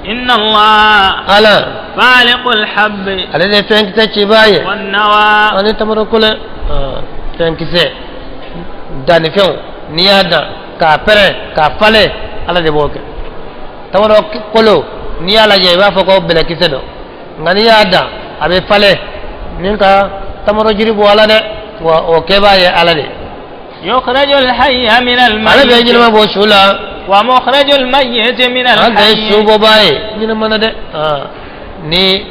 Inna Allah Ala faliqul habbi ale de ye fɛnkisɛ cibaa ye wan nawa ani tamaro kolo, fɛnkisɛ dannifɛnw, n'i y'a dan k'a pɛrɛn k'a falen, Ala de b'o kɛ. Tamaro kolo, n'i y'a lajɛ, i b'a fɔ ko bɛlɛkisɛ don, nka n'i y'a dan, a bɛ falen ni ka tamaro jiri bɔ a la dɛ. Wa o kɛbaa ye Ala de ye. Yukhrajul hayya min al Ale bɛ ɲɛnama bɔ su la. Wa mukhrajul mayyiti min al Ala de ye hayy su bɔbaa ye ɲɛnama na dɛ. Ni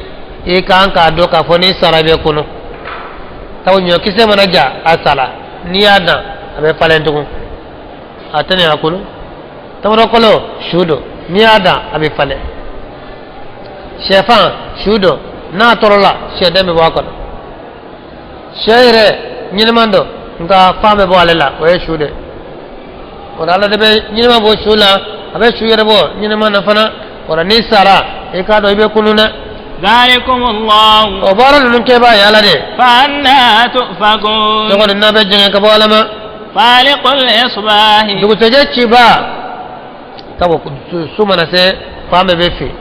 i kan k'a dɔn k'a fɔ n'i sara, i bɛ kunu. Sabu ɲɔkisɛ mana ja, a sara, n'i y'a dan, a bɛ falen tugun, a tɛna a kunu. Tamaro kolo, su don, n'i y'a dan, a bɛ falen. Sɛfan, su don, n'a tɔrɔla, sɛden bɛ bɔ a kɔnɔ. Sɛ yɛrɛ ɲɛnɛman don, nka fan bɛ bɔ ale la, o ye su de ye. O la, Ala de bɛ ɲɛnɛma bɔ su la, a bɛ su yɛrɛ bɔ ɲɛnɛma na fana. O la, n'i sara, i k'a dɔn i bɛ kunun dɛ. Dhalikum Allah. O baara ninnu kɛbaa ye Ala de ye. Fa anna tufakun. Cogo di n'a bɛ jɛngɛ ka bɔ Ala ma? Faliqul isbahi. Dugusɛjɛ cibaa, sabu su mana se, fan bɛɛ bɛ fin.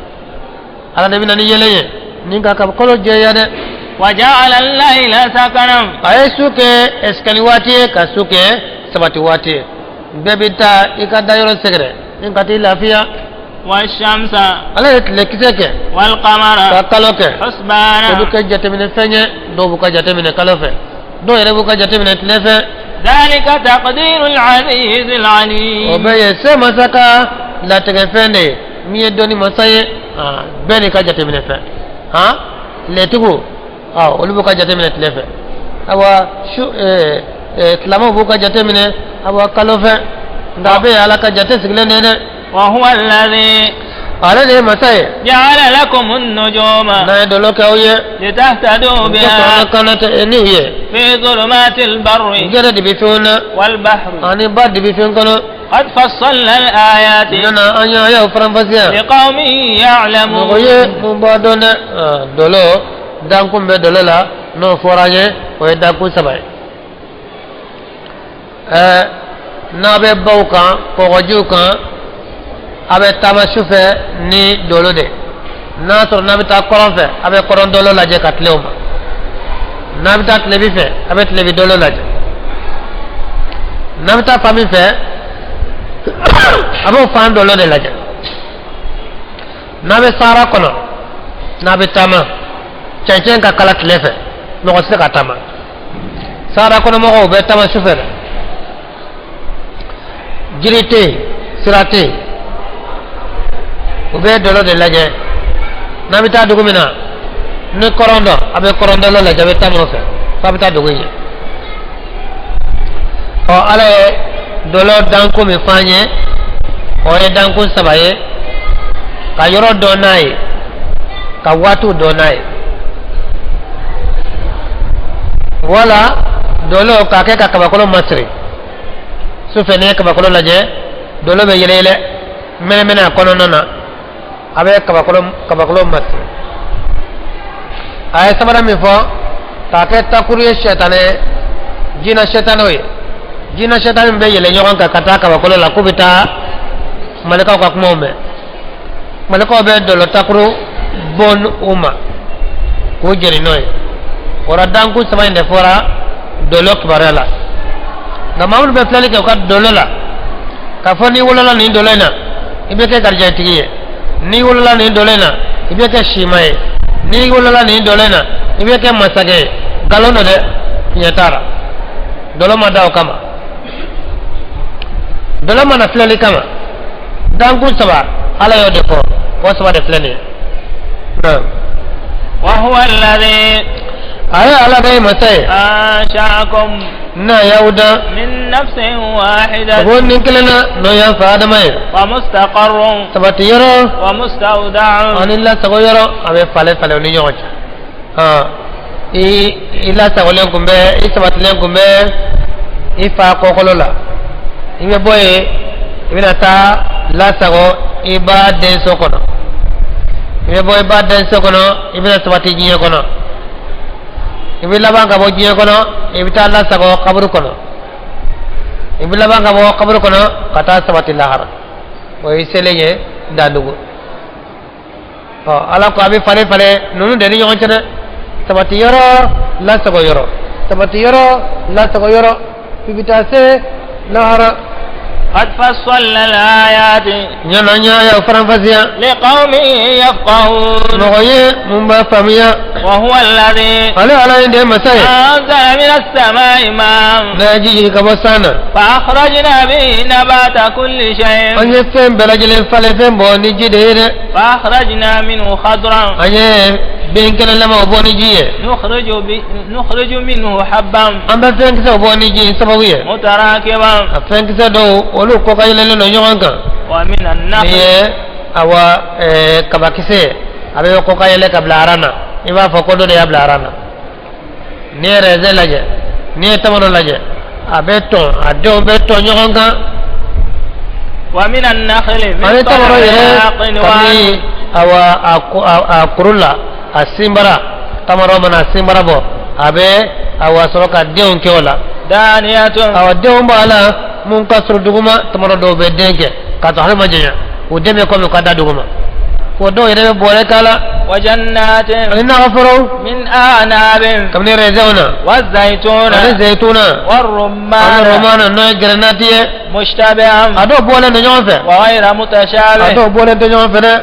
Ala de bɛ na ni yeelen ye ni ka kabakolo jɛya dɛ. Wa ja'ala al-layla sakanan. A ye su kɛ ɛsikali waati ye, ka su kɛ sabati waati ye. Bɛɛ bɛ taa i ka dayɔrɔ sɛgɛrɛ ni ka t'i lafiya. Wa shamsa. Ala ye tilekisɛ kɛ Wal qamara. ka kalo kɛ. Husbana. Olu kɛ jateminɛ fɛn ye. Dɔw b'u ka jateminɛ kalo fɛ, dɔw yɛrɛ b'u ka jateminɛ tile fɛ. Dhalika taqdirul azizil alim. O bɛɛ ye se masa ka latigɛ fɛn de ye, min ye dɔnni masa ye. Bɛɛ n'i ka jateminɛ fɛn. Han, tiletigiw, olu b'u ka jateminɛ tile fɛ. Awa, su silamɛw b'u ka jateminɛ, awa, kalo fɛ. Nka a bɛɛ ye Ala ka jate sigilen de ye dɛ. Wa huwa alladhi. Ale de ye masa ye. Ja'ala lakum an-nujuma. N'a ye dɔlɔ kɛ aw ye. Litahtadu biha. Ka kana tɛ n'u ye. Fi dhulumatil barri. Gɛrɛ dibi fɛnw na. Wal bahri. Ani ba dibi fɛn kɔnɔ. Qad fassalna al-ayati. Nana an y'aw faranfasiya. Liqawmin ya'lamun. Mɔgɔ ye mun b'a dɔn dɛ. Dɔlɔ dankun bɛ dɔlɔ la, n'o fɔra an ye, o ye dankun saba ye. N'a bɛ baw kan, kɔgɔjiw kan, a bɛ taama su fɛ ni dolo de. N'a sɔrɔ n'a bɛ taa kɔrɔn fɛ, a bɛ kɔrɔn dolo lajɛ ka tilen o ma. N'a bɛ taa tilebi fɛ, a bɛ tilebi dolo lajɛ. N'a bɛ taa fan min fɛ, a b'o fan dolo de lajɛ. N'a bɛ sahara kɔnɔ, n'a bɛ taama, cɛncɛn ka kala tile fɛ, mɔgɔ tɛ se ka taama. Sahara kɔnɔ mɔgɔw bɛ taama su fɛ dɛ. Jiri tɛ yen, sira tɛ yen, u bɛ dɔlɔ de lajɛ. N'a bɛ taa dugu min na, ni kɔrɔn dɔ, a bɛ kɔrɔn dɔlɔ lajɛ, a bɛ taama o fɛ f'a bɛ taa dugu in ye. Ɔ, Ala ye dɔlɔ danko min f'an ye, o ye danko saba ye: ka yɔrɔ dɔn n'a ye, ka waatiw dɔn n'a ye, wala dɔlɔ k'a kɛ ka kabakolo masiri. Sufɛ, n'i ye kabakolo lajɛ, dɔlɔ bɛ yɛlɛ yɛlɛ, mɛnɛmɛnɛ a kɔnɔna na, a bɛ kabakolo masiri. A ye sabanan min fɔ, k'a kɛ takuru ye, sɛtanɛ, jinɛ sɛtanɛw ye, jinɛ sɛtanɛ min bɛ yɛlɛ ɲɔgɔn kan ka taa kabakolo la k'u bɛ taa malikaw ka kumaw mɛn. Malikaw bɛ dɔlɔ takuru bon u ma k'u jeni n'o ye. O la, dankun saba in de fɔra dɔlɔ kibaruya la. Nka maa minnu bɛ filɛli kɛ u ka dɔlɔ la k'a fɔ n'i wolola nin dɔlɔ in na, i bɛ kɛ garijɛgɛtigi ye, n'i wolola nin dɔlɔ in na, i bɛ kɛ sima ye, n'i wolola nin dɔlɔ in na, i bɛ kɛ masakɛ ye, nkalon don dɛ, tiɲɛ t'a la. Dɔlɔ ma da o kama, dɔlɔ ma na filɛli kama. Dankun saba, Ala y'o de fɔ, o saba de filɛ nin ye. Wa huwa alladhi. A ye Ala de ye masa ye. Ansha'akum. N'a y'aw dan. Min nafsin wahidatin. Ko ni kelen na, n'o y'an fa Adama ye. Wa mustaqarrun. Sabati yɔrɔ. Wa mustawda'un. Ani lasago yɔrɔ, a bɛ falen falen u ni ɲɔgɔn cɛ. I lasagolen kun bɛ, i sabatilen kun bɛ i fa kɔkolo la, i bɛ bɔ yen, i bɛna taa lasago i ba denso kɔnɔ. I bɛ bɔ i ba denso kɔnɔ, i bɛna sabati diɲɛ kɔnɔ. I bɛ laban ka bɔ diɲɛ kɔnɔ, i bɛ taa lasago kaburu kɔnɔ. I bɛ laban ka bɔ kaburu kɔnɔ ka taa sabati lahara. O ye selen ye dandugu. Ɔ ala ko a bɛ falen falen ninnu de ni ɲɔgɔn cɛ dɛ. Sabati yɔrɔ, lasago yɔrɔ, sabati yɔrɔ, lasago yɔrɔ, f'i bɛ taa se lahara. قد فصلنا الآيات Ɲana an y'a faranfasiya لقوم يفقهون. Mɔgɔ ye mun b'a faamuya. وهو الذي Ale ala ye de ye masa ye أنزل من السماء ماء n'a ye ji jigin ka bɔ san na. فأخرجنا به نبات كل شيء An ye fɛn bɛɛ lajɛlen falen fɛn bɔ ni ji de ye dɛ. فأخرجنا منه خضرا An ye den kɛnɛlamaw bɔ ni ji ye. نخرج منه حبا An bɛ fɛn kisɛw bɔ ni ji in sababu ye. متراكبا A fɛn kisɛ dɔw olu kɔ ka yɛlɛlen don ɲɔgɔn kan. ومن Ni النخل ye awa kabakisɛ ye, a bɛ kɔ ka yɛlɛ ka bila aran na, i b'a fɔ ko dɔ de y'a bila aran na. N'i ye rɛzɛn lajɛ, n'i ye tamaro lajɛ, a bɛ tɔn, a denw bɛ tɔn ɲɔgɔn kan. ومن النخل من Ani tamaro yɛrɛ طلعها قنوان kabini awa a kuru la, a sinbara, tamaro mana sinbara bɔ, a bɛ awa sɔrɔ ka denw kɛ o la. دانية Awa denw b'a la mun ka surun duguma. Tamaro dɔw bɛ den kɛ k'a sɔrɔ hali ma janya, o den bɛ komi ka da duguma, o dɔw yɛrɛ bɛ bɔrɛ k'a la. وجنات Ani nakɔforow من أعناب kabini rɛzɛnw na والزيتون ani zeyituna ani والرمان romana, n'o ye gɛrɛnati ye. مشتبها A dɔw bɔlen don ɲɔgɔn fɛ, وغير a متشابه dɔw bɔlen tɛ ɲɔgɔn fɛ dɛ.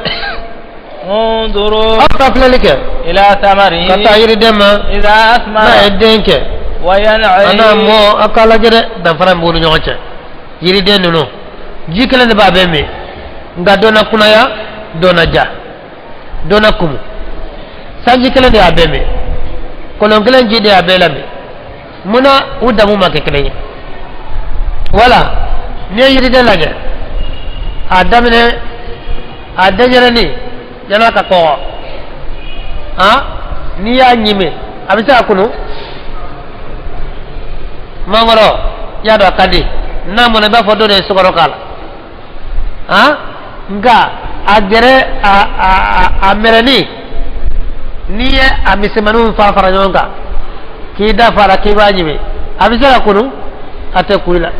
انظروا Aw ka filɛli kɛ إلى ثمره ka taa yiriden ma إذا n'a ye أثمر den kɛ a n'a وينعي mɔ. Aw k'a lajɛ dɛ, danfara min b'u ni ɲɔgɔn cɛ. Yiriden ninnu, ji kelen de b'a bɛɛ min, nka dɔ na kunaya, dɔ na ja, dɔ na kumu. Sanji kelen de y'a bɛɛ min, kɔlɔn kelen ji de y'a bɛɛ lamin. Munna u damu ma kɛ kelen ye? Wala n'i ye yiriden lajɛ, a daminɛ, a denyɛrɛnin yan'a ka kɔgɔ, han, n'i y'a ɲimi, a bɛ se ka kunu. Mangoro, i y'a dɔn a ka di, n'a mɔna, i b'a fɔ dɔ de ye sukaro k'a la, han. Nka a gɛrɛ a mɛrɛni, n'i ye a misɛnmaninw fara fara ɲɔgɔn kan k'i da fa la k'i b'a ɲimi, a bɛ se ka kunu? A tɛ ku i la.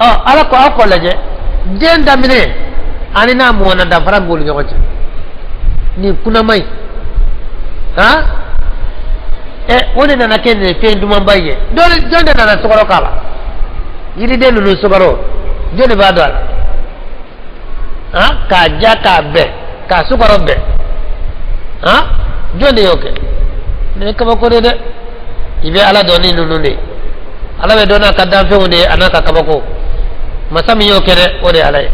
Ɔ ala ko aw k'o lajɛ, den daminɛ ani n'a mɔna, danfara min b'olu ɲɔgɔn cɛ, nin kunama in, han, ɛ o de nana kɛ nin fɛn dumanba in ye. Jɔn de nana sukaro k'a la? Yiriden ninnu sukaro, jɔn de b'a dɔn a la, han, k'a ja, k'a bɛn, k'a sukaro bɛn, han, jɔn de y'o kɛ? Nin ye kabako de ye dɛ. I bɛ ala dɔn ni ninnu de ye. Ala bɛ dɔn n'a ka danfɛnw de ye, a n'a ka kabako. Masa min y'o kɛ dɛ, o de ye ala ye.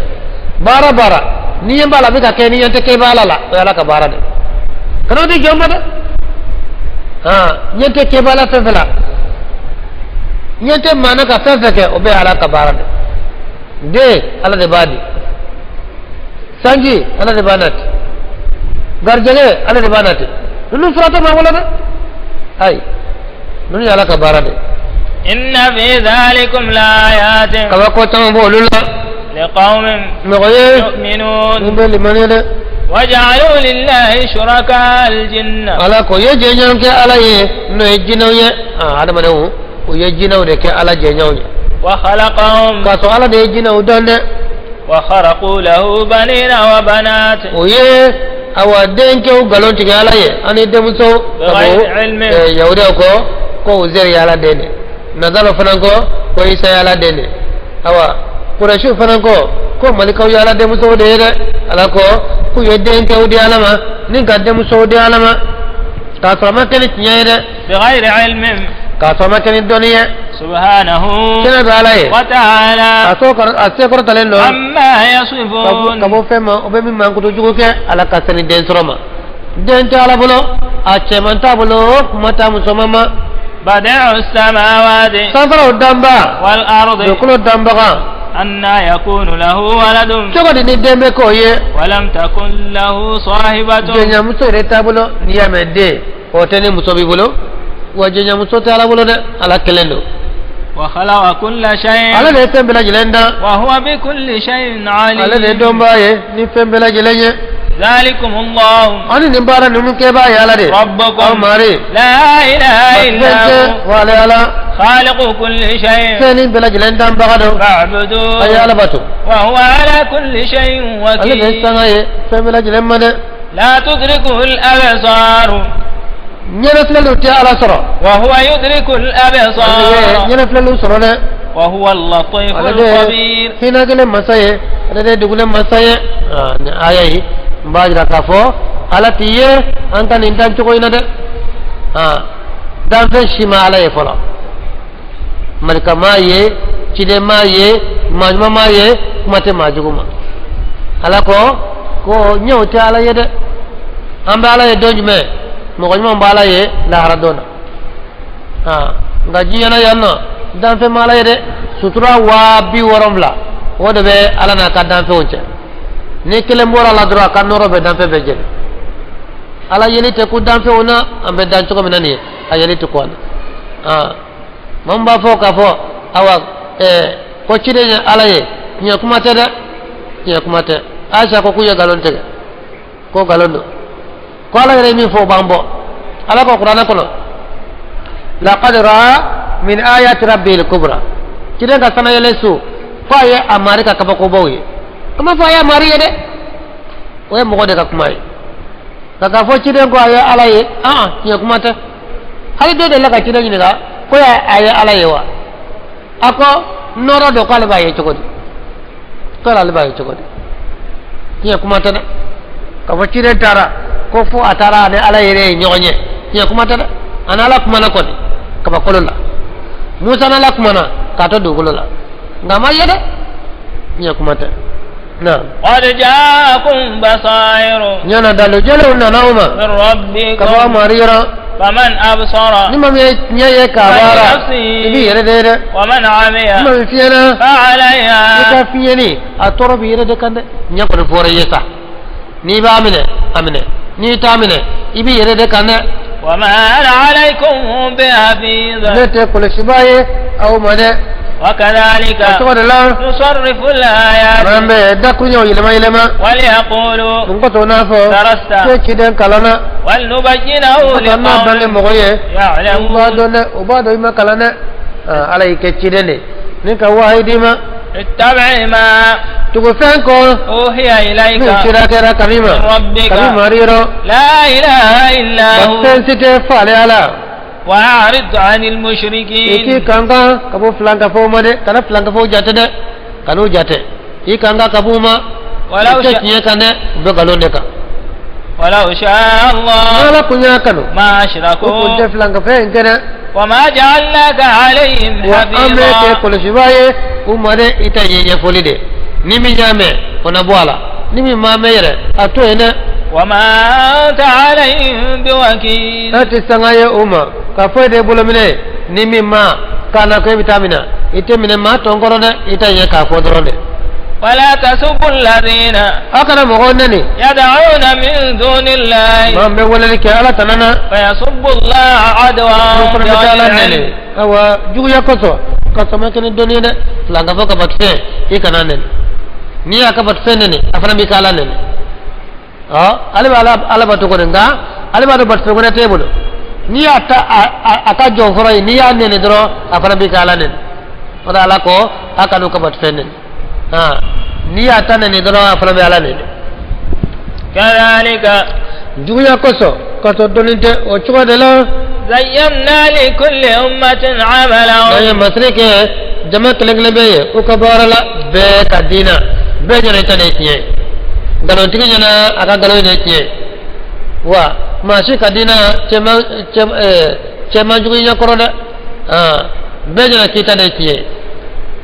Baara baara ni ɲɛ b'a la a bɛ ka kɛ, ni ɲɛ tɛ kɛ i b'a ala la, o ye ala ka baara de ye. Kana o di jɔn ma dɛ. Han, ɲɛ tɛ kɛ b'a la fɛn fɛn la, ɲɛ tɛ maa na ka fɛn fɛn kɛ, o bɛɛ ye ala ka baara de. Den, ala de b'a di. Sanji, ala de b'a nati. Garijɛgɛ, ala de b'a nati. Ninnu fura tɛ maa bolo dɛ. Ayi, ninnu ye ala ka baara de. إن في ذلكم لآيات Kabako caman b'olu la لقوم mɔgɔ ye يؤمنون. mun bɛ limaniya dɛ. وجعلوا لله شركاء الجن Ala ko ye jɛɲɔgɔn kɛ ala ye, n'o ye jinɛw ye. Aa, adamadenw, u ye jinɛw de kɛ ala jɛɲɔgɔnw ye وخلقهم k'a sɔrɔ ala de ye jinɛw dan dɛ. وخرقوا له بنين وبنات O ye awa denkɛw nkalon tigɛ ala ye ani denmuso ka bɔ. بغير علم. Yahudiyaw ko ko Uzeri ye ala den de, Nazaraw fana ko ko Isa ye ala den de, awa Kurɛsiw fana ko ko malikaw ye ala denmusow de ye dɛ. Ala ko k'u ye denkɛw di ala ma ni ka denmusow di ala ma k'a sɔrɔ a ma kɛ ni tiɲɛ ye dɛ. بغير علم. K'a sɔrɔ a ma kɛ ni dɔnni ye. سبحانه Kɛnɛ bɛ ala ye, وتعالى a so a sekɔrɔtalen don عما ka يصفون. bɔ fɛn ma o bɛ min mankutu jugu kɛ. Ala ka sani den sɔrɔ ma, den tɛ ala bolo, a cɛman t'a bolo, kuma t'a musoman ma. بديع السماوات Sanfaraw danba, والأرض dugukolo danbaga, أنى يكون له ولد cogo di ni den bɛ k'o ye ولم تكن له صاحبة؟ Jɛnyamuso yɛrɛ t'a bolo. N'i y'a mɛn den, o tɛ ni muso b'i bolo wa. Jɛnyamuso tɛ ala bolo dɛ, ala kelen don. وخلق كل شيء Ala de ye fɛn bɛɛ lajɛlen dan. وهو بكل شيء Ale de ye عليم. dɔnbaa ye ni fɛn bɛɛ lajɛlen ye. ذلكم الله Ani nin baara ninnu kɛbaa ye Ala de ye. Aw ربكم mari. لا إله إلا Fɛn tɛ هو wa ale Ala. خالق كل شيء Fɛn nin bɛɛ lajɛlen danbaga don. A ye فاعبدوه Ala bato. وهو على كل شيء Ale de ye وكيل sanga ye fɛn bɛɛ lajɛlen ma dɛ. لا تدركه الأبصار Ɲɛnafilɛliw tɛ Ala sɔrɔ. وهو يدرك Ale de ye الأبصار ɲɛnafilɛliw sɔrɔ dɛ. وهو اللطيف Ale de ye الخبير hinɛ kelen masa ye. Ale de ye dugulen masa ye. Aa, nin aya in n b'a jira k'a fɔ Ala t'i ye an ka nin dan cogo in na dɛ. Aa, danfɛn si ma Ala ye fɔlɔ. Malika m'a ye, ciden m'a ye, maa ɲuman m'a ye, kuma tɛ maa jugu ma. Ala ko ko ɲɛw tɛ Ala ye dɛ. An bɛ Ala ye don jumɛn? Mɔgɔ ɲuman bɛ Ala ye lahara don na. Aa, nka diɲɛ na yan nɔ danfɛn ma Ala ye dɛ. Sutura 70000 o de bɛ Ala n'a ka danfɛnw cɛ. Ni kelen bɔra a la dɔrɔn a ka nɔrɔ bɛ danfɛn bɛɛ jeni. Ala yeli tɛ ko danfɛnw na an bɛ dan cogo min na nin ye a yeli tɛ ko an na. Aa, maa min b'a fɔ k'a fɔ awa ɛɛ ko ciden ye Ala ye tiɲɛ kuma tɛ dɛ, tiɲɛ kuma tɛ. Ayisa ko k'u ye nkalon tigɛ, ko nkalon don, ko Ala yɛrɛ ye min fɔ o b'an bɔ. Ala ko kuranɛ kɔnɔ laqad ra'a min ayati rabbihil kubra, ciden ka sanayɛlɛ so ko a ye a mari ka kabakobaw ye. A ma fɔ a ye a mari ye dɛ, o ye mɔgɔ de ka kuma ye. Nka k'a fɔ ciden ko a ye Ala ye, an tiɲɛ kuma tɛ. Hali dɔ delila ka ciden ɲininka ko a ye Ala ye wa? A ko nɔrɔ don k'ale b'a ye cogo di? K'ale b'a ye cogo di? Tiɲɛ kuma tɛ dɛ. K'a fɔ ciden taara ko fo a taara ani Ala yɛrɛ ye ɲɔgɔn ye, tiɲɛ kuma tɛ dɛ. A ni Ala kumana kɔni kabakolo la, Musa n'Ala kumana k'a to dugukolo la, nka a ma ye dɛ, tiɲɛ kuma tɛ. Naam. قد جاءكم بصائر Ɲana dalu jɛlenw nana o ma من ka bɔ ربكم mari yɔrɔ. فمن أبصر Ni maa min ye tiɲɛ ye k'a baara, i b'i yɛrɛ de ye dɛ. ومن Ni عمي maa min fiɲɛna, i فعليها ka fiɲɛni a tɔɔrɔ b'i yɛrɛ de kan dɛ. Ɲɛ kɔni fɔra i ye sa, n'i b'a minɛ a minɛ, n'i t'a minɛ i b'i yɛrɛ de kan dɛ. وما أنا عليكم بحفيظ Ne tɛ kɔlɔsibaa ye aw ma dɛ. وكذلك O cogo de la نصرف الآيات an bɛ dakuruɲɛw yɛlɛma yɛlɛma. وليقولوا N kɔtɔ n'a fɔ درست ko ciden kalanna, ولنبينه n kɔtɔ n'a bange لقوم mɔgɔ ye, u b'a يعلمون dɔn dɛ, u b'a dɔn i ma kalan dɛ. Aa, Ala y'i kɛ ciden de ni ka wahayi d'i ma. اتبع ما Tugu fɛn kɔ أوحي إليك min sira kɛra kabi ma من ربك kabi mari yɔrɔ. لا إله إلا هو Fɛn si tɛ fɔ ale Ala. وأعرض عن I k'i المشركين kan ka bɔ filankafow ma dɛ, kana filankafow jate dɛ, kan'u jate. I kan ka b'u ma. ولو U tɛ شاء tiɲɛ kan dɛ, u bɛ nkalon de kan. ولو شاء الله N'Ala kun y'a kanu, ما u kun أشركوا tɛ filankafɛn in kɛ dɛ. وما جعلناك عليهم Wa an bɛ kɛ حفيظا kɔlɔsibaa ye u ma dɛ, i ta ye ɲɛfɔli de. Ni min y'a mɛn, o na bɔ a la. Ni min m'a mɛn yɛrɛ, a to yen dɛ. وما أنت عليهم بوكيل E tɛ sanga ye o ma ka foyi de bolo minɛ ni min ma k'a na ko e bɛ taa minɛ, i tɛ minɛ maa tɔn kɔrɔ dɛ, i ta ye k'a fɔ dɔrɔn de. ولا تسبوا الذين Aw kana mɔgɔw nɛni يدعون من دون الله maa min bɛ weleli kɛ Ala tana na, فيسبوا الله عدوا olu fana bɛ taa بغير Ala nɛni. علم Awa juguya kosɔn ka sɔmɛ kɛ ni dɔnni ye dɛ, filankafo ka batofɛn i kana nɛni. N'i y'a ka batofɛn nɛni, a fana b'i ka Ala nɛni. Ɔ ale bɛ Ala Ala bato kɔni, nka ale b'a dɔn batofɛn wɛrɛ t'e bolo. N'i y'a ta a ka jɔn fɔlɔ ye, n'i y'a nɛni dɔrɔn a fana b'i ka Ala nɛni. O de Ala ko a kan'u ka batofɛn nɛni. N'i y'a ta nɛni dɔrɔn a fana bɛ Ala nɛni. كذلك Juguya kosɔn ka sɔrɔ dɔnni tɛ, o cogo de la زينا لكل أمة n'an ye عملهم masiri kɛ jama kelen kelen bɛ yen u ka baara la, bɛɛ ka diina bɛɛ ɲɛna i ta de ye tiɲɛ ye, nkalontigi ɲɛna a ka nkalon de ye tiɲɛ ye, wa maa si ka diina cɛman cɛ ɛɛ cɛman jugu i ɲɛ kɔrɔ dɛ, bɛɛ ɲɛna k'i ta de ye tiɲɛ ye.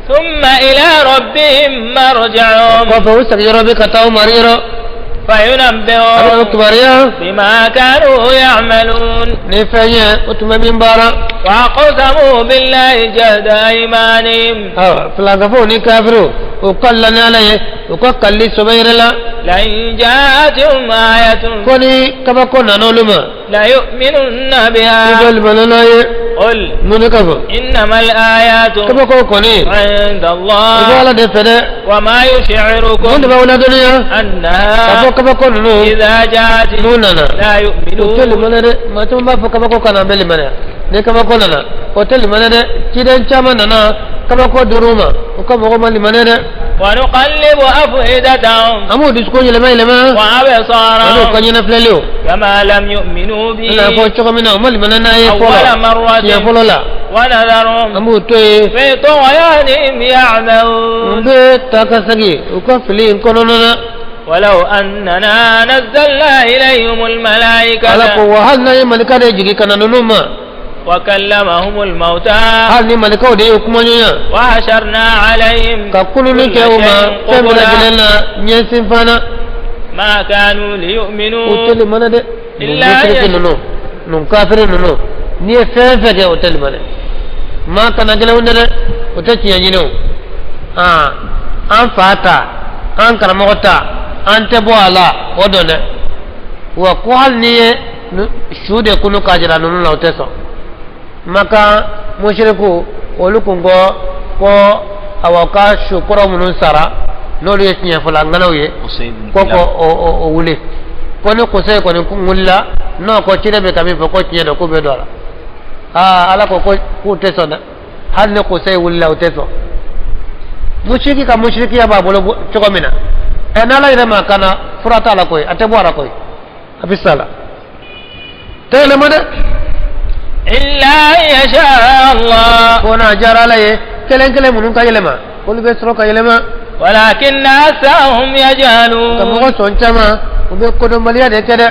ثم إلى ربهم مرجعهم Kɔfɛ u segin yɔrɔ bɛ ka taa u mari yɔrɔ, a bɛ u فينبئهم kibaruya بما كانوا يعملون ni fɛn ye u tun bɛ min baara. وأقسموا بالله جهد أيمانهم Awa filankafow ni kafiriw u ka la ni Ala ye, u ka kalili sɔbɛ yɛrɛ la لئن جاءتهم آية ko ni kabako nana olu ma ليؤمنن i bɛ بها limaniya n'a ye. قل Mun de ka fɔ? إنما الآيات Kabako kɔni عند o bɛ الله Ala de fɛ dɛ. وما Mun de يشعركم b'aw ladɔnniya k'a أنها fɔ kabako ninnu إذا جاءت n'u nana لا o tɛ يؤمنون؟ limaniya dɛ. Maa caman b'a fɔ kabako ka na, an bɛ limaniya ni kabako nana. O tɛ limaniya dɛ. Ciden caman nana kabako dir'u ma, u ka mɔgɔw ma limaniya dɛ. ونقلب أفئدتهم An b'u dusukun yɛlɛma yɛlɛma ani u ka وأبصارهم ɲɛnafilɛliw كما لم يؤمنوا i n'a به fɔ cogo min na u ma limaniya n'a ye أول fɔlɔ مرة siɲɛ fɔlɔ la. ونذرهم An b'u to yen في طغيانهم u يعمهون. bɛ taa ka segin u ka fili in kɔnɔna na. ولو أننا نزلنا إليهم Ala ko الملائكة wa hali n'an ye malika de jigin ka na ninnu ma, وكلمهم الموتى hali ni malikaw de y'u kumaɲɔgɔnya وحشرنا عليهم ka kuluni كل kɛ u ma شيء fɛn bɛɛ قبلا lajɛlen na ɲɛsin fana, ما كانوا u tɛ ليؤمنوا limana dɛ. Ninnu إلا musiriki أن ninnu, ninnu kafiri ninnu, n'i ye fɛn fɛn kɛ, o tɛ limana. Maa kana gɛlɛnw dɛ, o tɛ tiɲɛ ɲini o. Aa, an fa ta, an karamɔgɔ ta, an tɛ bɔ a la o dɔn dɛ. Wa ko hali n'i ye su de kunu k'a jira ninnu na, o tɛ sɔn. Makan musiriku olu kun ko ko awa ka su kɔrɔ minnu sara, n'olu ye tiɲɛ fɔla ŋanaw ye, قصي بن ko ko كلاب. o wuli ko ni Kusayi kɔni wulila n'o ko ciden bɛ ka min fɔ ko tiɲɛ don, k'u bɛ don a la. Aa, Ala ko ko k'u tɛ sɔn dɛ. Hali ni Kusayi wulila, u tɛ sɔn. Musiriki ka musirikiya b'a bolo cogo min na ɛ, n'Ala yɛrɛ ma kana fura t'a la koyi, a tɛ bɔ a la koyi, a bɛ sa la tɛ yɛlɛma dɛ. إلا أن يشاء الله. Ko n'a diyara Ala ye, kelen kelen minnu ka yɛlɛma, olu bɛ sɔrɔ ka yɛlɛma. ولكن أكثرهم Ka يجهلون. mɔgɔ sɔn caman, u bɛ kodɔnbaliya de kɛ dɛ.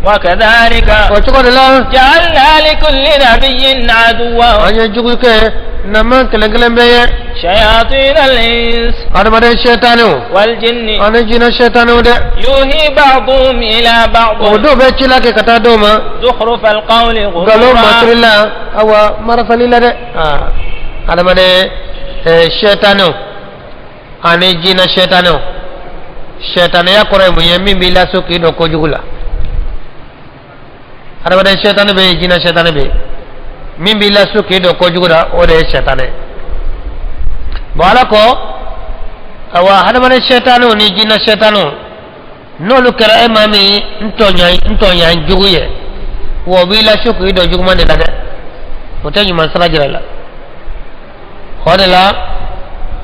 وكذلك O cogo de la جعلنا لكل نبي عدوا an ye jugu kɛ nama kelen kelen bɛɛ ye شياطين الإنس adamaden sɛtanɛw والجن ani jinɛ sɛtanɛw dɛ. يوحي بعضهم إلى بعض O dɔw bɛ ci la kɛ ka taa dɔw ma زخرف القول nkalon غرورا. masiri la, awa marafali la dɛ. Aa, adamaden sɛtanɛw ani jinɛ sɛtanɛw, sɛtanɛya kɔrɔ ye mun ye? Min b'i laso k'i don kojugu la. Adamaden sɛtanɛ bɛ yen, jinɛ sɛtanɛ bɛ yen. Min b'i laso k'i don kojugu la, o de ye sɛtanɛ ye. Bon, Ala ko awa hadamaden sɛtanɛw ni jinɛ sɛtanɛw, n'olu kɛra e maa min n tɔɲa jugu ye, wa o b'i laso k'i don juguman de la dɛ, o tɛ ɲuman sira jira la. O de la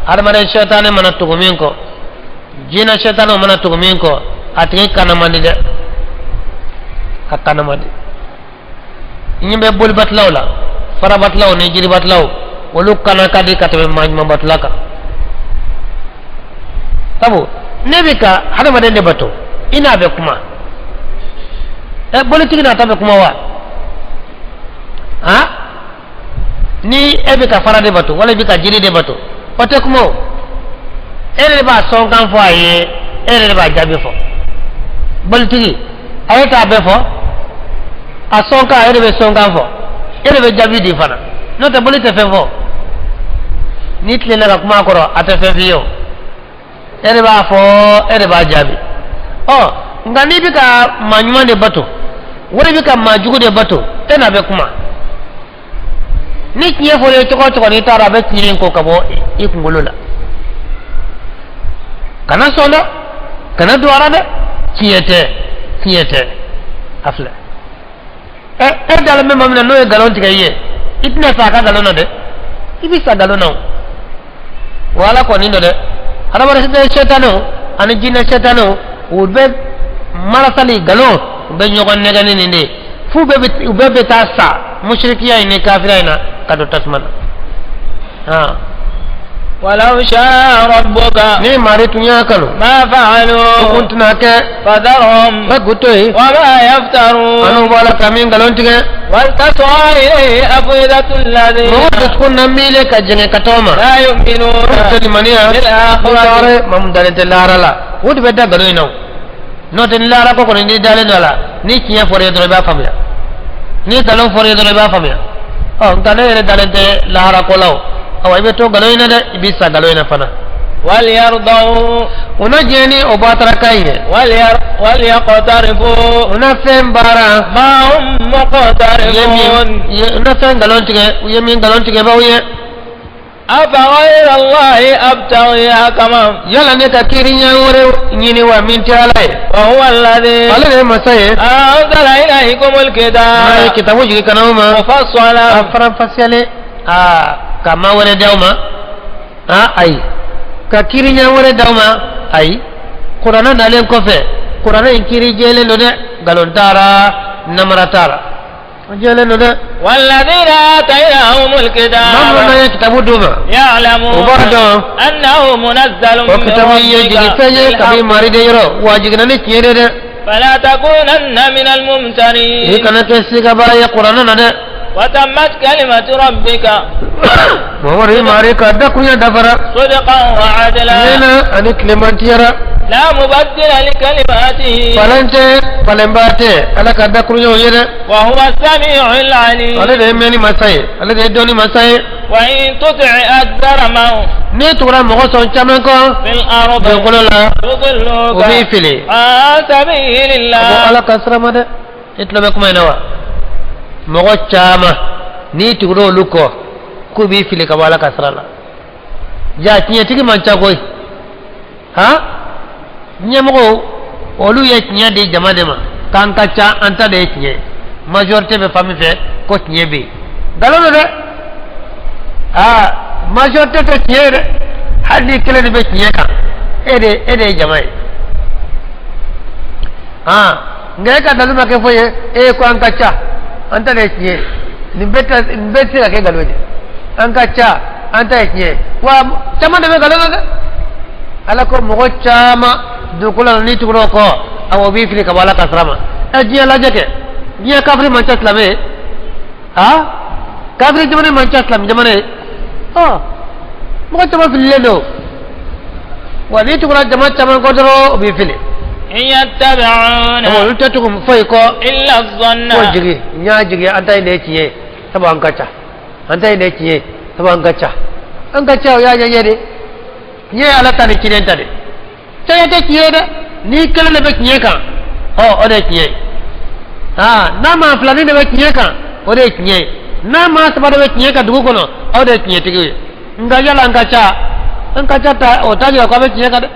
hadamaden sɛtanɛ mana tugu min kɔ, jinɛ sɛtanɛw mana tugu min kɔ, a tigi kana man di dɛ, a kana man di. N ɲɛ bɛ bolibatilaw la, farabatilaw ni jiribatilaw, olu kana ka di ka tɛmɛ maa ɲuman batila kan, sabu ne bɛ ka hadamaden de bato, i n'a bɛ kuma. Ɛ, bolitigi n'a ta bɛ kuma wa? Han, ni e bɛ ka fara de bato wala i bɛ ka jiri de bato, o tɛ kuma. O e yɛrɛ de b'a sɔnkan fɔ a ye, e yɛrɛ de b'a jaabi fɔ. Bolitigi a ye t'a bɛɛ fɔ a sɔnkan, a yɛrɛ bɛ sɔnkan fɔ, e de bɛ jaabi di fana. N'o tɛ, boli tɛ fɛn fɔ. N'i tilenna ka kuma a kɔrɔ, a tɛ fɛn f'i ye. O e de b'a fɔ, e de b'a jaabi. Ɔ, nka n'i bɛ ka maa ɲuman de bato wala i bɛ ka maa jugu de bato, e n'a bɛ kuma. Ni tiɲɛ fɔra i ye cogo o cogo, n'i taara, a bɛ tiɲɛ in ko ka bɔ i kunkolo la. Kana sɔn dɛ, kana don a la dɛ, tiɲɛ tɛ, tiɲɛ tɛ. A filɛ, ɛ, e dalen bɛ maa min na, n'o ye nkalon tigɛ i ye, i tɛna sa a ka nkalon na dɛ, i bɛ sa nkalon na. O o Ala kɔni dɔ dɛ. Hadamaden sɛtanɛw ani jinɛ sɛtanɛw, u bɛ marasali nkalon, u bɛ ɲɔgɔn nɛgɛ ni nin de ye f'u bɛɛ bɛ u bɛɛ bɛ taa sa musirikiya in ni kafiriya in na ka don tasuma na. ولو شاء ربك Ni mari tun y'a kanu, ما o فعلوا kun tɛna kɛ. فذرهم Bɛ k'u to yen وما يفترون. Anu b'a la ka min nkalon tigɛ. ولتصغى إليه أفئدة الذين Mɔgɔ dusukun na miile ka jɛngɛ ka taa o ma لا يؤمنون tɛ limaniya بالآخرة. Maa mun dalen tɛ lahara la, o de bɛ da nkalon in na. O n'o tɛ, ni lahara ko kɔni n'i dalen don a la, ni tiɲɛ fɔra i ye dɔrɔn, i b'a faamuya. Ni nkalon fɔra i ye dɔrɔn, i b'a faamuya. Ɔ, nka ne yɛrɛ dalen tɛ lahara ko la. O awa, i bɛ to nkalon in na dɛ, i bɛ sa nkalon in na fana. وليرضوا O na diɲɛ ni o batara ka ye. ولير وليقترفوا U na fɛn baara ما هم u ye min مقترفون. U na fɛn nkalon tigɛ, u ye min nkalon tigɛbaw ye. أفغير الله أبتغي حكما Yala ne ka kiiri ɲɛ wɛrɛ ɲini wa min tɛ Ala ye? وهو الذي Ale de ye masa ye أنزل إليكم n'a ye الكتاب kitabu jigin ka na aw ma مفصلا a faranfasiyalen. Aa, ka ma wɛrɛ d'aw ma? Aa, ayi. Ka kiiri ɲɛ wɛrɛ d'aw ma? Ayi. Kuranɛ nalen kɔfɛ, kuranɛ in kiiri jɛlen don dɛ, nkalon t'a la, namara t'a la, o jɛlen don dɛ. والذين آتيناهم Maa minnu الكتاب n'an ye kitabu d'u ma, يعلمون u b'a dɔn أنه منزل o من kitabu in ye ربك jigin fɛn ye kabi بالحق mari de yɔrɔ wa, jiginna ni tiɲɛ de dɛ. فلا تكونن من I الممترين. kana kɛ sigabaa ye kuranɛ na dɛ. وتمت كلمة ربك Mamadu, i mari ka dakuruɲɛ dafara صدقا وعدلا ɲɛna ani tilemantiyara. لا مبدل لكلماته Falen tɛ, falenba tɛ Ala ka dakuruɲɛw ye dɛ. وهو السميع العليم. Ale de ye mɛnni masa ye, ale de ye dɔnni masa ye. وإن تطع أكثر من N'i tugura mɔgɔ sɔn caman kɔ في الأرض dugukolo la, يضلوك o b'i fili عن سبيل a ko الله. Ala ka sira ma dɛ. I tulo bɛ kuma in na wa? Mɔgɔ caman, n'i tugura olu kɔ, k'u b'i fili ka bɔ Ala ka sira la. Ja tiɲɛtigi man ca koyi. Han, ɲɛmɔgɔw olu ye tiɲɛ di jama de ma k'an ka ca, an ta de ye tiɲɛ ye. Majorité bɛ fan min fɛ ko tiɲɛ bɛ yen, nkalon don dɛ. Aa, majorité tɛ tiɲɛ ye dɛ. Hali ni kelen de bɛ tiɲɛ kan, e de ye jama ye. Han, nka e ka dalu ma kɛ foyi ye, e ko an ka ca, an ta de ye tiɲɛ ye. Nin bɛɛ tɛ, nin bɛɛ tɛ se ka kɛ nkalon ye. An ka ca, an ta ye tiɲɛ ye wa, caman de bɛ nkalon na dɛ. Ala ko mɔgɔ caman dugukolo la, n'i tugura o kɔ, awɔ, o b'i fili ka bɔ Ala ka sira ma. Ɛ, diɲɛ lajɛ kɛ, diɲɛ kafiri man ca silamɛ ye. Ha, kafiri jamana man ca silamɛ jamana ye. Ɔ, mɔgɔ caman fililen don wa, n'i tugura jama caman kɔ dɔrɔn, o b'i fili. إن يتبعون Awɔ, olu tɛ tugu foyi kɔ إلا الظن. ko jigi n y'a jigi, an ta in de ye tiɲɛ ye sabu an ka ca, an ta in de ye tiɲɛ ye sabu an ka ca. An ka ca, o y'a ɲɛɲɛ de. Tiɲɛ ye Ala ta ni ciden ta de. Caya tɛ tiɲɛ ye dɛ. N'i kelen de bɛ tiɲɛ kan, ɔ, o de ye tiɲɛ ye. Aa, n'a maa filanin de bɛ tiɲɛ kan, o de ye tiɲɛ ye. N'a maa saba de bɛ tiɲɛ kan dugu kɔnɔ, aw de ye tiɲɛtigiw ye. Nka yala an ka ca, an ka ca ta, o t'a jira k'aw bɛ tiɲɛ kan dɛ.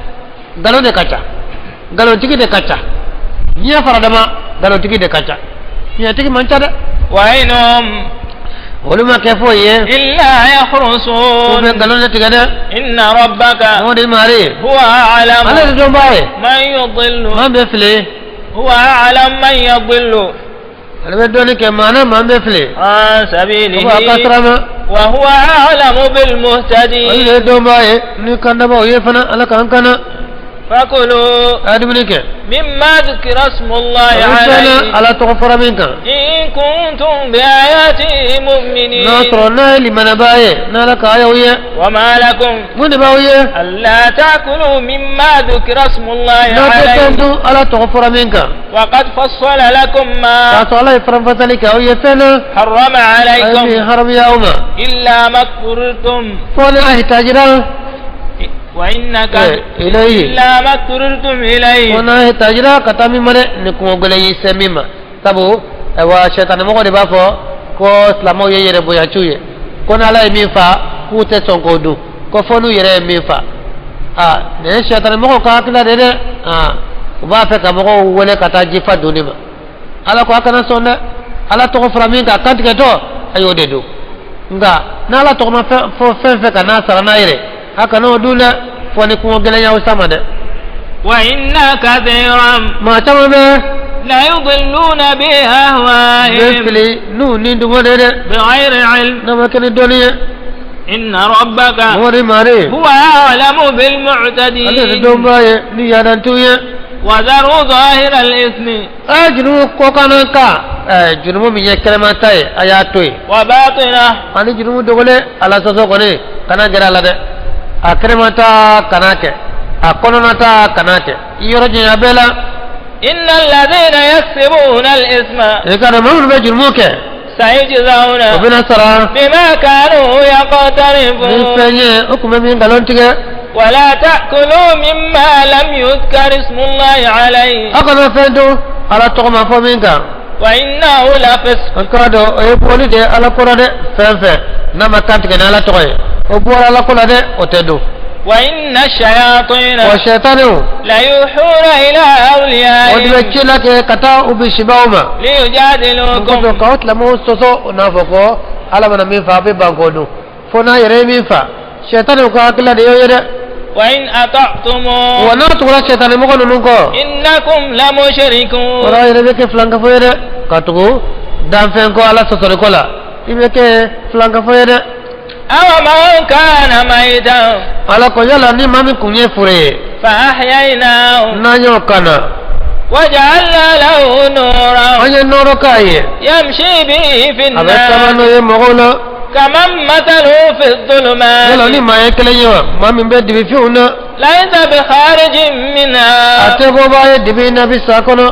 Nkalon de ka ca, nkalontigi de ka ca diɲɛ fara dama, nkalontigi de ka ca, tiɲɛtigi man ca dɛ. وإن هم Olu ma kɛ foyi ye إلا u يخرصون. bɛ nkalon de tigɛ dɛ. إن ربك Mɔgɔ de mari هو أعلم ale de dɔnbaa ye من يضل maa bɛ fili. هو أعلم من يضل Ale bɛ dɔɔni kɛ maa na, maa bɛ fili عن o b'a ka سبيله sira ma. وهو أعلم Ale de بالمهتدين. ye dɔnbaa ye ni kandabaw ye fana. Ala k'an kana. فكلوا A ye dumuni kɛ مما ذكر اسم الله a bɛ fɛn na عليه Ala tɔgɔ fɔra min kan إن كنتم بآياته n'a مؤمنين. sɔrɔ n'a ye limanabaa ye n'Ala ka ayaw ye. وما لكم Mun de b'aw ye ألا تأكلوا مما ذكر اسم الله n'a tɛ fɛn عليه dun Ala tɔgɔ fɔra min kan وقد فصل لكم k'a ما sɔrɔ Ala ye faranfasali kɛ aw ye fɛn na حرم a ye عليكم min haramuya aw ma إلا ما اضطررتم fo ni a hitajira وإنك ilayi إلا ما اضطررتم إليه. fo n'a hitajira ka taa min ma dɛ, ni kungo gɛlɛn y'i se min ma. Sabu ayiwa, sɛtanimɔgɔ de b'a fɔ ko silamɛw ye yɛrɛ bonyaciw ye, ko n'Ala ye min fa k'u tɛ sɔn k'o dun, ko fo n'u yɛrɛ ye min fa. Aa, nin ye sɛtanimɔgɔw ka hakilila de dɛ. Aa, u b'a fɛ ka mɔgɔw wele ka taa jifa dunni ma. Ala ko a kana sɔn dɛ. Ala tɔgɔ fɔra min kan kantigɛtɔ, a y'o de dun. Nka n'Ala tɔgɔ ma fɛn fɔ fɛn fɛn kan n'a sara n'a yɛrɛ, a kana o dun dɛ, fo ni kungo gɛlɛn y'aw sama dɛ. وإن كثيرا Maa caman bɛ ليضلون bɛ بأهوائهم fili n'u ni dungɔ de dɛ بغير علم. n'a ma kɛ ni dɔnni ye. إن ربك Mɔgɔ de mari هو أعلم ale de بالمعتدين. dɔnbaa ye ni yaadantiw ye. وذروا ظاهر الإثم A ye jurumu kɔkanna ka ɛɛ jurumu min ye kɛnɛma ta ye, a y'a to yen وباطنه. Ani jurumu dogolen, Ala sɔsɔ kɔni kana gɛrɛ a la dɛ. A kɛnɛma ta kana kɛ, a kɔnɔna ta kana kɛ, i yɔrɔ janya bɛɛ la. إن الذين يكسبون الإثم I ka dɔn maa minnu bɛ jurumu kɛ, سيجزون o bɛna sara بما كانوا ni يقترفون. fɛn ye o tun bɛ min nkalon tigɛ. ولا تأكلوا مما لم يذكر اسم الله عليه. A kana fɛn dun Ala tɔgɔ ma fɔ min kan. وإنه لفسق. An k'a dɔn o ye bɔli de ye Ala ko la dɛ. Fɛn fɛn n'a ma kantigɛ ni Ala tɔgɔ ye, o bɔra Ala ko la dɛ, o tɛ dun. وإن الشياطين Wa sɛtaniw ليوحون إلى o de bɛ أوليائهم ci la kɛ ka taa u bisibaw ma ليجادلوكم. kɔfɛ k'aw tilamɛw sɔsɔ. O n'a fɔ ko Ala mana min fa, a bɛ ban k'o dun fo n'a yɛrɛ ye min fa. Sɛtaniw ka hakilila de y'o ye dɛ. وإن أطعتموه Wa n'a tugura sɛtani mɔgɔ ninnu kɔ, إنكم لمشركون. wala yɛrɛ bɛ kɛ filankafo ye dɛ. Ka tugu danfɛn ko Ala sɔsɔli ko la, i bɛ kɛ filankafo ye dɛ. أومن كان ميتا Ala ko yala ni maa min kun ye fure ye, فأحييناه n'an y'o kana, وجعلنا له نورا an ye nɔɔrɔ k'a ye, يمشي به في a bɛ taama n'o الناس ye mɔgɔw la, كمن مثله في yala ni الظلمات maa ye kelen ye wa, maa min bɛ dibi finw na, ليس بخارج a منها. tɛ bɔ b'a ye dibi in na bi sa kɔnɔ.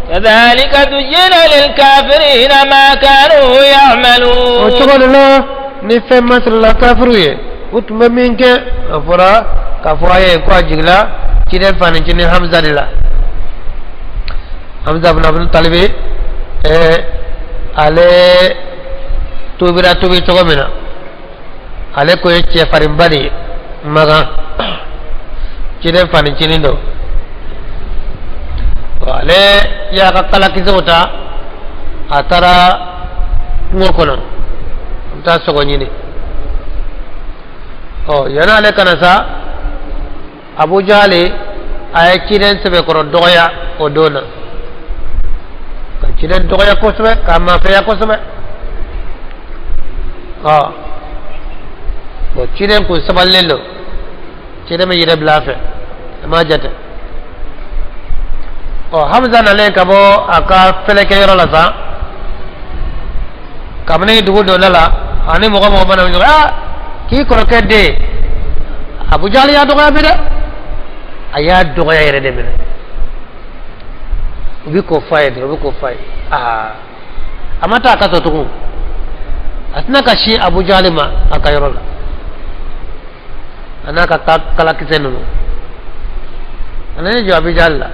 كذلك زين للكافرين ما كانوا O يعملون. cogo de la ni fɛn masirila kafiriw ye, u tun bɛ min kɛ. A fɔra k'a fɔ a ye ko a jigila ciden fanicinin Hamza de la, Hamza bin Abdul Talibi. Ale tubira tubi cogo min na, ale ko ye cɛfarinba de ye Magan, ciden fanicinin don. Ale y'a ka kalakisɛw ta, a taara kungo kɔnɔ, a bɛ taa sogo ɲini. Ɔ, yan'ale kana sa, Abu Jahali a ye ciden sɛbɛkɔrɔ dɔgɔya o don na, ka ciden dɔgɔya kosɛbɛ, k'a mafɛya kosɛbɛ. Ɔ bon, ciden kun sabalilen don, ciden bɛ yɛrɛ bila a fɛ, a m'a jate. Ɔ, Hamza nalen ka bɔ a ka fɛlɛkɛyɔrɔ la sa, kabini dugu donda la, ani mɔgɔ mɔgɔ mana ɲɔgɔn, aa, k'i kɔrɔkɛ den Abu Jahali y'a dɔgɔya bi dɛ. A y'a dɔgɔya yɛrɛ de minɛ, u bɛ k'o f'a ye dɔrɔn, u bɛ k'o f'a ye. Aa, a ma taa a ka so tugun, a tɛna ka si Abu Jahali ma a ka yɔrɔ la, a n'a ka kalakisɛ ninnu. A nana jɔ Abu Jahali la,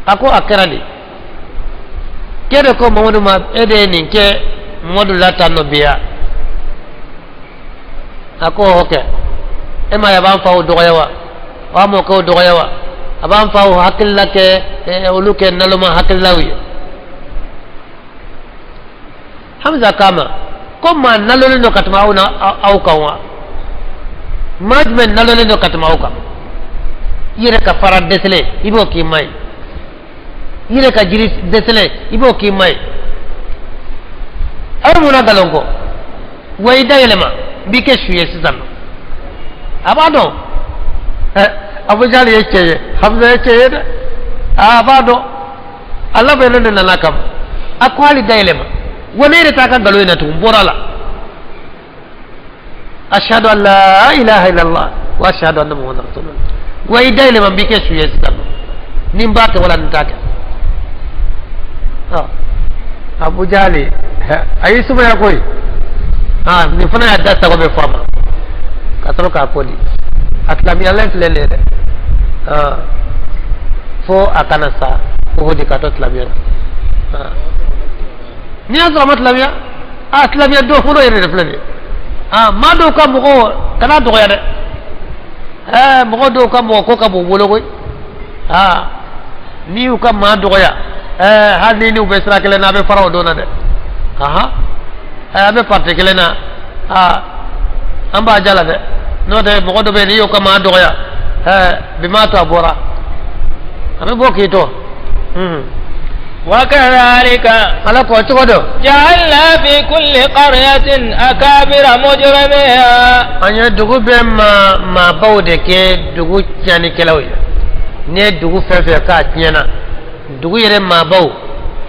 a ko a kɛra di? K'e de ko Mamadu ma e de ye nin kɛ Mamadu la tan nɔ bi ya? A ko o kɛ, e ma ye a b'an faw dɔgɔya wa? A b'an mɔkɛw dɔgɔya wa? A b'an faw hakilila kɛ olu kɛ naloma hakililaw ye. Hamza kama ko maa nalolen don ka tɛmɛ aw na aw kan wa? Maa jumɛn nalolen don ka tɛmɛ aw kan? I yɛrɛ ka fara dɛsɛlen, i b'o k'i ma ye. I yɛrɛ ka jiri dɛsɛlen, i b'o k'i ma ye. Aw bɛ mun na nkalon kɔ wa? I da yɛlɛma, n b'i kɛ su ye sisan nɔ. A b'a dɔn Abu Jahali ye cɛ ye, Hamza ye cɛ ye dɛ. A b'a dɔn a labɛnnen de nana kama. A ko hali da yɛlɛma wa, ne yɛrɛ t'a ka nkalon in na tugun, n bɔra la. Ashhadu an la ilaha illallah wa ashhadu anna muhammadan rasulullah. Wa i da yɛlɛma, n b'i kɛ su ye sisan nɔ, ni n b'a kɛ wala ni n t'a kɛ. Abu Jahali a y'i sumaya koyi. Nin fana y'a da sago bɛ fɔ a ma ka sɔrɔ k'a ko di a silamɛyalen filɛ nin ye dɛ. Fo a kana sa Uhudi ka to silamɛya la. N'i y'a sɔrɔ a ma silamɛya, a silamɛya don fɔlɔ yɛrɛ de filɛ nin ye. Maa dɔw ka mɔgɔw kana dɔgɔya dɛ. Mɔgɔ dɔw ka mɔgɔ ko ka bon u bolo koyi. N'i y'u ka maa dɔgɔya, hali ni n'u bɛ sira kelen na, a bɛ fara o don na dɛ. Ahan, a bɛ parti kelen na, an b'a jala dɛ. N'o tɛ, mɔgɔ dɔ bɛ yen, n'i y'o ka maa dɔgɔya, bi maa to a bɔra, a bɛ bɔ k'i to. وكذلك Ala ko cogo do, جعلنا في كل قرية أكابر مجرميها. An ye dugu bɛɛ maa maabaw de kɛ dugu tiɲɛnikɛlaw ye. N'i ye dugu fɛn fɛn k'a tiɲɛna, dugu yɛrɛ maabaw,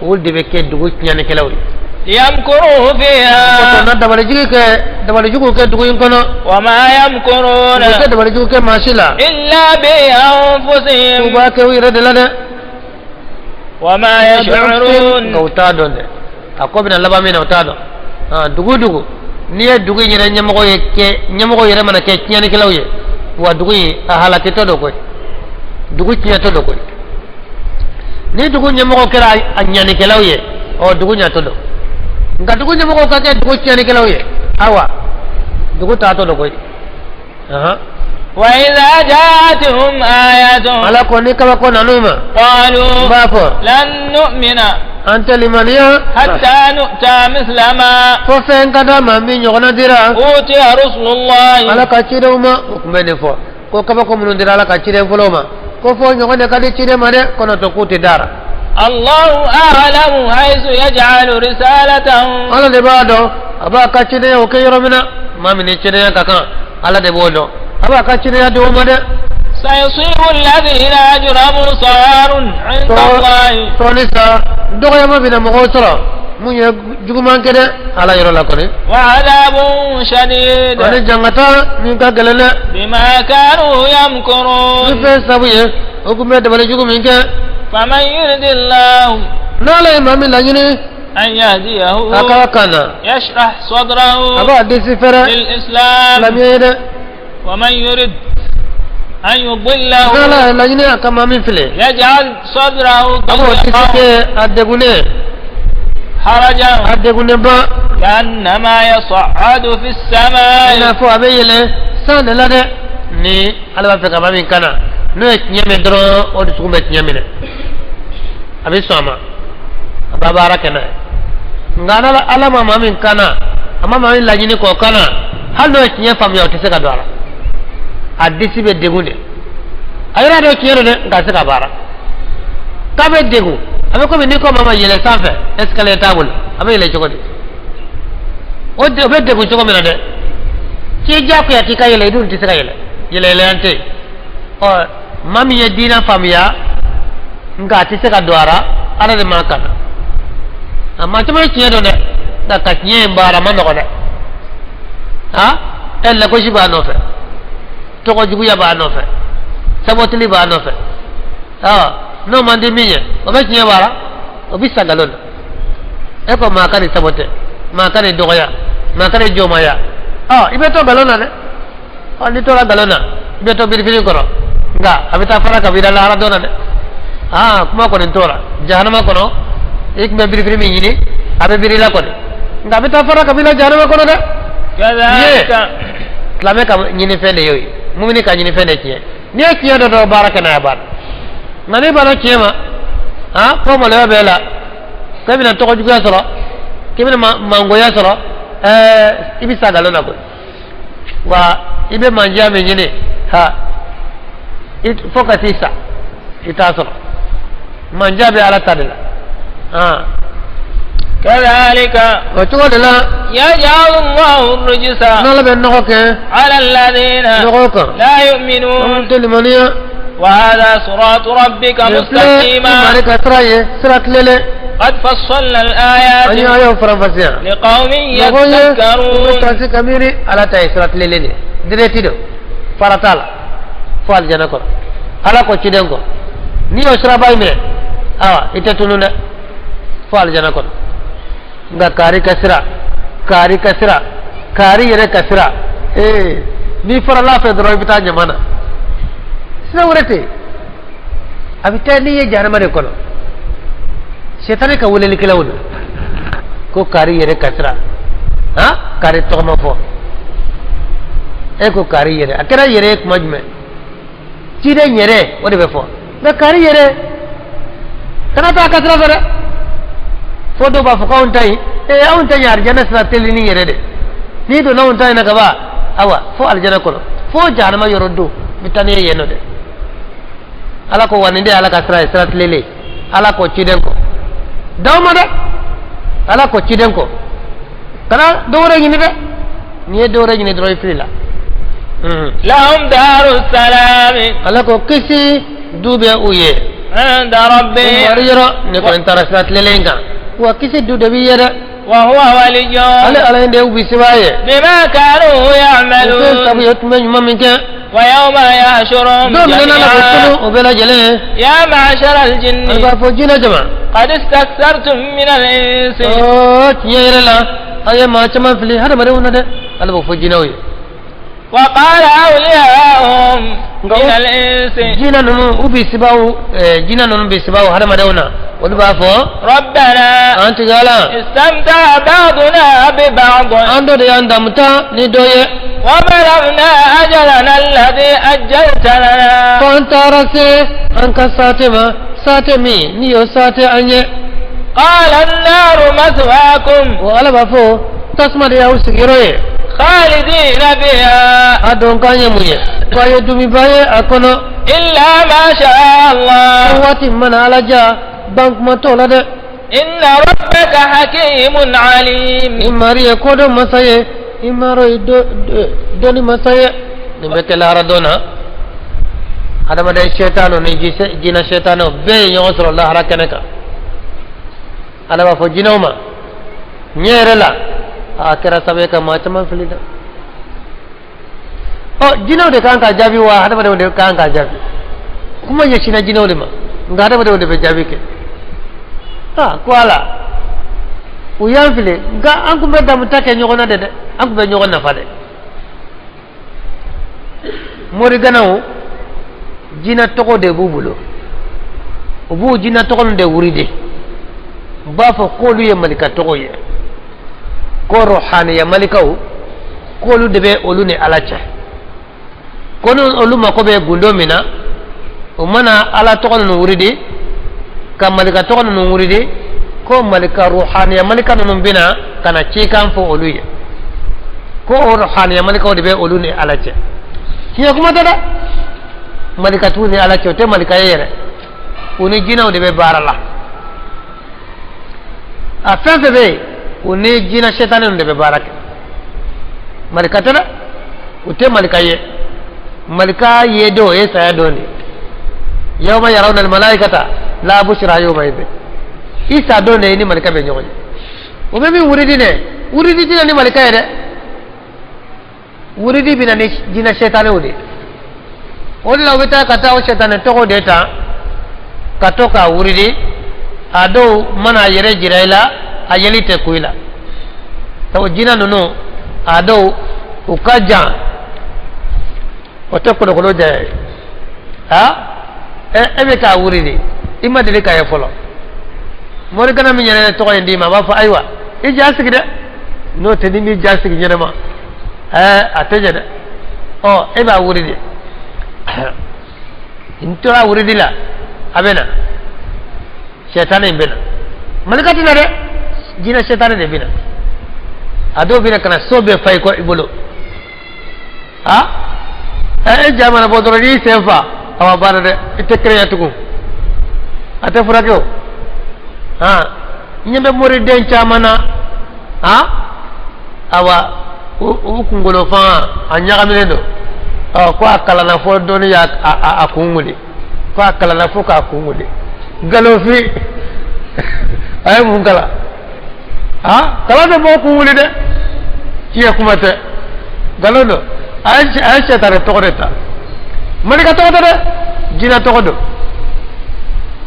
olu de bɛ kɛ dugu tiɲɛnikɛlaw ye. ليمكروا O فيها. na dabalijigi kɛ, dabalijugu kɛ dugu in kɔnɔ. وما يمكرون U tɛ dabalijugu kɛ maa si la, إلا u بأنفسهم. b'a kɛ u yɛrɛ de la dɛ. وما يشعرون. Nka u t'a dɔn dɛ, a ko bɛna laban min na, u t'a dɔn. Dugu dugu N'i ye dugu in yɛrɛ ɲɛmɔgɔ ye kɛ ɲɛmɔgɔ yɛrɛ mana kɛ tiɲɛnikɛlaw ye, wa dugu in a halakitɔ don koyi, dugu tiɲɛtɔ don koyi. Ni dugu ɲɛmɔgɔ kɛra a ɲanikɛlaw ye, ɔ dugu ɲatɔ don. Nka dugu ɲɛmɔgɔw ka kɛ dugu tiɲɛnikɛlaw ye, awa dugu taatɔ don koyi. وإذا جاءتهم آية Ala ko ni kabako nan'u ma, قالوا n b'a fɔ لن نؤمن an tɛ limaniya حتى نؤتى مثل ما fo fɛn ka d'a ma min ɲɔgɔnna dira أوتي رسل الله. Ala ka cidenw ma. O tun bɛ nin fɔ ko kabako minnu dira Ala ka ciden fɔlɔw ma, ko fo ɲɔgɔn de ka di ciden ma dɛ, kɔnɔtɔ k'u tɛ dara. الله أعلم حيث يجعل رسالته. Ala de b'a dɔn a b'a ka cidenya o kɛ yɔrɔ min na. Maa min ni cidenya ka kan, Ala de b'o dɔn a b'a ka cidenya di o ma dɛ. سيصيب الذين أجرموا صغار عند الله. Sɔɔni sa, dɔgɔyama bɛna mɔgɔw sɔrɔ mun ye juguman kɛ dɛ, Ala yɔrɔ la kɔni, وعذاب شديد ani jangata min ka gɛlɛn dɛ. بما كانوا Ni يمكرون. fɛn sabu ye o tun bɛ dabali jugu min kɛ. فمن يرد الله N'Ala ye maa min laɲini أن يهديه a ka kan na, يشرح صدره a b'a disi fɛrɛ للإسلام. silamɛya ye dɛ. ومن يرد أن يضله N'Ala ye laɲini a ka maa min fili, يجعل صدره a b'o disi ضيقا kɛ a degunnen, حرجا a degunnen ba, كأنما يصعد في i السماء. n'a fɔ a bɛ yɛlɛ san de la dɛ. Ni Ala b'a fɛ ka maa min kana, n'o ye tiɲɛ mɛn dɔrɔn, o dusukun bɛ tiɲɛ minɛ, a bɛ sɔn a ma, a b'a baara kɛ n'a ye. Nka n'Ala Ala ma maa min kana, a ma maa min laɲini k'o kana, hali n'o ye tiɲɛ faamuya, o tɛ se ka don a la. A disi bɛ degun de, a yɛrɛ dɔn tiɲɛ don dɛ, nka a tɛ se ka baara k'a bɛ degun. A bɛ komi n'i ko maa ma yɛlɛ sanfɛ, escalier t'a bolo, a bɛ yɛlɛ cogo di? O de o bɛ degun cogo min na dɛ, k'i diyagoya k'i ka yɛlɛ, i dun tɛ se ka yɛlɛ, yɛlɛ yɛlɛyan tɛ yen. Ɔ maa min ye diinɛ faamuya nka a tɛ se ka don a la, Ala de m'a kana. A maa caman ye tiɲɛ dɔn dɛ, nka ka tiɲɛ in baara a ma nɔgɔ dɛ. Ha ɛ, lagosi b'a nɔfɛ, tɔgɔ juguya b'a nɔfɛ, sabotili b'a nɔfɛ. Ɔ n'o man di min ye, o bɛ tiɲɛ baara, o bɛ sa nkalon na. E ko maa ka nin sabote, maa ka nin dɔgɔya, maa ka nin jɔnmaya, ɔ i bɛ to nkalon na dɛ. Ɔ n'i tora nkalon na, i bɛ to birifini kɔrɔ, nka a bɛ taa fara ka b'i la lahara don na dɛ. Aa, kuma kɔni t'o la jahanama kɔnɔ. I tun bɛ birifini min ɲini, a bɛ biri la kɔni, nka a bɛ taa fara ka b'i la jahanama kɔnɔ dɛ. كذلك Silamɛ ka ɲinifɛn de y'o ye, mumini ka ɲinifɛn de tiɲɛ. N'i ye tiɲɛ dɔ dɔrɔn, baara kɛ n'a ye, baara. Nka n'i banna tiɲɛ ma, han, fo maloya b'e la k'e bɛna tɔgɔ juguya sɔrɔ, k'i bɛna mangoya sɔrɔ, ɛɛ i bɛ sa nkalon na koyi. Wa i bɛ mandiya min ɲini, ha, i fo ka t'i sa, i t'a sɔrɔ. Mandiya bɛ Ala ta de la, han. كذلك O cogo de la, يجعل الله الرجس n'Ala bɛ nɔgɔ kɛ على الذين nɔgɔ kan لا an يؤمنون. tɛ limaniya. وهذا صراط ربك Nin filɛ i مستقيما. mari ka sira ye, sira tilelen. قد فصلنا An ye الآيات ayaw faranfasiya لقوم mɔgɔw ye u bɛ يتذكرون. taasi ka miiri. Ala ta ye sira tilelen de ye, direct don, fara t'a la fo alijana kɔnɔ. Ala ko ciden kɔ, n'i y'o siraba in minɛ, awa i tɛ tunun dɛ, fo alijana kɔnɔ. Nka kaari ka sira, kaari ka sira, kaari yɛrɛ ka sira, ee n'i farala a fɛ dɔrɔn, i bɛ taa ɲama na. Sira wɛrɛ tɛ yen, a bɛ taa n'i ye jahanama de kɔnɔ. Sɛtanɛ ka welelikɛlaw don ko kaari yɛrɛ ka sira, han, kaari tɔgɔ ma fɔ. E ko kaari yɛrɛ, a kɛra yɛrɛ ye kuma jumɛn? Ciden yɛrɛ, o de bɛ fɔ. Nka kaari yɛrɛ kana taa a ka sira fɛ dɛ. Fo dɔw b'a fɔ k'anw ta ɲi, ee anw ta ɲi alijana sira teli ni yɛrɛ de. N'i donna anw ta in na ka ban, awa fo alijana kɔnɔ, fo jahanama yɔrɔ don bɛ taa n'i ye yen nɔ dɛ. Ala ko wa nin de ye Ala ka sira ye, sira tilelen. Ala ko ciden kɔ daw ma dɛ. Ala ko ciden kɔ kana dɔ wɛrɛ ɲini dɛ. N'i ye dɔ wɛrɛ ɲini dɔrɔn, i fili la. لهم دار السلام Ala ko kisi du bɛ u ye عند ربهم. mari yɔrɔ. Ne kɔni taara sira tilelen in kan, wa kisi du de b'i ye dɛ. وهو وليهم Ale Ala in de y'u bisimila ye بما كانوا fɛn sabu يعملون. ye tun bɛ ɲuman min kɛ. Wa yawma yahshuruhum Don min na Ala b'u jami'an. tunu o bɛɛ lajɛlen ye. Ya ma'shara al-jinni. A b'a fɔ jinɛ jama. Qad istakthartum min al-insi. Ɔɔ tiɲɛ yɛrɛ la aw ye maa caman fili hadamadenw na dɛ. Ala b'o fɔ jinɛw ye. Wa qala awliya'uhum Nka min al-insi. Jinɛ ninnu u bisibaw jinɛ ninnu bisibaw hadamadenw na olu b'a fɔ. Rabbana. An tigi Ala. Istamta'a ba'duna bi ba'd. An dɔ de y'an damuta ni dɔ ye. Wa balagna ajalana alladhi ajjalta lana. Fo an taara se an ka saate ma saate min n'i y'o saate an ye. Qala an-naru mathwaakum. O Ala b'a fɔ tasuma de y'aw sigiyɔrɔ ye. Khalidina fiha. A don k'an ye mun ye. Ko a ye dumiba ye a kɔnɔ. Illa ma sha Allah. Waati min mana Ala ja ban kuma t'o la dɛ. Inna rabbaka hakimun alim. I mari ye kodɔn masa ye i maro ye dɔnni masa ye nin bɛ kɛ lahara don na hadamaden sɛtanw ni jinɛ sɛtanw bɛɛ ye ɲɔgɔn sɔrɔ lahara kɛnɛ kan Ala b'a fɔ jinɛw ma ɲɛ yɛrɛ la a kɛra sababu ye ka maa caman fili dɛ ɔ jinɛw de kan ka jaabi wa hadamadenw de kan ka jaabi kuma ɲɛsinna jinɛw de ma nka hadamadenw de bɛ jaabi kɛ aa ko Ala u y'an fili nka an tun bɛ damuta kɛ ɲɔgɔn na de dɛ an tun bɛ ɲɔgɔn nafa dɛ moriganaw jinɛ tɔgɔ de b'u bolo u b'u jinɛ tɔgɔ ninnu de wuridi u b'a fɔ k'olu ye malika tɔgɔ ye ko ruhaniya malikaw k'olu de bɛ olu ni Ala cɛ ko ni olu mako bɛ gundo min na u mana Ala tɔgɔ ninnu wuridi ka malika tɔgɔ ninnu wuridi ko malika ruhaniya malika ninnu bɛna ka na cikan fɔ olu ye ko o ruhaniya malikaw de bɛ olu ni Ala cɛ tiɲɛ kuma tɛ dɛ malika t'u ni Ala cɛ o tɛ malika ye yɛrɛ u ni jinɛw de bɛ baara la a fɛn fɛn bɛ yen u ni jinɛ sɛtanɛ ninnu de bɛ baara kɛ malika tɛ dɛ u tɛ malika ye malika ye don o ye saya don de ye yawma yarawna almalaikata la bushra yawma idhin i sa don de i ni malika bɛ ɲɔgɔn ye o bɛ min wuridi dɛ wuridi tɛ na ni malika ye dɛ wuridi bɛ na ni jinɛ sɛtanɛw de ye o de la u bɛ taa ka taa o sɛtanɛ tɔgɔ de ta ka to k'a wuridi a dɔw mana a yɛrɛ jira i la a yeli tɛ ku i la sabu jinɛ ninnu a dɔw u ka jan o tɛ kolokolo janya ye ha e bɛ k'a wuridi i ma deli k'a ye fɔlɔ morikana min yɛrɛ ye tɔgɔ in d'i ma a b'a fɔ ayiwa i ja sigi dɛ n'o tɛ ni m'i ja sigi ɲɛnama ɛɛ a tɛ ɲɛ dɛ ɔ e b'a wuridi n tora wuridi la a bɛ na sɛtanɛ in bɛ na malika tɛ na dɛ jinɛ sɛtanɛ de bɛ na a dɔw bɛ na ka na so bɛɛ fa i kɔ i bolo a e ja mana bɔ dɔrɔn n'i y'i sen fa a ma banna dɛ i tɛ kɛnɛya tugun a tɛ furakɛ o han n ɲɛ bɛ moriden caman na han awa u kunkolo fan a ɲagaminen don ɔ ko a kalanna fo dɔɔni y'a a kun wuli ko a kalanna fo k'a kun wuli nkalonfin a ye mun kalan ah kalan tɛ mɔgɔ kun wuli dɛ tiɲɛ kuma tɛ nkalon don a ye sɛtanɛ tɔgɔ de ta malika tɔgɔ tɛ dɛ jinɛ tɔgɔ don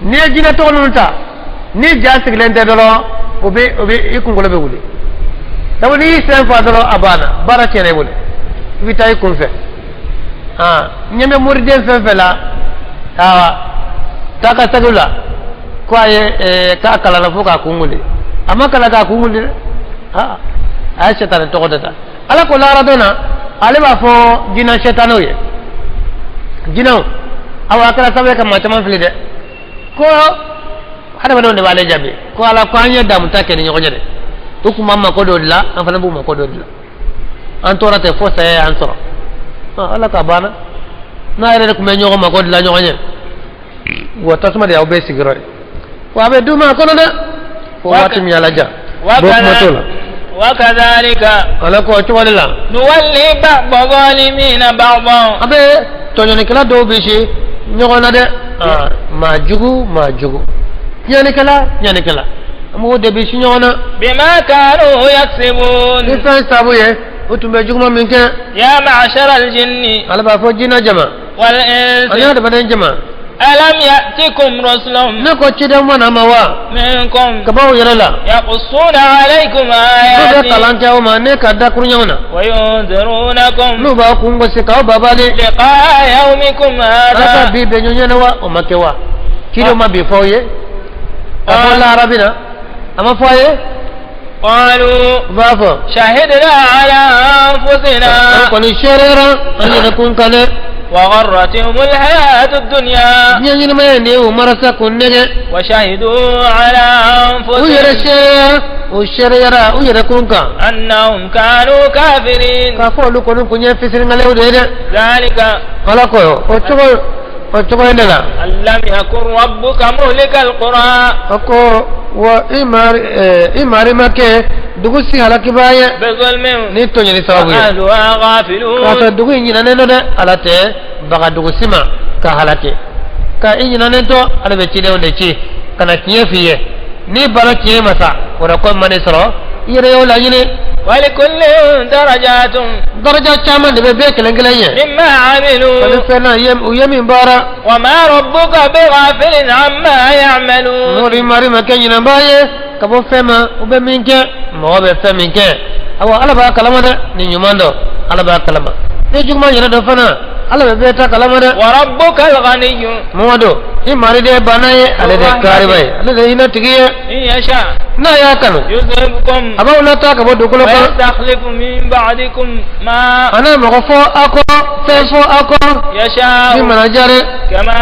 n'i ye jinɛ tɔgɔ ninnu ta ni ja sigilen tɛ dɔrɔn o bɛ i kunkolo bɛ wuli sabu n'i y'i sen fa dɔrɔn a banna baara tiɲɛna i bolo i bɛ taa i kun fɛ aa ɲɛ bɛ moriden fɛn fɛn la aa taa ka segin la ko a ye k'a kalanna fo k'a kun wuli a ma kalan k'a kun wuli dɛ aa a ye sɛtanɛ tɔgɔ de ta ala ko lahara don na ale b'a fɔ jinɛ sɛtanɛw ye jinɛw awa a kɛra sababu ye ka maa caman fili dɛ ko hadamadenw de b'ale jaabi ko ala ko an ye damuta kɛ ni ɲɔgɔn ye dɛ u tun b'an mako dɔ dilan an fana b'u mako dɔ dilan an tora ten fo saya y'an sɔrɔ ala ka banna n'a yɛrɛ de tun bɛ ɲɔgɔn mako dilan ɲɔgɔn ye wa tasuma de y'aw bɛɛ sigiyɔrɔ ye wa a bɛ d'u ma a kɔnɔ dɛ fo waati min ala ja bɔ kuma t'o la وكذلك ala ko o cogo de la نولي بعض الظالمين بعضا an bɛ tɔɲɔnikɛla dɔw bisi ɲɔgɔn na dɛ maa jugu maa jugu tiɲɛnikɛla tiɲɛnikɛla an b'o de bisi ɲɔgɔn na بما كانوا يكسبون ni fɛn sabu ye U tun bɛ juguman min kɛ. يا معشر الجن Ala b'a fɔ jinɛ jama والإنس ani adamaden jama. ألم يأتكم رسل Ne ko ciden ma na ma wa منكم ka b'aw yɛrɛ la يقصون عليكم n'u bɛ آياتي kalan kɛ aw ma ne ka dakuruɲɛw na وينذرونكم n'u b'aw kun gosi k'aw babali لقاء يومكم ala ka هذا bi bɛ ɲɔgɔn ɲɛna wa o ma kɛ wa cidenw ma bi fɔ aw ye ka fɔ lahara bi na a ma fɔ a ye. قالوا U b'a fɔ شهدنا على an أنفسنا kɔni seereyara an yɛrɛ kun kan dɛ. وغرتهم الحياة الدنيا Diɲɛ ɲɛnamaya in de ye u marasa k'u nɛgɛ. وشهدوا على U yɛrɛ أنفسهم seereya u seereyara u yɛrɛ kun kan أنهم كانوا كافرين k'a fɔ olu kɔni kun ye fisiringalew de ye dɛ. ذلك Ala ko o cogo o cogo in de la. أن لم يكن ربك مهلك القرى A ko wa i mari i mari ma kɛ dugu si halakibaa ye بظلم ni tɔɲɔli sababu ye. وأهلها K'a غافلون sɔrɔ dugu in ɲinɛnen don dɛ ala tɛ baga dugu si ma ka halaki ka i ɲinɛnen to ala bɛ cidenw de ci ka na tiɲɛ f'i ye n'i banna tiɲɛ ma sa o la ko man sɔrɔ i yɛrɛ y'o laɲini. ولكل درجات Daraja caman de bɛ bɛɛ kelen kelen ye مما ani عملوا fɛn na u ye min baara. وما ربك بغافل عما يعملون N'o mari ma kɛ ɲinɛbaa ye ka bɔ fɛn ma u bɛ min kɛ mɔgɔ bɛ fɛn min kɛ awa ala b'a kalama dɛ ni ɲuman dɔ ala b'a kalama ni juguman yɛrɛ dɔ fana ala bɛ bɛɛ ta kalama dɛ. وربك الغني Mamadu i mari de ye bana ye ale de ye kaariba ye ale de ye hinɛ tigi ye. إن يشاء N'a y'a kanu يذهبكم a b'aw lataa ka bɔ dugukolo kɔnɔ ويستخلف من بعدكم ما a n'a mɔgɔ fɔ aw kɔ fɛn fɔ aw kɔ يشاء min mana diya dɛ كما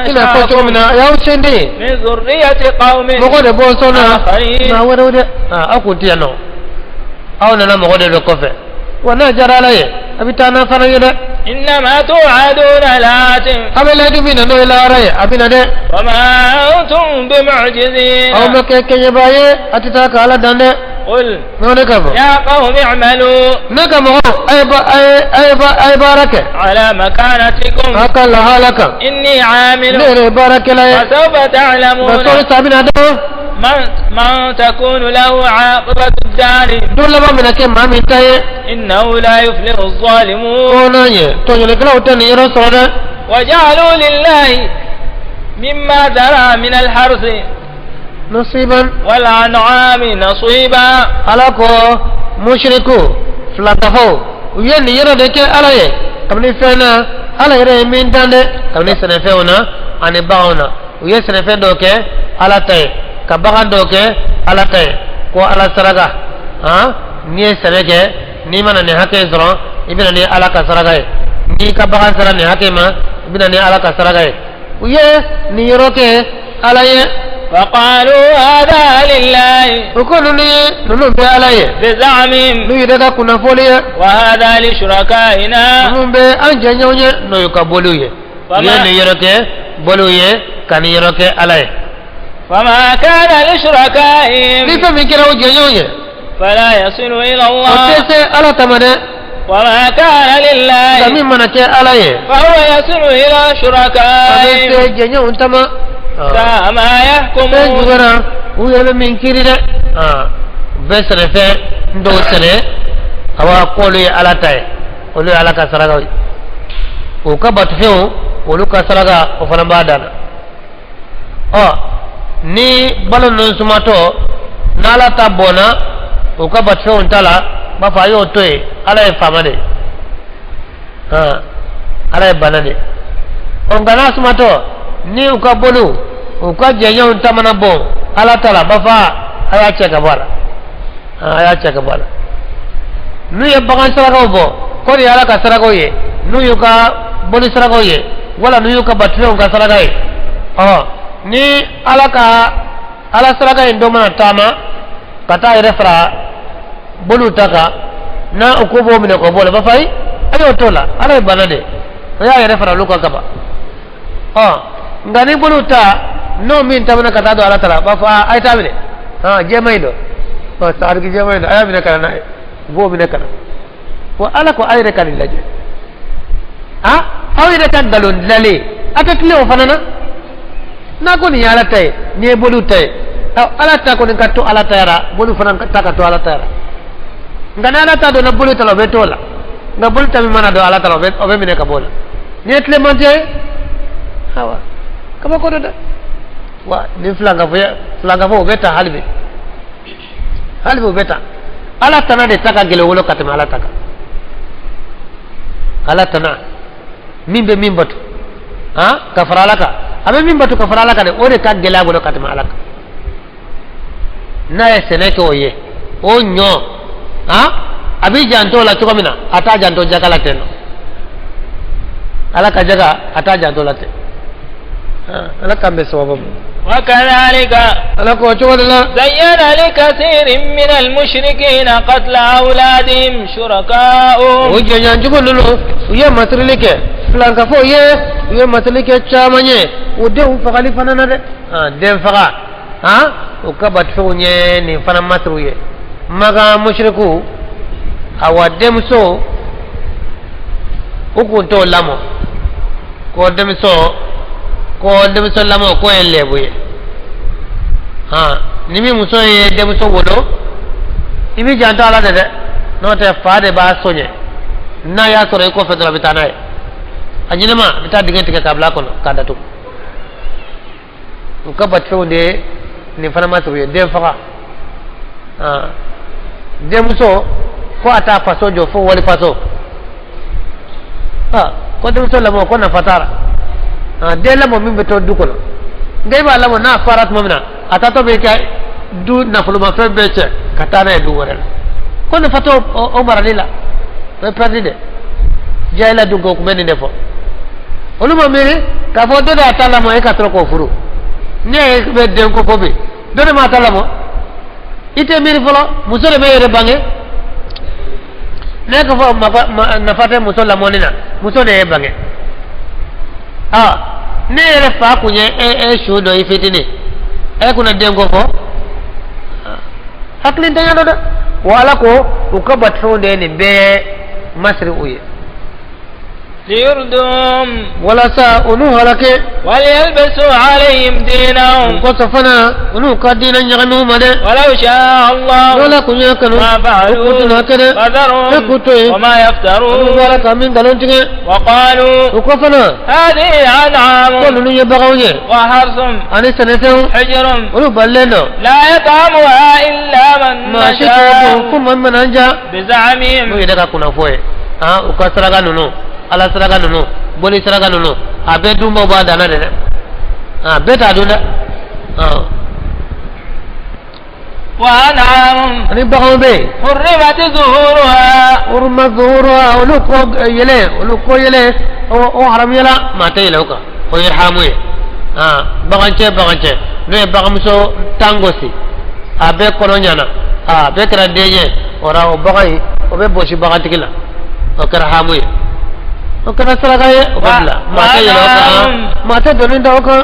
i n'a fɔ cogo min أنشأكم na a y'aw sen den من ذرية قوم mɔgɔ de bɔ sɔn na آخرين maa wɛrɛw dɛ aw kun tɛ yan nɔ aw nana mɔgɔ de bɛ kɔfɛ wa n'a diyara ala ye a bɛ taa n'a fana ye dɛ. إنما توعدون لآت A bɛ layidu min na n'o ye lahara ye a bɛ na dɛ. وما أنتم بمعجزين Aw ma kɛ kɛɲɛbaa ye a tɛ taa ka ala dan dɛ. قل N'o de ka fɔ يا قوم اعملوا ne ka mɔgɔw a ye ba a ye a ye ba a ye baara kɛ على مكانتكم a ka lahala kan إني عامل ne yɛrɛ ye baarakɛla ye فسوف nka تعلمون sɔɔni sa bɛna dɔn من تكون له عاقبة الدار don laban bɛna kɛ maa min ta ye. إنه لا يفلح الظالمون Ko n'a ɲɛ tɔɲɔlikɛlaw tɛ nin yɔrɔ sɔrɔ dɛ. وجعلوا لله مما ذرى من الحرث Nasiban والأنعام نصيبا ala ko musiriku filakafaw u ye nin yɔrɔ de kɛ ala ye kabini fɛn na ala yɛrɛ ye min dan dɛ kabini sɛnɛfɛnw na ani baganw na u ye sɛnɛfɛn dɔw kɛ ala ta ye ka bagan dɔw kɛ ala ta ye ko ala saraka han n'i ye sɛnɛ kɛ n'i mana nin hakɛ in sɔrɔ i bɛna ni ala ka saraka ye n'i ka bagan sera nin hakɛ ma i bɛna ni ala ka saraka ye u ye nin yɔrɔ kɛ ala ye. فقالوا هذا لله U ko ninnu ye ninnu bɛ ala ye بزعمهم n'u yɛrɛ ka kunnafoni ye وهذا لشركائنا ninnu bɛ an jɛɲɔgɔn ye n'o y'u ka boliw ye u ye nin yɔrɔ kɛ boliw ye ka nin yɔrɔ kɛ ala ye. فما كان لشركائهم Ni fɛn min kɛra u jɛɲɔgɔn ye فلا يصل إلى o الله tɛ se ala ta ma dɛ. وما كان Nka لله min mana kɛ ala ye فهو يصل إلى a bɛ se شركائهم jɛɲɔgɔnw ta ma. ساء ما Fɛn يحكمون juguyara u yɛrɛ bɛ min kiiri dɛ u bɛ sɛnɛfɛn dɔw sɛnɛ awa k'olu ye ala ta ye olu ye ala ka sarakaw ye u ka batofɛnw olu ka saraka o fana b'a dan na ɔ ni balo ninnu sumatɔ n'ala ta bɔnna u ka batofɛnw ta la u b'a fɔ a y'o to yen ala ye faama de ye ala ye bana de ye ɔ nka n'a sumatɔ ni u ka boliw u ka jɛɲɔgɔnw ta mana bɔn ala ta la u b'a fɔ a y'a cɛ ka bɔ a la a y'a cɛ ka bɔ a la n'u ye bagan sarakaw bɔ ko nin ye ala ka sarakaw ye n'u y'u ka boli sarakaw ye wala n'u y'u ka batofɛnw ka saraka ye ɔ ni ala ka ala saraka in dɔ mana taama ka taa yɛrɛ fara boliw ta kan n'a u ko b'o minɛ k'o bɔ o la u b'a fɔ ayi a y'o t'o la ala ye bana de o y'a yɛrɛ fara olu kan kaban ɔ nka ni boliw ta n'o min taamana ka taa don ala ta la u b'a fɔ a ye taa minɛ jɛman in don ɔ sagariki jɛman in don a y'a minɛ ka na n'a ye u b'o minɛ ka na wa ala ko a yɛrɛ ka nin lajɛ a aw yɛrɛ ka nkalon dilanlen a tɛ tilen o fana na n'a ko nin ye ala ta ye nin ye boliw ta ye ala ta kɔni ka to ala ta yara boliw fana ta ka to ala ta yara Nka ni ala ta donna boli ta la, o bɛ t'o la. Nka boli ta min mana don ala ta la, o bɛ minɛ ka bɔ o la. Nin ye tilemantiya ye. Awa, kabako do dɛ. Wa ni filankafo ye, filankafo o bɛ ta hali bi, hali bi o bɛ ta. Ala tana de ta ka gɛlɛn wolo ka tɛmɛ ala ta kan. Ala tana min bɛ min bato han ka fara ala kan, a bɛ min bato ka fara ala kan dɛ, o de ka gɛlɛn a bolo ka tɛmɛ ala kan. N'a ye sɛnɛ kɛ o ye, o ɲɔ han, a b'i janto o la cogo min na, a t'a janto jaga la ten nɔ. Ala ka jaga, a t'a janto la ten. Ala k'an bɛn sababu ma. وكذلك Ala ko cogo de la. زين لكثير من المشركين قتل أولادهم شركاؤهم. O jɔnɲɔgɔnjugu ninnu, u ye masirili kɛ filankafow ye, u ye masirili kɛ caman ye o denw fagali fana na dɛ. Den faga han, u ka batofɛnw ye nin fana masiriw ye. Makan musiriku, awa, denmuso u kun t'o lamɔ, ko denmuso lamɔ k'o ye lɛbu ye. Han, ni min muso ye denmuso wolo, i b'i janto a la de dɛ, n'o tɛ fa de b'a soɲɛ. N'a y'a sɔrɔ i kɔfɛ dɔrɔn, a bɛ taa n'a ye a ɲɛnama, a bɛ taa dingɛ tigɛ k'a bila a kɔnɔ k'a datugu. U ka batofɛnw de ye nin fana ma sugu ye, den faga. Denmuso ko a t'a faso jɔ fo wali faso. Ko denmuso lamɔ ko nafa t'a la. Den lamɔ min bɛ to du kɔnɔ, nka i b'a lamɔ, n'a fara tuma min na, a taatɔ bɛ kɛ du nafolomafɛn bɛɛ cɛ ka taa n'a ye du wɛrɛ la, ko nafa t'o o marali la, o ye perdu de. Jahila dun ko kun bɛ nin de fɔ. Olu ma miiri k'a fɔ dɔ de y'a ta lamɔ, e ka sɔrɔ k'o furu. Ne ye bɛ den ko fɔ bi, dɔ de m'a ta lamɔ. I tɛ miiri fɔlɔ, muso de bɛ yɛrɛ bange. Ne ko fɔ nafa tɛ muso lamɔni na, muso de ye bange. Aa, ne yɛrɛ fa kun ye e su dɔ i fitinin, e kunna den ko fɔ hakilintanya dɔ dɛ. Wa ala ko u ka batofɛnw de ye nin bɛɛ masiri u ye. ليردوهم Walasa olu halake. وليلبسوا عليهم دينهم. Kosɔn fana olu ka diinɛ ɲagami u ma dɛ. ولو شاء الله Wala kun y'a kanu, ما u kun فعلوا tɛna kɛ dɛ. فذرهم E k'u to yen. وما Olu يفترون. b'a la ka min nkalon tigɛ. وقالوا O kɔ fana, هذه أنعام ko ninnu ye baganw ye وحرث ani sɛnɛfɛnw, حجر olu balilen don. لا يطعمها إلا من Maa si t'o dun fo نشاء maa min mana an ja. N'o بزعمهم. yɛrɛ ka kunnafo ye han, u ka saraka ninnu, ala saraka ninnu, boli saraka ninnu, a bɛɛ dunbaw b'a danna de dɛ. A bɛɛ t'a dun dɛ han. وأنعام Ani baganw bɛ yen. حرمت ظهورها. حرمت ظهورها, olu kɔ yɛlɛ, olu kɔ yɛlɛ o haramuyala, maa tɛ yɛlɛ o kan, o ye haramu ye. Bagan cɛ, bagan cɛ n'o ye baganmuso tan gosi, a bɛɛ kɔnɔ ɲana, a bɛɛ kɛra den ye, o la o bagan in o bɛ bɔsi bagantigi la, o kɛra haramu ye, o kɛra saraka ye, o bɛ bila, maa tɛ yɛlɛ o kan, maa tɛ doni da o kan.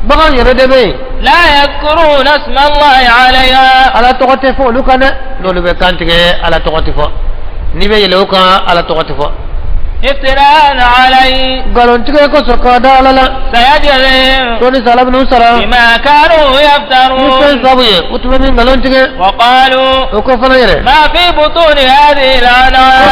Bagan yɛrɛ de bɛ yen. لا يذكرون اسم الله عليها. Ala tɔgɔ tɛ fɔ olu kan dɛ. N'olu bɛ kan tigɛ, ala tɔgɔ tɛ fɔ. N'i bɛ yɛlɛ o kan, ala tɔgɔ tɛ fɔ. افتراء عليه. Nkalontigɛ kosɔn k'a da ala la. سيجزيهم Sɔɔni sala bɛn'u sara بما كانوا ni fɛn يفترون. sabu ye u tun bɛ min nkalon tigɛ. وقالوا O kɔ fana yɛrɛ, ما في بطون هذه ko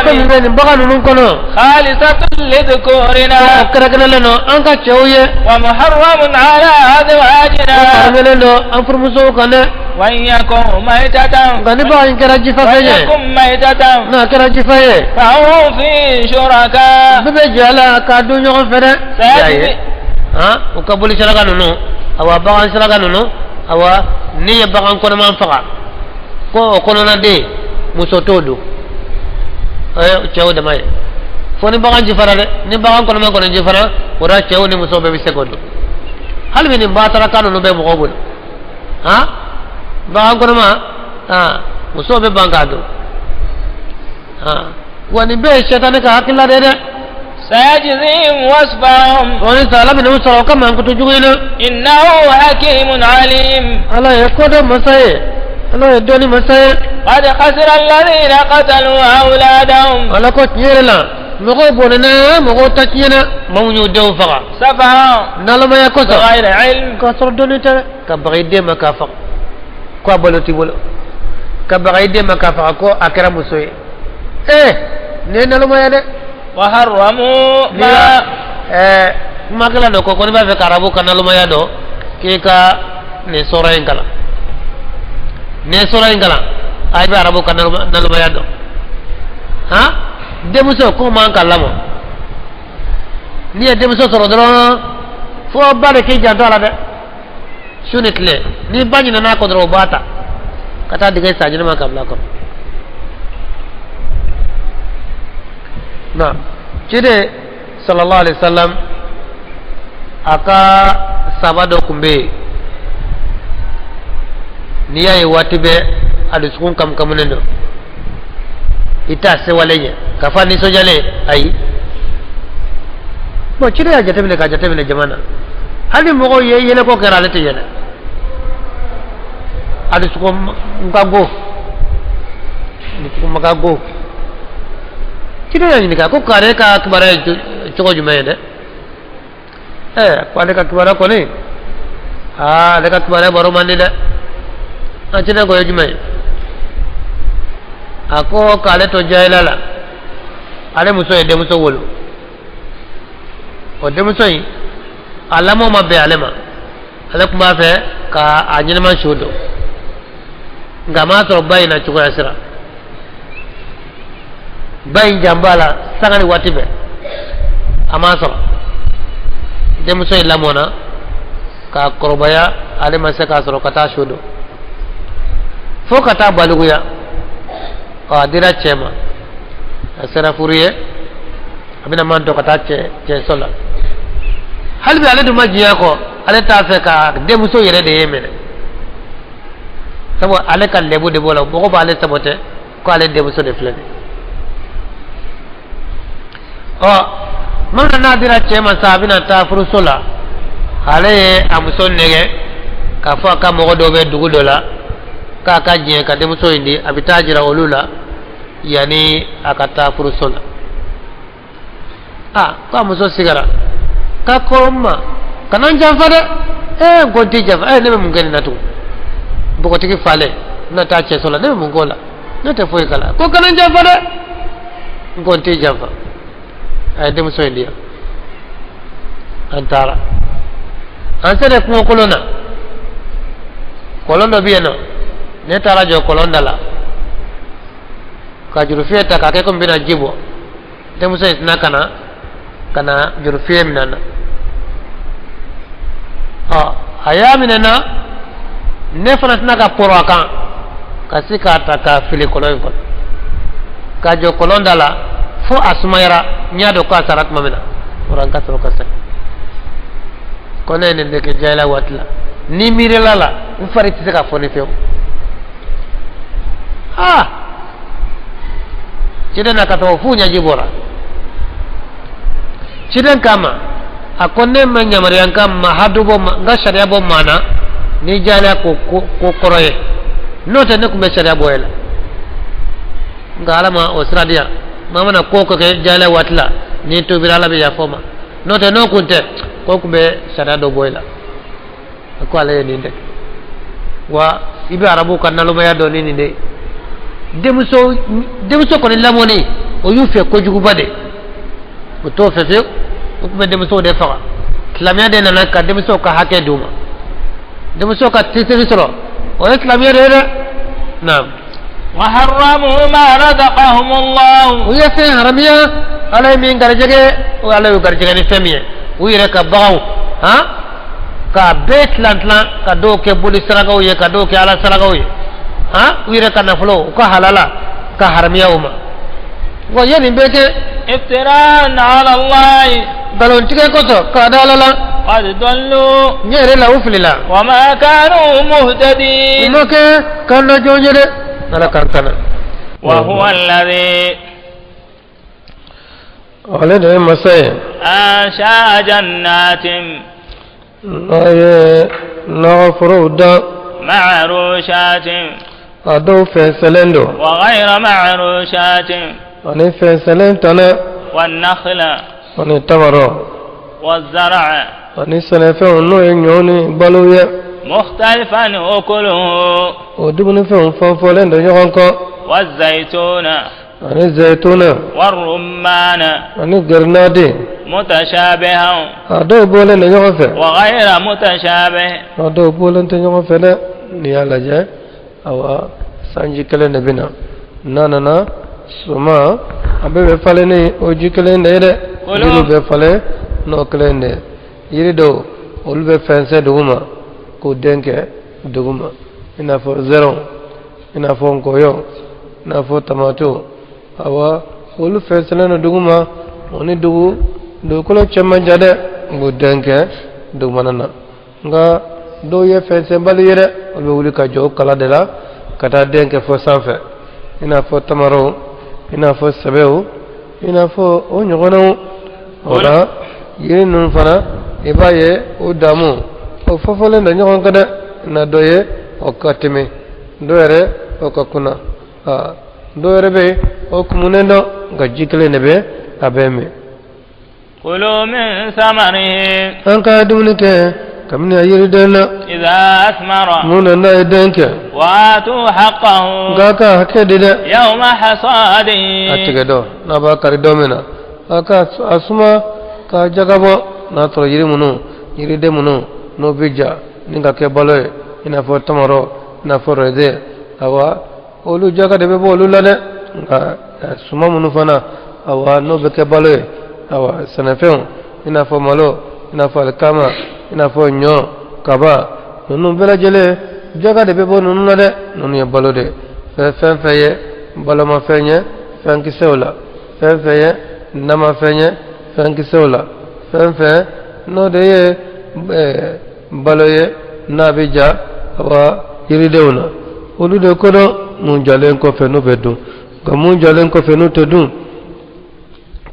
fɛn min الأنعام bɛ nin bagan ninnu kɔnɔ, خالصة لذكورنا o kɛrɛnkɛrɛnlen don an ka cɛw ye, ومحرم على o أزواجنا. haramuyalen don an furumusow kan dɛ. وإن يكن ميتة Nka ni bagan in kɛra jifa وإن fɛn ye, يكن ميتة n'a kɛra jifa ye, فهم فيه شركاء. bɛɛ bɛ jɛ a la k'a dun ɲɔgɔn fɛ dɛ. Sayajzi- Y'a ye han, u ka boli saraka ninnu, awa, bagan saraka ninnu, awa, n'i ye bagan kɔnɔman faga ko o kɔnɔna den, muso t'o dun, o ye cɛw dama ye, fo ni bagan jifara dɛ. Ni bagan kɔnɔman kɔni jifara, o la cɛw ni musow bɛɛ bɛ se k'o dun. Hali bi nin ba saraka ninnu bɛ mɔgɔw bolo han, bagan kɔnɔma han, musow bɛ ban k'a dun han. Wa nin bɛɛ ye sɛtanɛ ka hakilila de ye dɛ. سيجزيهم وصفهم. Sɔɔni sa ala bɛna u sɔrɔ o ka mankutu jugu in na. إنه حكيم عليم. Ala ye kodɔn masa ye, ala ye dɔnni masa ye. قد خسر الذين قتلوا أولادهم Ala ko tiɲɛ yɛrɛ la, mɔgɔw bɔnɛna, mɔgɔw ta tiɲɛna, maaw y'u denw faga سفها nalomaya kosɔn بغير علم. K'a sɔrɔ dɔnni tɛ dɛ, ka baga i den ma k'a faga, ko a balo t'i bolo. Ka baga i den ma k'a faga ko a kɛra muso ye. Ee, nin ye nalomaya dɛ. وحرموا ما Ɛɛ, kumakɛla dɔ ko ko n'i b'a fɛ ka arabu ka nalomaya dɔn, k'i ka nin sɔrɔ in kalan. Nin ye sɔrɔ in kalan, a i bɛ arabu ka nalomaya dɔn. Han, denmuso ko man ka lamɔ. N'i ye denmuso sɔrɔ dɔrɔn, fo ba de k'i janto a la dɛ, su ni tile. Ni ba ɲinɛna a kɔ dɔrɔn, o b'a ta ka taa dingɛ san ɲɛnama ka bila a kɔnɔ. Na ciden sallallahu alaihi wasallam, a ka saba dɔ tun bɛ yen. N'i y'a ye waati bɛɛ a dusukun kamukamunen don, i t'a sewalen ye k'a fɔ a nisɔndiyalen, ayi. Bon, ciden y'a jateminɛ k'a jateminɛ jama na, hali mɔgɔw ye yɛlɛko kɛra, ale tɛ yɛlɛ, a dusukun ka go, dusukun ma ka go. Ciden y'a ɲininka ko k'ale ka kibaruya ye cogo jumɛn ye dɛ? Ɛɛ, ko ale ka kibaruya kɔni, aa, ale ka kibaruya baro man di dɛ. An ciden ko ye jumɛn ye? A ko k'ale to jahiliya la, ale muso ye denmuso wolo. O denmuso in, a lamɔ ma bɛn ale ma. Ale tun b'a fɛ ka a ɲɛnɛma su don, nka a m'a sɔrɔ ba in na cogoya sira. Ba in jan b'a la sanga ni waati bɛɛ, a m'a sɔrɔ. Denmuso in lamɔna k'a kɔrɔbaya, ale ma se k'a sɔrɔ ka taa su don fo ka taa balikuya. Ɔ, a dira cɛ ma, a sera furu ye, a bɛna man to ka taa cɛ cɛso la. Hali bi ale dun ma diɲɛ kɔ, ale t'a fɛ ka denmuso yɛrɛ de ye minɛ, sabu ale ka lɛbu de b'o la. Mɔgɔ b'ale sabotɛ ko ale denmuso de filɛ nin ye. Ɔ, mana n'a dira cɛ ma sa, a bɛna taa furuso la. Ale ye a muso nɛgɛ k'a fɔ a ka mɔgɔ dɔ bɛ dugu dɔ la, k'a ka diɲɛ ka denmuso in di, a bɛ taa jira olu la yanni a ka taa furuso la. A ko a muso sigara k'a ko n ma kana n janfa dɛ. Ee, n ko n t'i janfa. Ee, ne bɛ mun kɛ nin na tugun? Npogotigi falen n na taa cɛso la, ne bɛ mun k'o la? Ne tɛ foyi kala. Ko kana n janfa dɛ. N ko n t'i janfa. A ye denmuso in di yan. An taara, an sera kungo kolon na, kɔlɔn dɔ bɛ yen nɔ. Ne taara jɔ kɔlɔn da la ka jurufiyɛ ta k'a kɛ komi n bɛna ji bɔ. Denmuso in tɛna ka na jurufiyɛ minɛ n na. Ɔ, a y'a minɛ n na, ne fana tɛna ka pɔrɔ a kan ka se k'a ta k'a fili kɔlɔn in kɔnɔ, ka jɔ kɔlɔn da la fo a sumayara. N y'a dɔn ko a sara tuma min na, o la n ka sɔrɔ ka segin. Ko ne ye nin de kɛ jahiliya waati la. Ni miirila la, n fari tɛ se ka fɔ ne fiyewu. Aa, ciden na ka taga f'u ɲɛji bɔra. Ciden kama a ko ne ma yamaruya n ka ma hadu bɔ n ka sariya bɔ maa na ni jahiliya ko ko kɔrɔ ye, n'o tɛ ne tun bɛ sariya bɔ e la. Nka ala ma o sira di yan. Maa mana ko ko kɛ jahiliya waati la, n'i tubira, ala bɛ yafa o ma. N'o tɛ, n'o kun tɛ, ko kun bɛ sariya dɔ bɔ e la. A ko ale ye nin de kɛ. Wa i bɛ arabuw ka nalomaya dɔn ni nin de ye. Denmuso, denmuso kɔni lamɔni, o y'u fɛ kojuguba de, o t'o fɛ fiyewu. U tun bɛ denmusow de faga. Silamɛya de nana ka denmusow ka hakɛ d'u ma, denmusow ka tisiri sɔrɔ, o ye silamɛya de ye dɛ. Naam. وحرموا ما رزقهم الله. U ye fɛn haramiya ala ye min garijɛgɛ o, ala y'u garijɛgɛ ni fɛn min ye, u yɛrɛ ka baganw, han, k'a bɛɛ tilan tilan, ka dɔw kɛ boli sarakaw ye, ka dɔw kɛ ala sarakaw ye, han, u yɛrɛ ka nafolo, u ka halala ka haramiya u ma. Wa ye nin bɛɛ kɛ افتراء على الله. Nkalontigɛ kosɔn k'a da ala la. قد ضلوا. N yɛrɛ la, u filila. وما كانوا U مهتدين. ma kɛ kan na jɔn ye dɛ. Ala k'an kana. وهو الذي Ale de ye masa ye أنشأ جنات n'a ye nakɔforow dan معروشات a dɔw fɛnsɛlen don وغير معروشات ani fɛnsɛlen tana والنخل ani tamaro والزرع ani sɛnɛfɛnw, n'o ye ɲɔ ni balo ye. مختلفا أكله O dumunifɛnw fɔnfɔlen don ɲɔgɔn kɔ. والزيتون Ani zayituna. والرمان Ani gɛrɛnadi. متشابها A dɔw bɔlen don ɲɔgɔn fɛ. وغير متشابه. A dɔw bɔlen tɛ ɲɔgɔn fɛ dɛ. N'i y'a lajɛ, awa, sanji kelen de bɛ na. N'a nana, suman a bɛɛ bɛ falen ni o ji kelen de ye dɛ. Yiriw bɛ falen n'o kelen de ye. Yiri dɔw, olu bɛ fɛnsɛn duguma k'o den kɛ duguma, i n'a fɔ zɛrɛnw, i n'a fɔ nkɔyɔ, i n'a fɔ tamatiw. Awa, olu fɛnsɛnnen don duguma, o ni dugu dugukolo cɛ man jan dɛ, u b'o den kɛ dugumana na. Nka dɔw ye fɛnsɛnbali ye dɛ, olu bɛ wuli ka jɔ o kala de la ka taa den kɛ fo sanfɛ, i n'a fɔ tamaraw, i n'a fɔ sɛbɛw, i n'a fɔ o ɲɔgɔnnaw. O la, yiri ninnu fana, i b'a ye o damu o fɔfɔlen don ɲɔgɔn kan dɛ. Na dɔ ye o ka tɛmɛ dɔ yɛrɛ, o ka kunna, dɔw yɛrɛ bɛ yen, o kumunen dɔn, nka ji kelen de bɛ a bɛɛ min. كلوا من ثمره An ka dumuni kɛ kabini a yiriden na. إذا أثمر Mun na n'a ye den kɛ. وآتوا حقه Nka ka hakɛ di dɛ. يوم حصاده. A tigɛ dɔ n'a b'a kari don min na, a ka a suma k'a jaga bɔ. N'a sɔrɔ yiri minnu, yiriden minnu n'o bɛ ja ni ka kɛ balo ye, i n'a fɔ tamaro, i n'a fɔ rɛzɛn, awa, olu jaga de bɛ bɔ olu la dɛ. Nka suma minnu fana, awa, n'o bɛ kɛ balo ye, awa, sɛnɛfɛnw, i n'a fɔ malo, i n'a fɔ alikama, i n'a fɔ ɲɔ, kaba, ninnu bɛɛ lajɛlen jaga de bɛ bɔ ninnu na dɛ. Ninnu ye balo de ye. Fɛn fɛn fɛn ye balomafɛn ye fɛnkisɛw la, fɛn fɛn ye namafɛn ye fɛnkisɛw la, fɛn fɛn n'o de ye balo ye n'a bɛ ja, awa, yiridenw na, olu de ko dɔn. Mun jalen kɔfɛ n'o bɛ dun, nka mun jalen kɔfɛ n'o tɛ dun,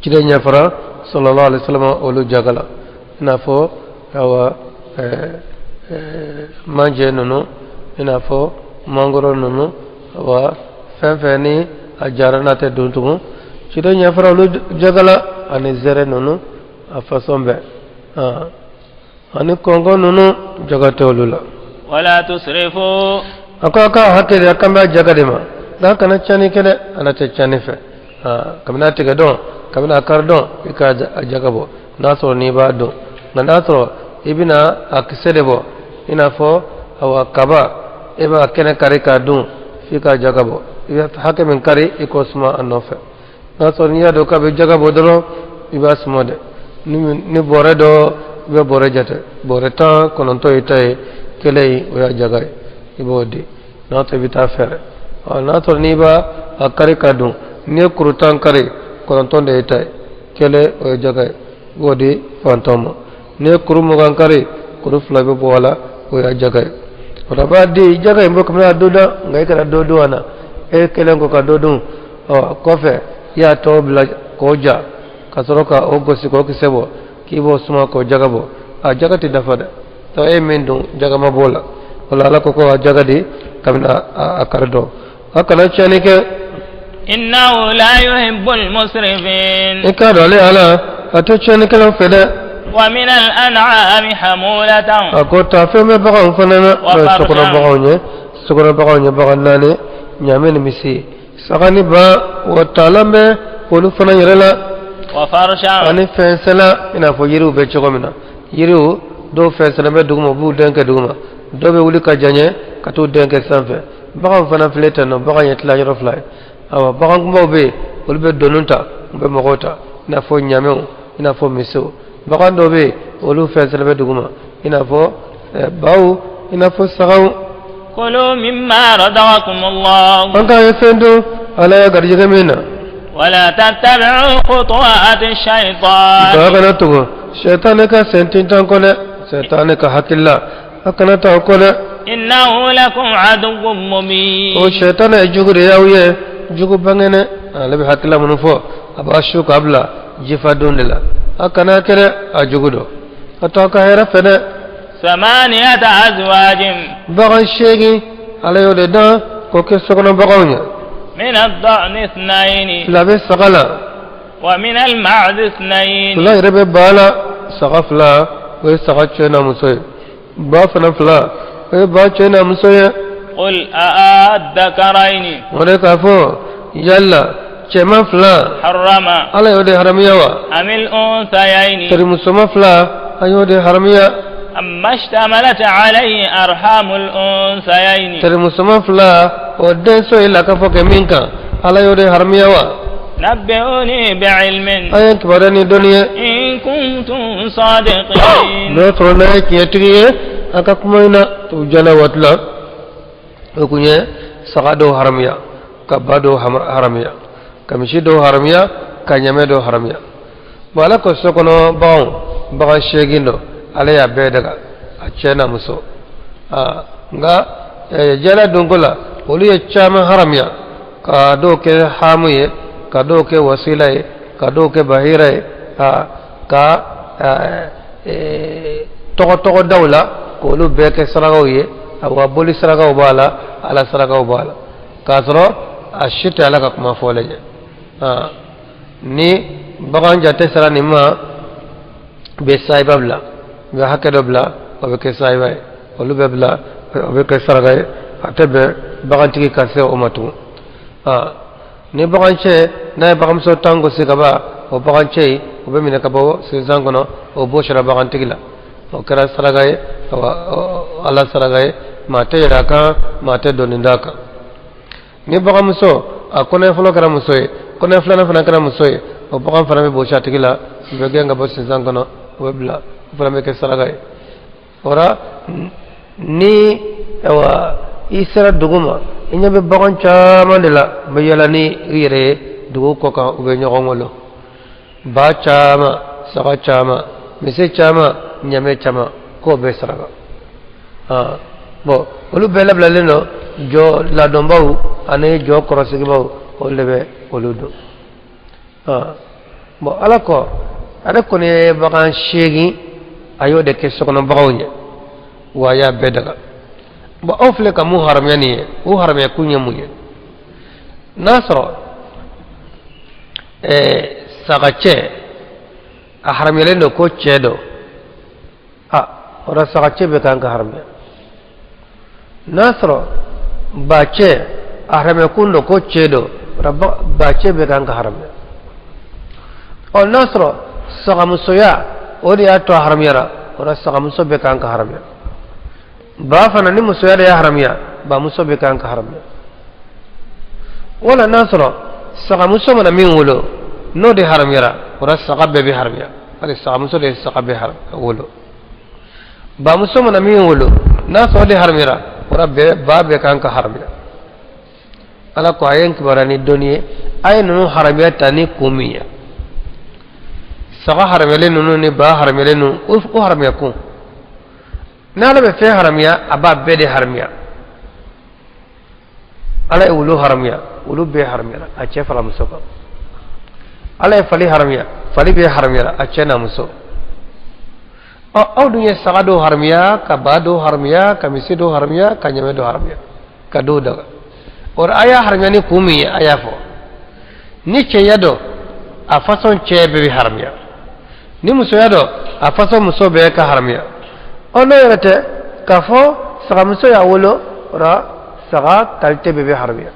ciden ɲɛfɔra sallallahu alaihi wasallam olu jaga la, i n'a fɔ, awa, manje ninnu, i n'a fɔ mangoro ninnu. Awa, fɛn fɛn ni a jara n'a tɛ dun tugun, ciden ɲɛfɔra olu jaga la, ani zɛrɛ ninnu a fasɔn bɛɛ, ani kɔnkɔn ninnu, jaga tɛ olu la. ولا تسرفوا. A ko a ka hakɛ de, a kan bɛ jaga de ma, nka a kana tiɲɛni kɛ dɛ. Ala tɛ tiɲɛni fɛ. Kabini a tigɛ dɔn, kabini a kari dɔn, i ka a jaga bɔ n'a sɔrɔ n'i b'a dɔn. Nka n'a sɔrɔ i bɛna a kisɛ de bɔ, i n'a fɔ, awa, kaba, e b'a kɛnɛ kari k'a dun, f'i k'a jaga bɔ. I bɛ hakɛ min kari, i k'o suma a nɔfɛ. N'a sɔrɔ n'i y'a dɔn k'a bɛ jaga bɔ dɔrɔn, i b'a suma dɛ. Ni bɔrɛ dɔ, i bɛ bɔrɛ jate, bɔrɛ 19 y'i ta ye, kelen ye o y'a jaga ye, i b'o di. N'a sɔrɔ i bɛ taa fɛrɛ, ɔ, n'a sɔrɔ n'i b'a a kari ka dun, n'i ye kuru 10 kari, 9 de y'i ta ye, kelen o ye jaga ye, i b'o di fantanw ma. N'i ye kuru 20 kari, kuru 2 bɛ bɔ a la, o y'a jaga ye. O la, b'a di jaga in bɔ kabini a don da, nka i kana dɔ dun a na. E kɛlen kɔ ka dɔ dun, ɔ, kɔfɛ i y'a tɔ bila k'o ja, ka sɔrɔ ka o gosi k'o kisɛ bɔ, k'i b'o suma k'o jaga bɔ, a jaga tɛ dafa dɛ. To e min dun, jaga ma b'o la. O la, Ala ko ko a jaga di kabini a kari dɔn, a kana tiɲɛni kɛ. إنه لا يحب المسرفين. I k'a dɔn, ale Ala a tɛ tiɲɛnikɛlaw fɛ dɛ. ومن الأنعام حمولة A ko taafɛn bɛ baganw fana na, n'o ye sokɔnɔ baganw ye. Sokɔnɔ baganw ye bagan naani: ɲaamɛ ni misi, saga ni ba. Wa taalan bɛ olu fana yɛrɛ la. وفرشا Ani fɛnsɛla, i n'a fɔ yiriw bɛ cogo min na. Yiriw dɔw fɛnsɛla bɛ duguma, u b'u den kɛ duguma, dɔw bɛ wuli ka jaɲɛ ka t'u den kɛ sanfɛ. Baganw fana filɛ ten nɔ. Bagan ye tila yɔrɔ fila ye. Awa, bagan kunbaw bɛ yen, olu bɛ doniw ta, u bɛ mɔgɔw ta, i n'a fɔ ɲamɛw, i n'a fɔ misiw. Bagan dɔw bɛ yen, olu fɛnsɛla bɛ duguma, i n'a fɔ baw, i n'a fɔ sagaw. كلوا مما رزقكم الله An k'a ye fɛn dun Ala ye garijɛgɛ min na. ولا تتبعوا خطوات الشيطان. Nka a kana tugu sɛtanɛ ka sen tintan kɔ dɛ, sɛtanɛ ka hakilila, a kana taa o kɔ dɛ. إنه لكم عدو مبين. O sɛtanɛ ye jugu de y'aw ye, jugu bangene. Ale bɛ hakilila minnu fɔ, a b'a su k'a bila jifa don de la. A kana kɛ dɛ, a jugu dɔ a to a ka hɛrɛ fɛ dɛ. ثمانية أزواج. Bagan seegin, Ala y'o de dan k'o kɛ sokɔnɔ baganw ye. من الضأن اثنين Fila bɛ saga la. ومن المعز اثنين. Fila yɛrɛ bɛ ba la. Saga fila, o ye saga cɛ n'a muso ye. Ba fana fila, O ye ba cɛ n'a muso ye. قل أأذكرين O de k'a fɔ yala cɛman fila حرم Ala y'o de haramuya wa? أم الأنثيين Tari musoman fila a y'o de haramuya? أما اشتملت عليه أرحام الأنثيين Tari musoman fila o denso ye lakafo kɛ min kan, Ala y'o de haramuya wa? نبئوني بعلم A ye n kibaruya ni dɔnni ye. إن كنتم صادقين N'o sɔrɔ n'a ye tiɲɛtigi ye a ka kuma in na. O jala waati la, o kun ye saga dɔw haramuya, ka ba dɔw haramuya, ka misi dɔw haramuya, ka ɲamɛ dɔw haramuya. Bon, Ala ko so kɔnɔ baganw, bagan seegin dɔ, Ala y'a bɛɛ daga, a cɛ n'a muso. Aa, nka jala donko la, olu ye caman haramuya, ka dɔw kɛ haamu ye, ka dɔw kɛ wasila ye, ka dɔw kɛ bahira ye, ka tɔgɔ tɔgɔ daw la, k'olu bɛɛ kɛ sarakaw ye. Awa, boli sarakaw b'a la, Ala sarakaw b'a la, k'a sɔrɔ a si tɛ Ala ka kuma fɔlen ye. Ni bagan jate sera nin ma, bɛ sayiba bila, bɛ hakɛ dɔ bila, o bɛ kɛ sayiba ye. Olu bɛ bila, o bɛ kɛ saraka ye, a tɛ bɛn bagantigi ka se o ma tugun. Ni bagancɛ n'a ye baganmuso tan gosi ka ban, o bagancɛ in, o bɛ minɛ ka bɔ sinsan kɔnɔ, o bɔsira bagantigi la, o kɛra saraka ye, Ala saraka ye. Maa tɛ yɛlɛ a kan, maa tɛ dɔɔnin d'a kan. Ni baganmuso a kɔnɔ fɔlɔ kɛra muso ye, kɔnɔ filanan fana kɛra muso ye, o bagan fana bɛ bɔsi a tigi la, o bɛ gɛn ka bɔ sinsan kɔnɔ, o bɛ bila, o fana bɛ kɛ saraka ye. O la, ni ayiwa i sera dugu ma, i ɲɛ bɛ bagan caman de la, u bɛ yala ni i yɛrɛ ye dugu kɔ kan, u bɛ ɲɔgɔn wolo, ba caman, saga caman, misi caman, ɲamɛ caman, k'o bɛɛ saraka. Bon, olu bɛɛ labilalen don jɔ ladɔnbaw ani jɔ kɔrɔsigibaw, olu de bɛ olu dɔn. Bon, Ala kɔ, ale kɔni ye bagan seegin, a y'o de kɛ sokɔnɔbaganw ye, wa a y'a bɛɛ daga. Bon, aw filɛ ka mun haramuya nin ye? O haramuya kun ye mun ye? N'a sɔrɔ sagacɛ a haramuyalen don ko cɛ don, a o la sagacɛ bɛ kan ka haramuya. N'a sɔrɔ bacɛ a haramuya kun don ko cɛ don, o la bacɛ bɛ kan ka haramuya. Ɔ, n'a sɔrɔ sagamusoya o de y'a to a haramuyara, o la sagamuso bɛ kan ka haramuya. Ba fana, ni musoya de y'a haramuya, bamuso bɛ kan ka haramuya. Wala n'a sɔrɔ sagamuso mana min wolo, n'o de haramuyara, o la saga bɛɛ bɛ haramuya, bari sagamuso de ye saga bɛɛ wolo. Bamuso mana min wolo, n'a sɔrɔ o de haramuyara, o la bɛɛ ba bɛɛ kan ka haramuya. Ala ko a ye n kibaruya ni dɔnni ye, a ye ninnu haramuya ta ni kun min ye, saga haramuyalen ninnu ni ba haramuyalen ninnu, o haramuya kun. N'Ala bɛ fɛn haramuya, a b'a bɛɛ de haramuya. Ala ye wulu haramuya, wulu bɛɛ haramuyara, a cɛ fara muso kan. Ala ye fali haramuya, fali bɛɛ haramuyara, a cɛ n'a muso. Ɔ, aw dun ye saga dɔw haramuya, ka ba dɔw haramuya, ka misi dɔw haramuya, ka ɲamɛ dɔw haramuya, ka dɔw daga. O a y'a haramuya ni kun min ye, a y'a fɔ. Ni cɛya don, a fasɔn cɛ bɛɛ bɛ haramuya. Ni musoya don, a fasɔn muso bɛɛ ka haramuya. Ɔ, n'o yɛrɛ tɛ k'a fɔ sagamuso y'a wolo, o la saga qualité bɛɛ bɛ haramuya.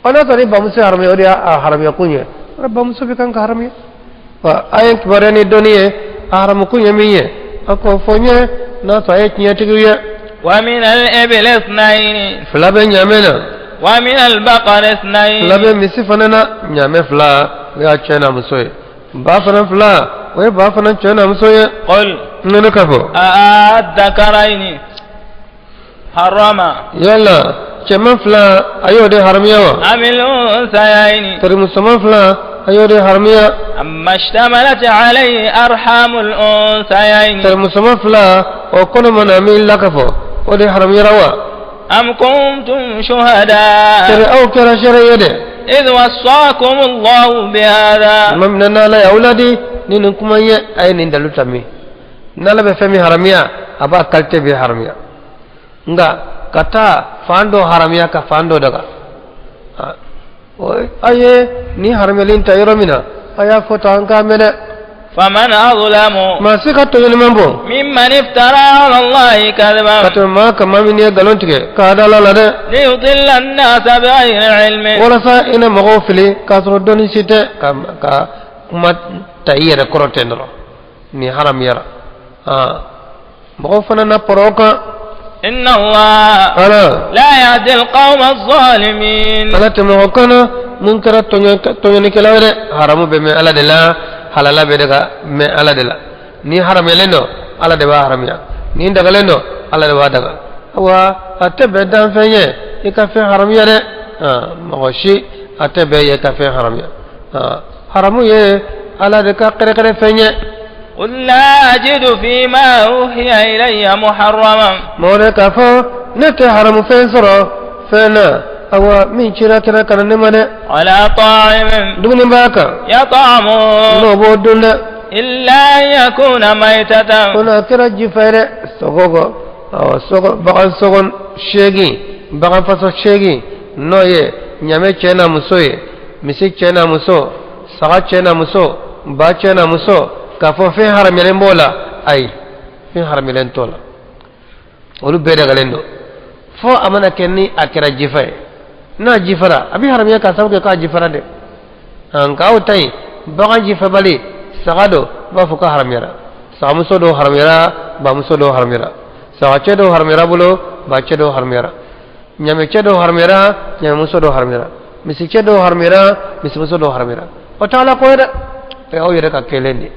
Ɔ, n'a sɔrɔ ni bamuso ye haramuya, o de y'a haramuya kun ye, o la bamuso bɛ kan ka haramuya. Wa a ye kibaruya ni dɔnni ye, a haramu kun ye min ye, a k'o fɔ n ye, n'a sɔrɔ a ye tiɲɛtigiw ye. ومن الإبل اثنين Fila bɛ ɲaamɛ na. ومن البقر اثنين Fila bɛ misi fana na. Ɲaamɛ fila, o y'a cɛ n'a muso ye. Ba fana fila, o ye ba fana cɛ n'a muso ye. قل Ne ne ka fɔ. أذكرين حرم Yala cɛman fila, a y'o de haramuya wa? أم الأنثيين Tari musoman fila, a y'o de haramuya? أما اشتملت عليه أرحام الأنثيين Tari musoman fila, o kɔnɔ mana min lakafɔ, o de haramuyara wa? أم كنتم شهداء Tari aw kɛra seere ye dɛ. إذ وصاكم الله بهذا Tuma min na n'Ala y'aw ladi ni nin kuma ye, a ye nin dalu ta min? N'Ala bɛ fɛn min haramuya, a b'a qualité bɛɛ haramuya. Nka ka taa fan dɔ haramuya ka fan dɔ daga, a ye nin haramuyalen ta yɔrɔ min na, a y'a fɔ tan, an k'a mɛn dɛ. Faman azlamu. Maa si ka tɔɲɔni man bon. Mimman iftara ala Allahi kadhiban. Ka tɛmɛ maa kan maa min ye nkalon tigɛ k'a da Ala la dɛ. Liyudilla an-nasa bighayri ilmin. Walasa i na mɔgɔw fili k'a sɔrɔ dɔnni si tɛ ka ka kuma ta i yɛrɛ kɔrɔ ten dɔrɔn nin haramuyara aa mɔgɔw fana na pɔrɔ o kan. Inna Allah. Ala. La yahdi al-qawma az-zalimin. Ala tɛ mɔgɔ kana mun kɛra tɔɲɔnikɛla ye dɛ haramu bɛ mɛn Ala de la halala bɛ de ka mɛn Ala de la ni haramuyalen don Ala de b'a haramuya ni dagalen don Ala de b'a daga wa a tɛ bɛn danfɛn ye i ka fɛn haramuya dɛ mɔgɔ si a tɛ bɛn ye ka fɛn haramuya haramu ye Ala de ka kɛrɛkɛrɛ fɛn ye. قل لا أجد فيما أوحي إلي محرما Mɔgɔ k'a fɔ ne tɛ haramu fɛn sɔrɔ fɛn na awa min cira kira ka na ne ma dɛ. على طاعم. Dumuni b'a kan. يطعمه. N'o b'o dun dɛ. إلا أن يكون ميتة. Ko n'a kɛra jifa ye dɛ sogo kɔ awa sogo bagan sogo seegin bagan faso seegin n'o ye ɲamɛ cɛ n'a muso ye misi cɛ n'a muso saga cɛ n'a muso ba cɛ n'a muso k'a fɔ fɛn haramuyalen b'o la ayi fɛn haramuyalen t'o la olu bɛɛ dagalen don fo a mana kɛ ni a kɛra jifa ye n'a jifara a bɛ haramuya k'a sababu kɛ k'a jifara dɛ nka aw ta yen bagan jifabali saga don u b'a fɔ k'a haramuyara sagamuso dɔw haramuyara bamuso dɔw haramuyara sagacɛ dɔw haramuyara bolo bacɛ dɔw haramuyara ɲamɛcɛ dɔw haramuyara ɲamɛmuso dɔw haramuyara misicɛ dɔw haramuyara misimuso dɔw haramuyara o tɛ ala ko ye dɛ aw yɛrɛ ka kelen de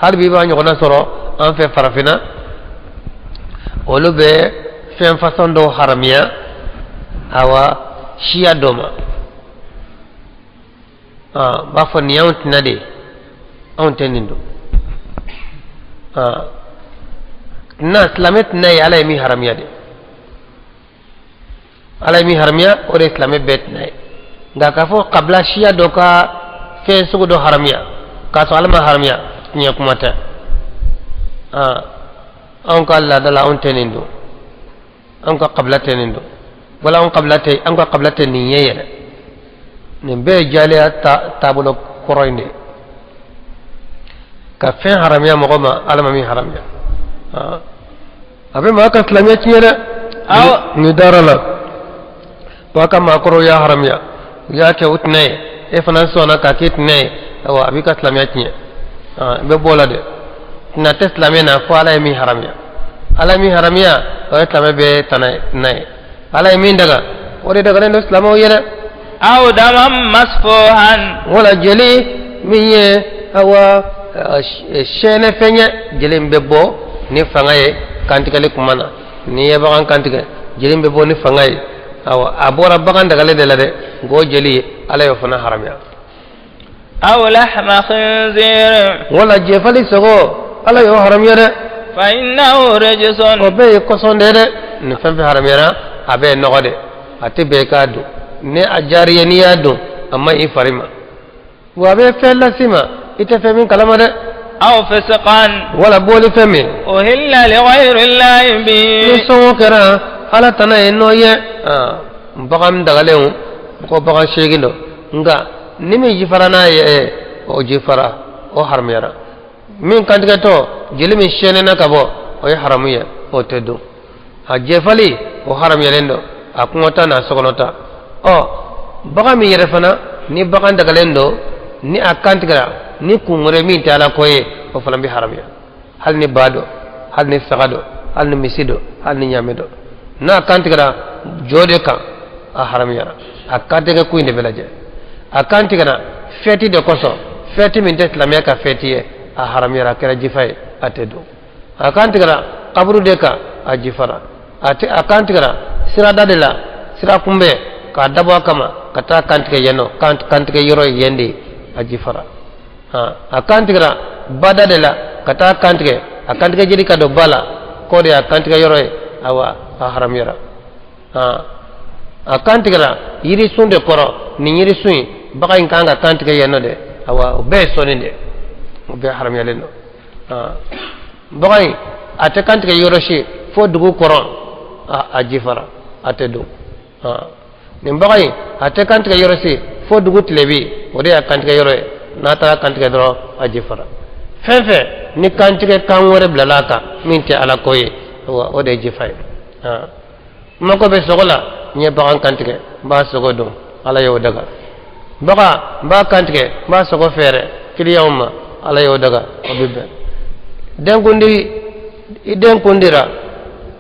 hali bi i b'a ɲɔgɔnna sɔrɔ an fɛ farafinna olu bɛ fɛn fasɔn dɔw haramuya awa siya dɔ ma b'a fɔ nin y'anw tɛna de ye anw tɛ nin dɔn tɛna silamɛ tɛna ye ala ye min haramuya de ala ye min haramuya o de ye silamɛ bɛɛ tɛna ye nka k'a fɔ kabila siya dɔ ka fɛn sugu dɔ haramuya k'a sɔrɔ ala ma haramuya tiɲɛ kuma tɛ anw ka laada la anw tɛ nin dɔn anw ka kabila tɛ nin dɔn wala anw kabila tɛ anw ka kabila tɛ nin ye yɛrɛ nin bɛɛ ye jahiliya taabolo kɔrɔ in de ye ka fɛn haramuya mɔgɔ ma ala ma min haramuya a bɛ maa ka silamɛya tiɲɛ dɛ ni dara la wa ka maakɔrɔw y'a haramuya u y'a kɛ u tɛnɛ ye e fana sɔnna k'a k'i tɛnɛ ye awa a b'i ka silamɛya tiɲɛ i bɛ bɔ o la dɛ tɛna tɛ silamɛ na fo ala ye min haramuya ala ye min haramuya o ye silamɛ bɛɛ tɛnɛ ye ala ye min daga o de dagalen don silamɛw ye dɛ. Aw daman masfuhan. Wala jeli min ye awa sɛnɛ fɛn ye jeli in bɛ bɔ ni fanga ye kantigɛli kuma na n'i ye bagan kantigɛ jeli in bɛ bɔ ni fanga ye awa a bɔra bagan dagalen de la dɛ nka o jeli ala y'o fana haramuya. Aw lahma khinzir. Wala jɛfali sogo ala y'o haramuya dɛ. Fa innahu rijsun. O bɛɛ ye kɔsɔn de ye dɛ nin fɛn fɛn haramuyara a bɛɛ ye nɔgɔ de a tɛ bɛn i k'a dun ni a diyara i ye n'i y'a dun a man ɲi i fari ma wa a bɛ fɛn las'i ma i tɛ fɛn min kalama dɛ. Aw fisqan. Wala bɔli fɛn min. Uhilla li ghayri llahi bihi. Ni sɔngɔ kɛra ala tana ye n'o ye bagan dagalenw ko bagan seegin don nka ni min jifara n'a ye o jifara o haramuyara min kantigɛtɔ jeli min sɛnɛna ka bɔ o ye haramu ye o tɛ dun a jɛfali o haramuyalen don a kɔngɔta n'a sokɔnɔta ɔ bagan min yɛrɛ fana ni bagan dagalen don ni a kantigɛra ni kun wɛrɛ min tɛ ala ko ye o fana bɛ haramuya hali ni ba don hali ni saga don hali ni misi don hali ni ɲaamɛ don n'a kantigɛra jɔ de kan a haramuyara a kantigɛ kun in de bɛ lajɛ a kantigɛra fɛti de kosɔn fɛti min tɛ silamɛya ka fɛti ye a haramuyara a kɛra jifa ye a tɛ dun a kantigɛra kaburu de kan a jifara a kantigɛra sirada de la sira kunbɛn k'a dabɔ a kama ka taa kantigɛ yen nɔ kantigɛ yɔrɔ ye yen de ye a jifara a kantigɛra bada de la ka taa kantigɛ a kantigɛ jeli ka don ba la k'o de y'a kantigɛ yɔrɔ ye awa a haramuyara a kantigɛra yirisun de kɔrɔ nin yirisun in bagan in kan ka kantigɛ yen nɔ dɛ awa o bɛɛ ye sɔnni de o bɛɛ haramuyalen don bagan in a tɛ kantigɛ yɔrɔ si fo dugu kɔrɔ a jifara a tɛ don nin bagan in a tɛ kantigɛ yɔrɔ si fo dugu tilebi o de y'a kantigɛ yɔrɔ ye n'a taara kantigɛ dɔrɔn a jifara. Fɛn fɛn ni kantigɛ kan wɛrɛ bilala a kan min tɛ ala ko ye, o de ye jifa ye. N mako bɛ sogo la, n ye bagan kantigɛ, n b'a sogo dun, ala y'o daga. Bagan n b'a kantigɛ, n b'a sogo feere kiliyanw ma, ala y'o daga, o bɛ bɛn. Denkundi, i den kundira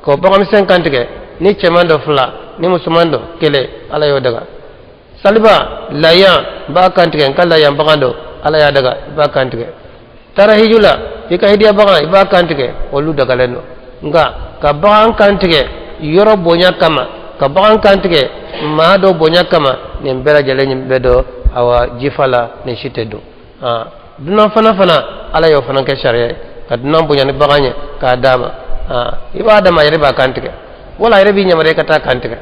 k'o baganmisɛn kantigɛ, ni cɛman dɔ fila ni musoman dɔ kelen, ala y'o daga. Saliba layan, n b'a kantigɛ, n ka layan bagan dɔ, ala y'a daga, i b'a kantigɛ. Taara hiju la, i ka hidiya bagan, i b'a kantigɛ, olu dagalen don. Nka ka bagan kantigɛ yɔrɔ bonya kama, ka bagan kantigɛ maa dɔ bonya kama, nin bɛɛ lajɛlen bɛ don awa jifa la, nin si tɛ don. Dunan fana ala y'o fana kɛ sariya ye, ka dunan bonya ni bagan ye k'a d'a ma. I b'a d'a ma, a yɛrɛ b'a kantigɛ, wala a yɛrɛ b'i ɲamariya i ka taa kantigɛ.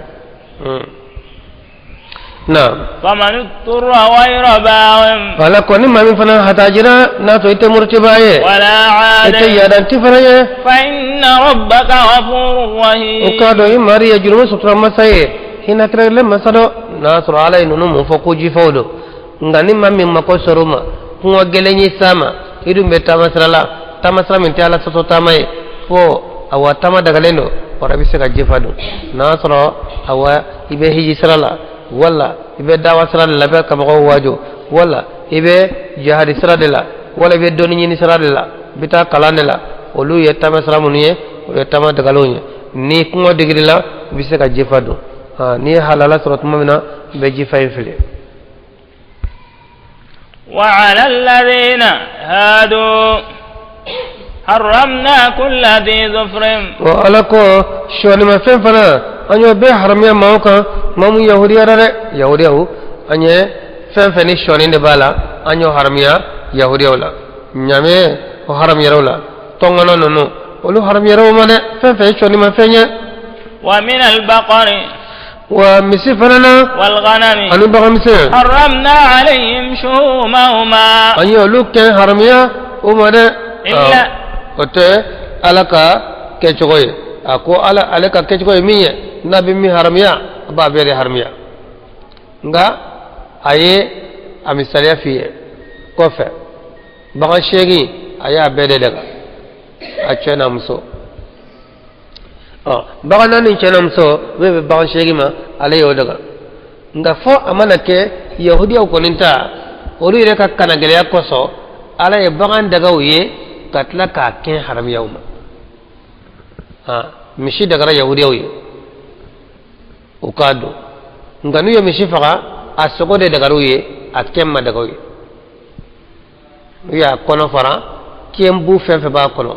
Naam. Faman ittara ghayra baghin. Wala ko ni maa min fana hatajira n'a to i tɛ murutibaa ye. Wala I tɛ aadin. yadanti fana ye. Fa inna rabbaka ghafurur rahim. O k'a dɔn i mari ye jurumu sutura masa ye, hinɛ kɛrɛnkɛrɛnlen masa dɔ. N'a sɔrɔ ala ye ninnu mun fɔ ko jifaw don, nka ni maa min mako sɔrɔ o ma, kɔngɔ gɛlɛn y'i s'a ma, i dun bɛ taama sira la, taama sira min tɛ ala sɔsɔ taama ye, fo awa taama dagalen don, o la i bɛ se ka jifa dun. N'a sɔrɔ awa i bɛ hiji sira la, wala i bɛ dawa sira de la, i bɛ ka mɔgɔw waaju, wala i bɛ jihadi sira de la, wala i bɛ dɔnni ɲini sira de la, i bɛ taa kalan de la, olu ye taama sira minnu ye, olu ye taama dagalenw ye. Ni kɔngɔ digir'i la, i bɛ se ka jifa dun. N'i ye halala sɔrɔ tuma min na, i bɛ jifa in fili. وعلى الذين هادوا حرمنا كل ذي ظفر. Wa ala ko sɔɔnimafɛn fana, an y'o bɛɛ haramuya maaw kan, maa mun yahudiyara dɛ, yahudiyaw, an ye fɛn fɛn ni sɔɔni de b'a la, an y'o haramuya yahudiyaw la. Ɲamɛ o haramuyara u la, tɔngɔnɔ ninnu olu haramuyara u ma dɛ, fɛn fɛn ye sɔɔnimafɛn ye. ومن البقر wa misi fana na والغنم ani baganmisɛn حرمنا عليهم شحومهما an ye olu kɛ haramuya u ma dɛ. Illa O tɛ ala ka kɛcogo ye. A ko ala ale ka kɛcogo ye min ye, n'a bɛ min haramuya, a b'a bɛɛ de haramuya. Nka a ye a misaliya f'i ye kɔfɛ, bagan seegin a y'a bɛɛ de daga, a cɛ n'a muso. Ɔ bagan naani cɛ n'a muso min bɛ bagan seegin ma, ale y'o daga. Nka fɔ a mana kɛ yahudiyaw kɔni ta, olu yɛrɛ ka kanagɛlɛya kosɔn, ala ye bagan daga u ye ka tila k'a kɛ haramuya u ma. Misi dagara yahudiyaw ye u k'a dun, nka n'u ye misi faga, a sogo de dagara u ye, a kɛn ma daga u ye. N'u y'a kɔnɔ fara, kɛnbu fɛn fɛn b'a kɔnɔ,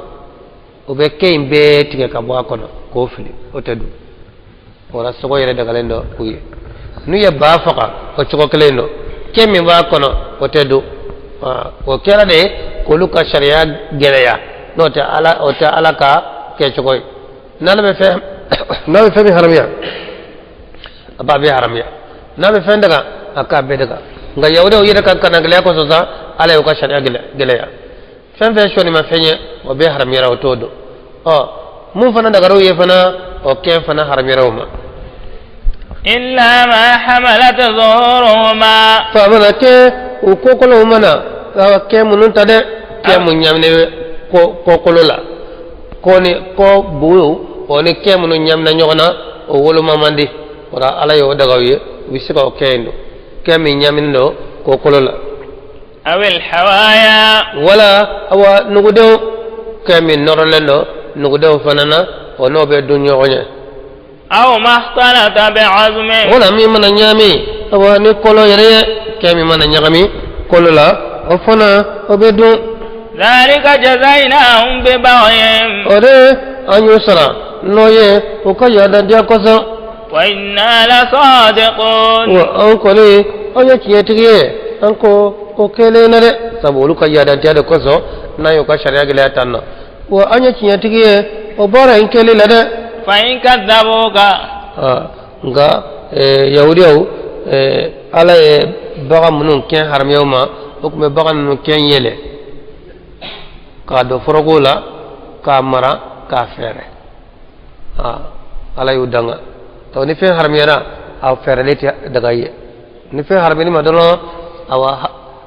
o bɛ kɛn in bɛɛ tigɛ ka bɔ a kɔnɔ k'o fili, o tɛ dun. O la sogo yɛrɛ dagalen don u ye. N'u ye ba faga, o cogo kelen don, kɛn min b'a kɔnɔ, o tɛ dun. O kɛra de k'olu ka sariya gɛlɛya, n'o tɛ ala, o tɛ ala ka kɛcogo ye. N'ala bɛ fɛn, n'a bɛ fɛn min haramuya, a b'a bɛɛ haramuya. N'a bɛ fɛn daga, a k'a bɛɛ daga. Nka yahudiyaw yɛrɛ ka kanagɛlɛya kosɔn sa, ala y'u ka sariya gɛlɛya. Fɛn fɛn sɔnnimafɛn ye, o bɛɛ haramuyara, o t'o dɔn. Ɔ mun fana dagara u ye fana, o kɛn fana haramuyara o ma. إلا ما حملت ظهورهما. Fa mana kɛ u kɔkolow mana kɛ minnu ta dɛ, kɛ mun ɲaminen kɔkolo la, kɔ ni kɔ bu, o ni kɛ minnu ɲamina ɲɔgɔn na, o woloma man di. O la ala y'o daga u ye, u bɛ se ka o kɛ yen don, kɛ min ɲaminen don kɔkolo la. أو الحوايا. Wala awa nugudenw, kɛ min nɔrɔlen don nugudenw fana na, o n'o bɛ dun ɲɔgɔn ye. أو ما اختلط بعظم. Wala min mana ɲaami awa ni kolo yɛrɛ ye, kɛ min mana ɲagami kolo la, o fana o bɛ dun. ذلك جزيناهم ببغيهم. O de an y'u sara n'o ye u ka yadandiya kosɔn. وإنا لصادقون. Wa an kɔni an ye tiɲɛtigi ye, an ko o kɛlen na dɛ, sabu olu ka yadantiya de kosɔn n'an y'u ka sariya gɛlɛya tan nɔ. Wa an ye tiɲɛtigi ye o baara in kɛli la dɛ. فإن كذبوك. Nka yahudiyaw, ala ye bagan minnu kɛn haramuya u ma, o tun bɛ bagan ninnu kɛn yɛlɛ k'a don foroko la, k'a mara, k'a fɛɛrɛ. Ala y'u danga. Donc ni fɛn haramuyara, a fɛɛrɛlen tɛ daga ye. Ni fɛn haramuyali ma dɔrɔn, awa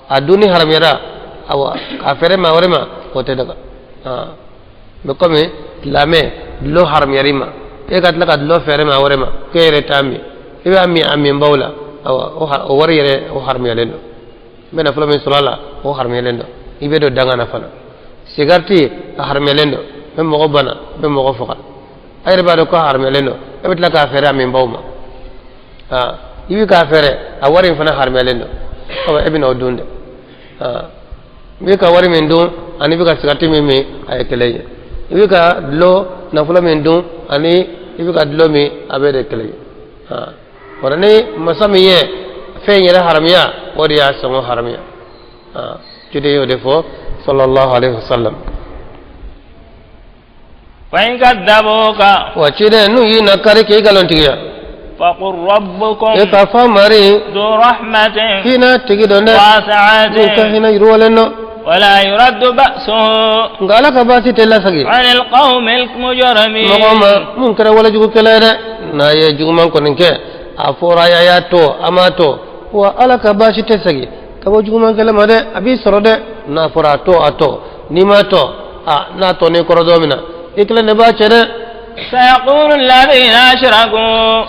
a dunni haramuyara, Awa k'a feere maa wɛrɛ ma, o tɛ daga. Mɛ komi silamɛ, dulɔ haramuyar'i ma, e ka tila ka dulɔ feere maa wɛrɛ ma k'e yɛrɛ t'a min, i b'a min a minbaw la, awa o wari yɛrɛ, o haramuyalen don. N bɛ nafolo min sɔrɔ a la, o haramuyalen don. I bɛ don danga na fana. Sigariti, a haramuyalen don, n bɛ mɔgɔ bana, n bɛ mɔgɔ faga. A yɛrɛ b'a dɔn ko a haramuyalen don, e bɛ tila k'a feere a minbaw ma. I bɛ k'a feere, a wari in fana haramuyalen don. Awa, e bɛna o dun dɛ. I bɛ ka wari min dun ani i bɛ ka sigariti min min, a ye kelen ye. I bɛ ka dulɔ nafolo min dun ani i bɛ ka dulɔ min, a bɛɛ de ye kelen ye. Wala ni masa min ye fɛn yɛrɛ haramuya, o de y'a sɔngɔ haramuya. Ciden y'o de fɔ, sallallahu alaihi wasallam. Fa in kadzabuka, Wa ciden, n'u y'i nakari k'i nkalontigiya, faqul rabbukum e k'a fɔ mari dhu rahmatin hinɛ tigi don dɛ, min ka wasi'atin hinɛ yiriwalen don, wala yuraddu ba'suhu nka Ala ka baasi tɛ lasagi 'anil qawmil mujrimin. Mɔgɔ ma mun kɛra walejugukɛla ye dɛ, n'a ye juguman kɔni kɛ, a fɔra a y'a to, a m'a to, wa Ala ka baasi tɛ segin ka bɔ jugumankɛla ma dɛ. A b'i sɔrɔ dɛ. N'a fɔra a to, a to. N'i m'a to, a n'a tɔ n'i kɔrɔ don min na, i kelen de b'a cɛ dɛ. Sayaqulu alladhina ashraku,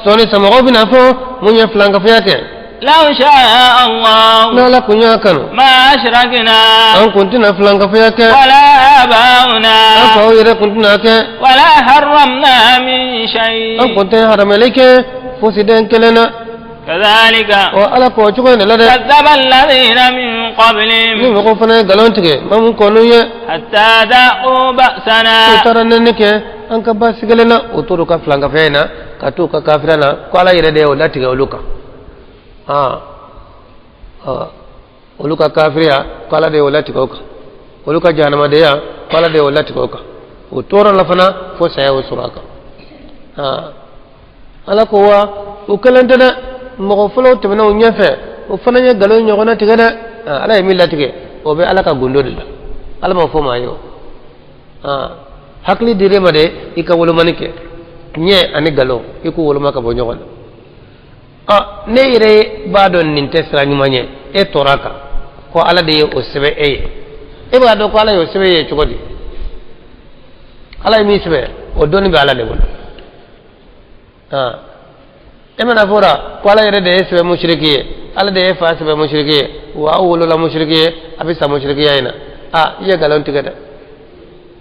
Sɔɔni samɔgɔw bɛna fɔ mun ye filankafoya kɛ, law sha'a Allah n'Ala kun y'a kanu, ma ashrakna an kun tɛna filankafoya kɛ, wala aba'una an faw yɛrɛ kun tɛna kɛ, wala harramna min shay. An kun tɛ haramuyali kɛ fosi den kelen na. Kadhalika Ɔ, Ala k'o cogo in de la dɛ. kazzaba alladhina min Ni qablihim mɔgɔw fana ye nkalon tigɛ ma mun kɔn'u ye, hatta dhaqu u ba'sana. taara nɛni kɛ an ka baasi kelen na. O tor'u ka filankafoya in na ka t'u ka kafira na, ko Ala yɛrɛ de y'o latigɛ olu kan. Olu ka kafiriya, ko Ala de y'o latigɛ o kan. Olu ka jahanamadenya, ko Ala de y'o latigɛ o kan. O tora la fana fo saya y'o sɔrɔ a kan. Ala ko wa o kelen tɛ dɛ, mɔgɔ fɔlɔw tɛmɛna u ɲɛfɛ, o fana ye nkalon ɲɔgɔnna tigɛ dɛ. Ala ye min latigɛ, o bɛ Ala ka gundo de la. Ala ma fɔ maa ye o. Hakili dir'e ma de i ka wolomani kɛ, ɲɛ ani nkalon, i k'u woloma ka bɔ ɲɔgɔn na. Ne yɛrɛ b'a dɔn nin tɛ sira ɲuman ye, e tora kan ko Ala de ye o sɛbɛn e ye. E b'a dɔn ko Ala y'o sɛbɛn e ye cogo di? Ala ye min sɛbɛn, o dɔnni bɛ Ala de bolo. E mana fɔra ko Ala yɛrɛ de ye sɛbɛn musiriki ye, Ala de ye fa sɛbɛn musiriki ye, wa aw wolola musiriki ye, a bɛ sa musirikiya in na, i ye nkalon tigɛ dɛ.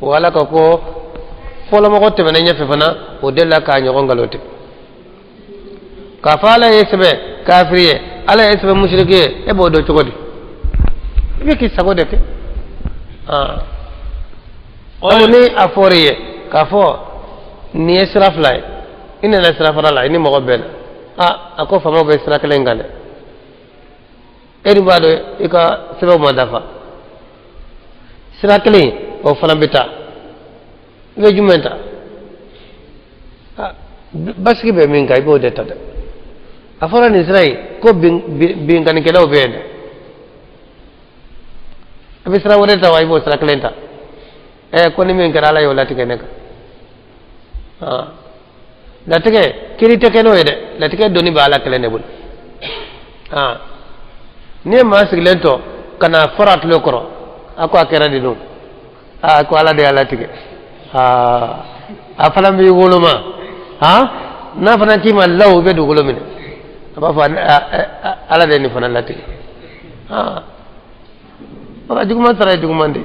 O Ala ka ko fɔlɔmɔgɔ tɛmɛnen ɲɛfɛ fana, o delila k'a ɲɔgɔn nkalon tigɛ k'a fɔ Ala ye sɛbɛn kafiri ye, Ala ye sɛbɛn musiriki ye. E b'o dɔn cogo di? I bɛ k'i sago de kɛ. Donc ni a fɔra i ye k'a fɔ nin ye sira fila ye, i nana sira fara la, i ni mɔgɔ bɛnna, a ko faamaw bɛ sira kelen kan dɛ, e dun b'a dɔn i ka sɛbɛnw ma dafa, sira kelen o fana bɛ taa, i bɛ jumɛn ta? Basigi bɛ min kan, i b'o de ta dɛ. A fɔra nin sira in ko binkannikɛlaw bɛ yen dɛ, i bɛ sira wɛrɛ ta wa, i b'o sira kelen ta? Ko ni min kɛra, Ala y'o latigɛ ne kan. Latigɛ kiri tɛ kɛ n'o ye dɛ, latigɛ doni bɛ Ala kelen de bolo. N'i ye maa sigilen to ka na fara tulo kɔrɔ, a ko a kɛra de dun, ko Ala de y'a latigɛ. A fana b'i woloma, n'a fana k'i ma law, i bɛ dugukolo minɛ, a b'a fɔ Ala de ye nin fana latigɛ. Wala juguman sara ye juguman de.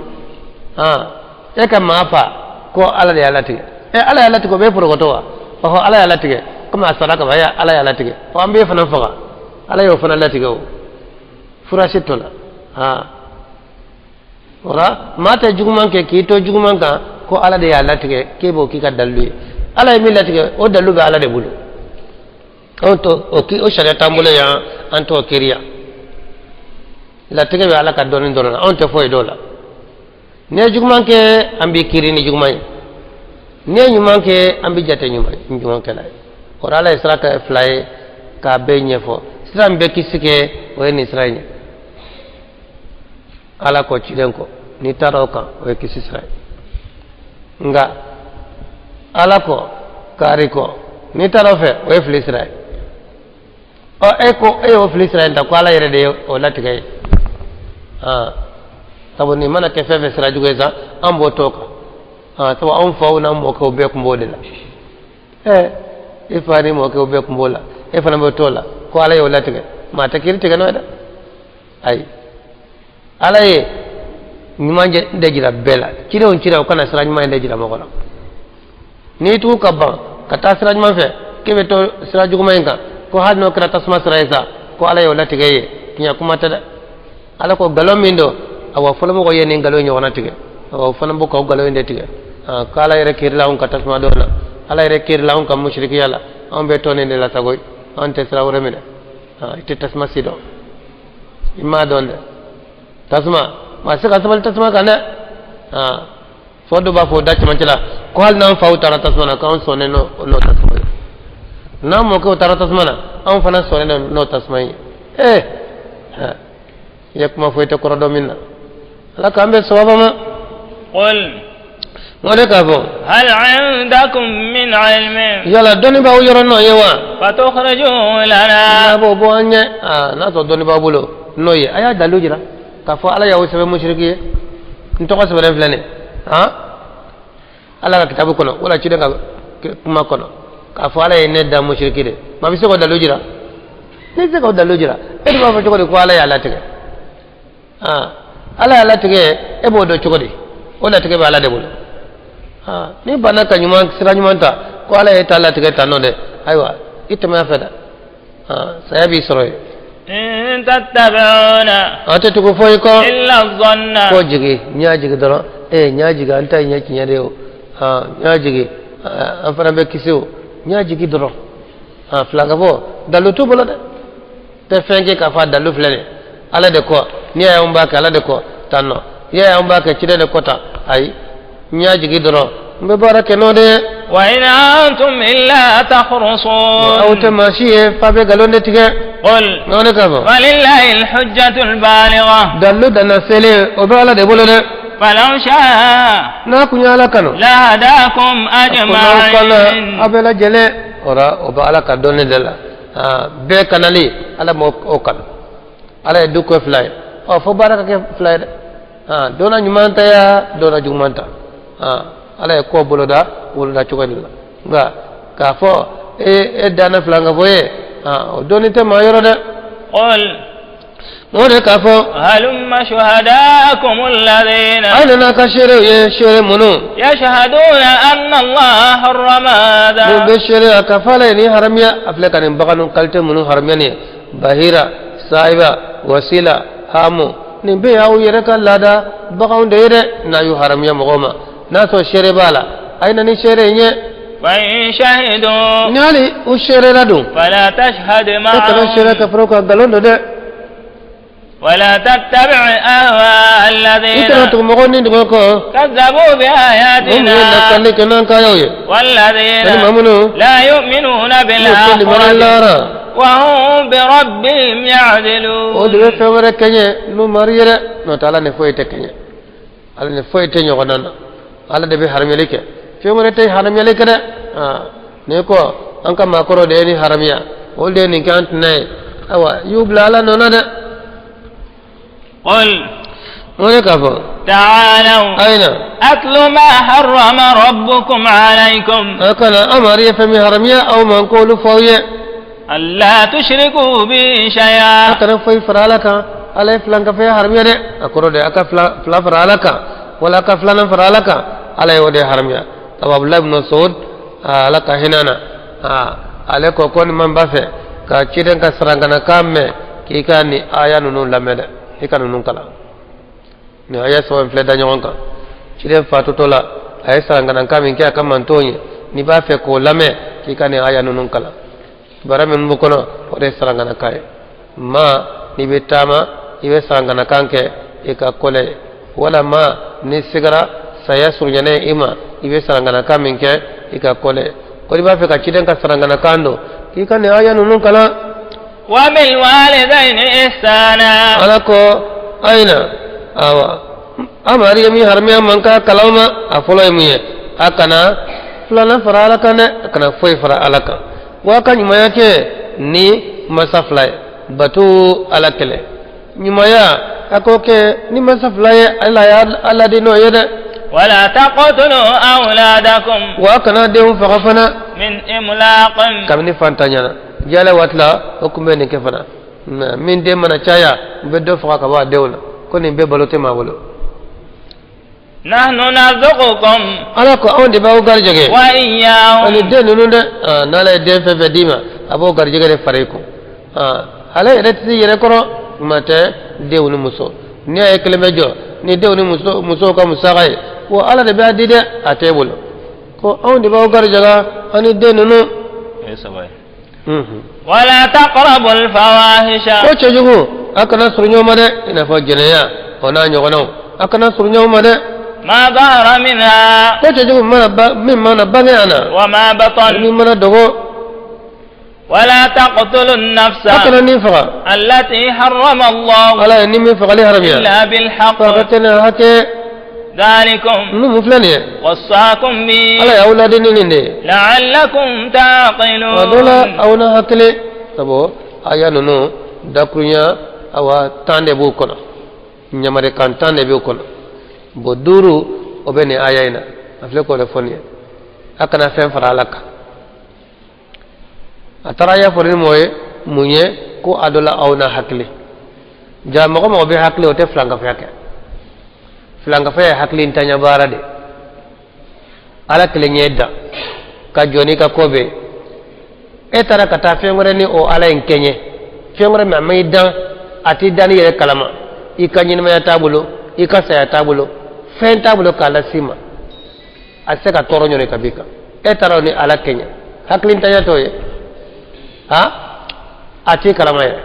E ka maa fa ko Ala de y'a latigɛ. Ala y'a latigɛ, o bɛ porokoto wa? Ɔhɔ, Ala y'a latigɛ, komi a sara ka ban, Ala y'a latigɛ. Ɔ, an b'e fana faga, Ala y'o fana latigɛ. O furasi t'o la. Wala maa tɛ juguman kɛ k'i to juguman kan ko Ala de y'a latigɛ, k'e b'o k'i ka dalilu ye. Ala ye min latigɛ, o dalilu bɛ Ala de bolo. Anw t'o o sariya t'an bolo yan, an t'o kiiri yan. Latigɛ bɛ Ala ka dɔnni dɔrɔn na, anw tɛ foyi dɔn o la. N'i ye juguman kɛ, an b'i kiiri ni juguman ye. N'i ye ɲuman kɛ, an b'i jate ɲuman ɲumankɛla ye. O la, Ala ye sira kɛ fila ye k'a bɛɛ ɲɛfɔ. Sira min bɛ kisi kɛ, o ye nin sira in ye. Ala kɔ, ciden kɔ, n'i taara o kan, o ye kisi sira ye. Nka Ala kɔ, kaari kɔ, n'i taara o fɛ, o ye fili sira ye. Ɔ, e ko e y'o fili sira in ta ko Ala yɛrɛ de ye o latigɛ ye. Sabu nin mana kɛ fɛn fɛn sira jugu ye sa, an b'o t'o kan, sabu anw faw n'an mɔkɛw bɛɛ tun b'o de la. I fa ni mɔkɛw bɛɛ tun b'o la, e fana bɛ t'o la, ko Ala y'o latigɛ. Maa tɛ kiiri tigɛ n'o ye dɛ. Ayi, Ala ye ɲuman de jira bɛɛ la. Cidenw cira u kana sira ɲuman de jira mɔgɔ la. N'i tugu ka ban ka taa sira ɲuman fɛ, k'e bɛ to sira juguman in kan, ko hali n'o kɛra tasuma sira ye sa, ko Ala y'o latigɛ ye, tiɲɛ kuma tɛ dɛ. Ala ko nkalon min don, awa, fɔlɔmɔgɔw ye nin nkalon ɲɔgɔnna tigɛ, awa, o fana b'o ka o nkalon in de tigɛ, ko Ala yɛrɛ kiirila anw ka tasuma don na, Ala yɛrɛ kiirila anw ka musirikiya la, anw bɛ to nin de la sago, anw tɛ sira wɛrɛ minɛ. I tɛ tasuma si dɔn, i m'a dɔn dɛ. Tasuma, maa se ka sabali tasuma kan dɛ. Fo dɔ b'a fɔ o da cɛmancɛ la ko hali n'an faw taara tasuma na, k'anw sɔnnen n'o tasuma ye, n'an mɔkɛw taara tasuma na, anw fana sɔnnen n'o tasuma ye. Ee, i ye kuma fɔ i tɛ kɔrɔ dɔn min na. Ala k'an bɛn sawaba ma. قل O de k'a fɔ: هل عندكم من علم Yala dɔnni b'aw yɔrɔ nɔ ye wa? فتخرجوه لنا N'a b'o bɔ an ɲɛ. N'a sɔrɔ dɔnni b'aw bolo n'o ye, a y'a dalilu jira k'a fɔ Ala y'aw sɛbɛn musiriki ye. N tɔgɔ sɛbɛnnen filɛ nin ye Ala ka kitabu kɔnɔ wala ciden ka kuma kɔnɔ, k'a fɔ Ala ye ne da musiriki de. Maa bɛ se k'o dalilu jira? N'i tɛ se k'o dalilu jira, e dun b'a fɔ cogo di ko Ala y'a latigɛ? Ala y'a latigɛ, e b'o dɔn cogo di? O latigɛ bɛ Ala de bolo. N'i banna ka ɲuman sira ɲuman ta, ko Ala ye ta latigɛ ta nɔ dɛ, ayiwa, i tɛmɛ a fɛ dɛ, saya b'i sɔrɔ yen. إن تتبعون A tɛ tugu foyi kɔ إلا الظن ko jigi, n y'a jigi dɔrɔn. Ee, n y'a jigi, an ta ye ɲɛ tiɲɛ de ye o. N y'a jigi, an fana bɛ kisi o. N y'a jigi dɔrɔn. Filankafo dalu t'u bolo dɛ. Tɛ fɛn kɛ k'a fɔ a dalu filɛ nin ye, Ala de kɔ. N'i y'a ye anw b'a kɛ, Ala de kɔ tan nɔ. N'i y'a ye anw b'a kɛ, ciden de kɔ tan. Ayi, n y'a jigi dɔrɔn, n bɛ baara kɛ n'o de ye. وإن أنتم إلا Aw tɛ تخرصون maa si ye f'a bɛ nkalon de tigɛ. قل N'o de k'a fɔ: ولله الحجة البالغة Dalu danna selen, o bɛ Ala de bolo dɛ. فلو شاء N'a kun ye Ala kanu, لهداكم ko n'aw kana أجمعين aw bɛɛ lajɛlen o la, o bɛ Ala ka dɔnni de la. Bɛɛ kanali, Ala m'o o kanu. Ala ye du kɛ fila ye, ɔ, fo baara ka kɛ fila ye dɛ. Dɔ na ɲuman ta ya, dɔ na juguman ta. Ala ye ko boloda boloda cogo de la. Nka k'a fɔ e danna filankafo ye, o dɔnni tɛ maa yɔrɔ dɛ. قل O de k'a fɔ: هلم شهداءكم الذين A nana ka seerew ye, seere minnu يشهدون أن الله حرم mun هذا bɛ seere a ka fɔ Ala ye nin haramiya. A filɛ ka nin bagan qualité minnu haramiya nin ye, bahira, sahiba, wasila, hamu, nin bɛɛ y'aw yɛrɛ ka laada baganw de ye dɛ. N'a y'u haramiya mɔgɔw ma, n'a sɔrɔ seere b'a la, a ye na ni seere in ye. فإن شهدوا Ni hali u seerela dun, فلا تشهد e kana seere معهم ka fara u kan, nkalon don dɛ. ولا تتبع أهواء I الذين kana tugu mɔgɔw ni dɔgɔ kɔ كذبوا minnu ye بآياتنا lakali kɛ n'an kayaw ye, والذين ani maa minnu لا يؤمنون n'u tɛ limaniya بالآخرة lahara, وهم بربهم o de bɛ يعدلون fɛn wɛrɛ kɛɲɛ n'u mari ye dɛ. N'o tɛ, Ala ni foyi tɛ kɛɲɛ, Ala ni foyi tɛ ɲɔgɔn na. Ala de bɛ haramuyali kɛ, fɛn wɛrɛ tɛ haramuyali kɛ dɛ. N'i ko an ka maakɔrɔ de ye nin haramiya, olu de ye nin kɛ an tɛnɛ ye, ayiwa, i y'u bila Ala nɔ na dɛ. قل O de k'a fɔ: تعالوا A ye na أتل ما حرم ربكم عليكم a kana an mari ye fɛn min haramiya aw ma, n k'olu fɔ aw ye. ألا تشركوا به A شيئا kana foyi fara Ala kan. Ala ye filankafɛn haramiya dɛ, a kɔrɔ de a ka fila fara Ala kan wala a ka filanan fara Ala kan. Ala ye o de haramiya. Sabu Abdulahi ibn Mas'ud, Ala ka hinɛ na, ale ko ni man b'a fɛ ka ciden ka sarankanakan mɛn, k'i ka nin aya ninnu lamɛn dɛ, i ka ninnu kalan. Nin aya saba in filɛ da ɲɔgɔn kan, ciden fatutɔ la, a ye sarankanakan min kɛ a ka mantonw ye, n'i b'a fɛ k'o lamɛn, k'i ka nin aya ninnu kalan. Kibaruya minnu b'o kɔnɔ, o de ye sarankanakan ye. Ma n'i bɛ taama, i bɛ sarankanakan kɛ i ka kɔlɛ ye, wala ma ni sigara saya surunyanen i ma, i bɛ sarankanakan min kɛ i ka kɔlɛ ye. Ko n'i b'a fɛ ka ciden ka sarankanakan don, k'i ka nin aya ninnu kalan. وبالوالدين إحسانا Ala ko ayina, awa, amari ye min haramiya man ka kalaw ma, a fɔlɔ ye mun ye? A kana filanan fara Ala kan dɛ, a kana foyi fara Ala kan. Wa ka ɲumanya kɛ ni masa fila ye, bato Ala kɛlɛ ɲumanya. a k'o kɛ ni masa fila ye, ala y'a ladi n'o ye dɛ. ولا تقتلوا أولادكم. Wa kana denw faga fana. من إملاق. Kabini fantanya na jala waati la, o tun bɛ nin kɛ fana. Min den mana caya, u bɛ dɔ faga ka bɔ a denw la, ko nin bɛɛ balo tɛ maa bolo. نحن نرزقكم. Ala ko anw de b'aw garijɛgɛ. وإياهم. Ani den ninnu dɛ. N'ala ye den fɛn fɛn d'i ma, a b'o garijɛgɛ de fara i kun. Ale yɛrɛ tɛ se yɛrɛ kɔrɔ, kuma tɛ denw ni muso. N'i y'a ye kelen bɛ jɔ ni denw ni muso, musow ka musaka ye, wa ala de b'a di dɛ, a t'e bolo. Ko anw de b'aw garijɛgɛ ani den ninnu. ولا تقربوا الفواحش. Ko cɛjugu, a kana surun ɲɔgɔn ma dɛ, i n'a fɔ jɛnɛya, o n'a ɲɔgɔnnaw, a kana surun ɲɔgɔn ma dɛ. ما ظهر منها. Ko cɛjugu mana ba min mana bange a na. وما بطن. Min mana dogo. ولا تقتلوا النفس. A kana ni faga. التي حرم الله. Ala ye ni min fagali haramuya. إلا بالحق. Faga tɛ hakɛ. ذلكم. Ninnu mun filɛ nin ye. وصاكم به. Ala y'aw ladi ni nin de ye. لعلكم A dɔ la تعقلون. Aw na hakili sabu aya ninnu dakurunya awa 10 de b'o kɔnɔ, ɲamarikan 10 de b'o kɔnɔ. Bon, duuru o bɛ nin aya in na, a filɛ k'o de fɔ nin ye: a kana fɛn fara ala kan. A taara aya fɔ ni mɔgɔ ye mun ye? Ko a dɔ la aw na hakili. Ja mɔgɔ mɔgɔ bɛ hakili, o tɛ filankafaya kɛ. Filankafaya ye hakili ntanya baara de. Ala kelen ye dan ka jɔ n'i ka ko bɛɛ, e taara ka taa fɛn wɛrɛ ni o ala in kɛɲɛ, fɛn wɛrɛ min a ma i dan, a t'i dan i yɛrɛ kalama, i ka ɲɛnɛmaya t'a bolo, i ka saya t'a bolo, fɛn t'a bolo k'a las'i ma, a tɛ se ka tɔɔrɔ ɲɔni ka b'i kan, e taara o ni ala kɛɲɛ. Hakilintanya t'o ye. Ha, a t'i kalama yɛrɛ.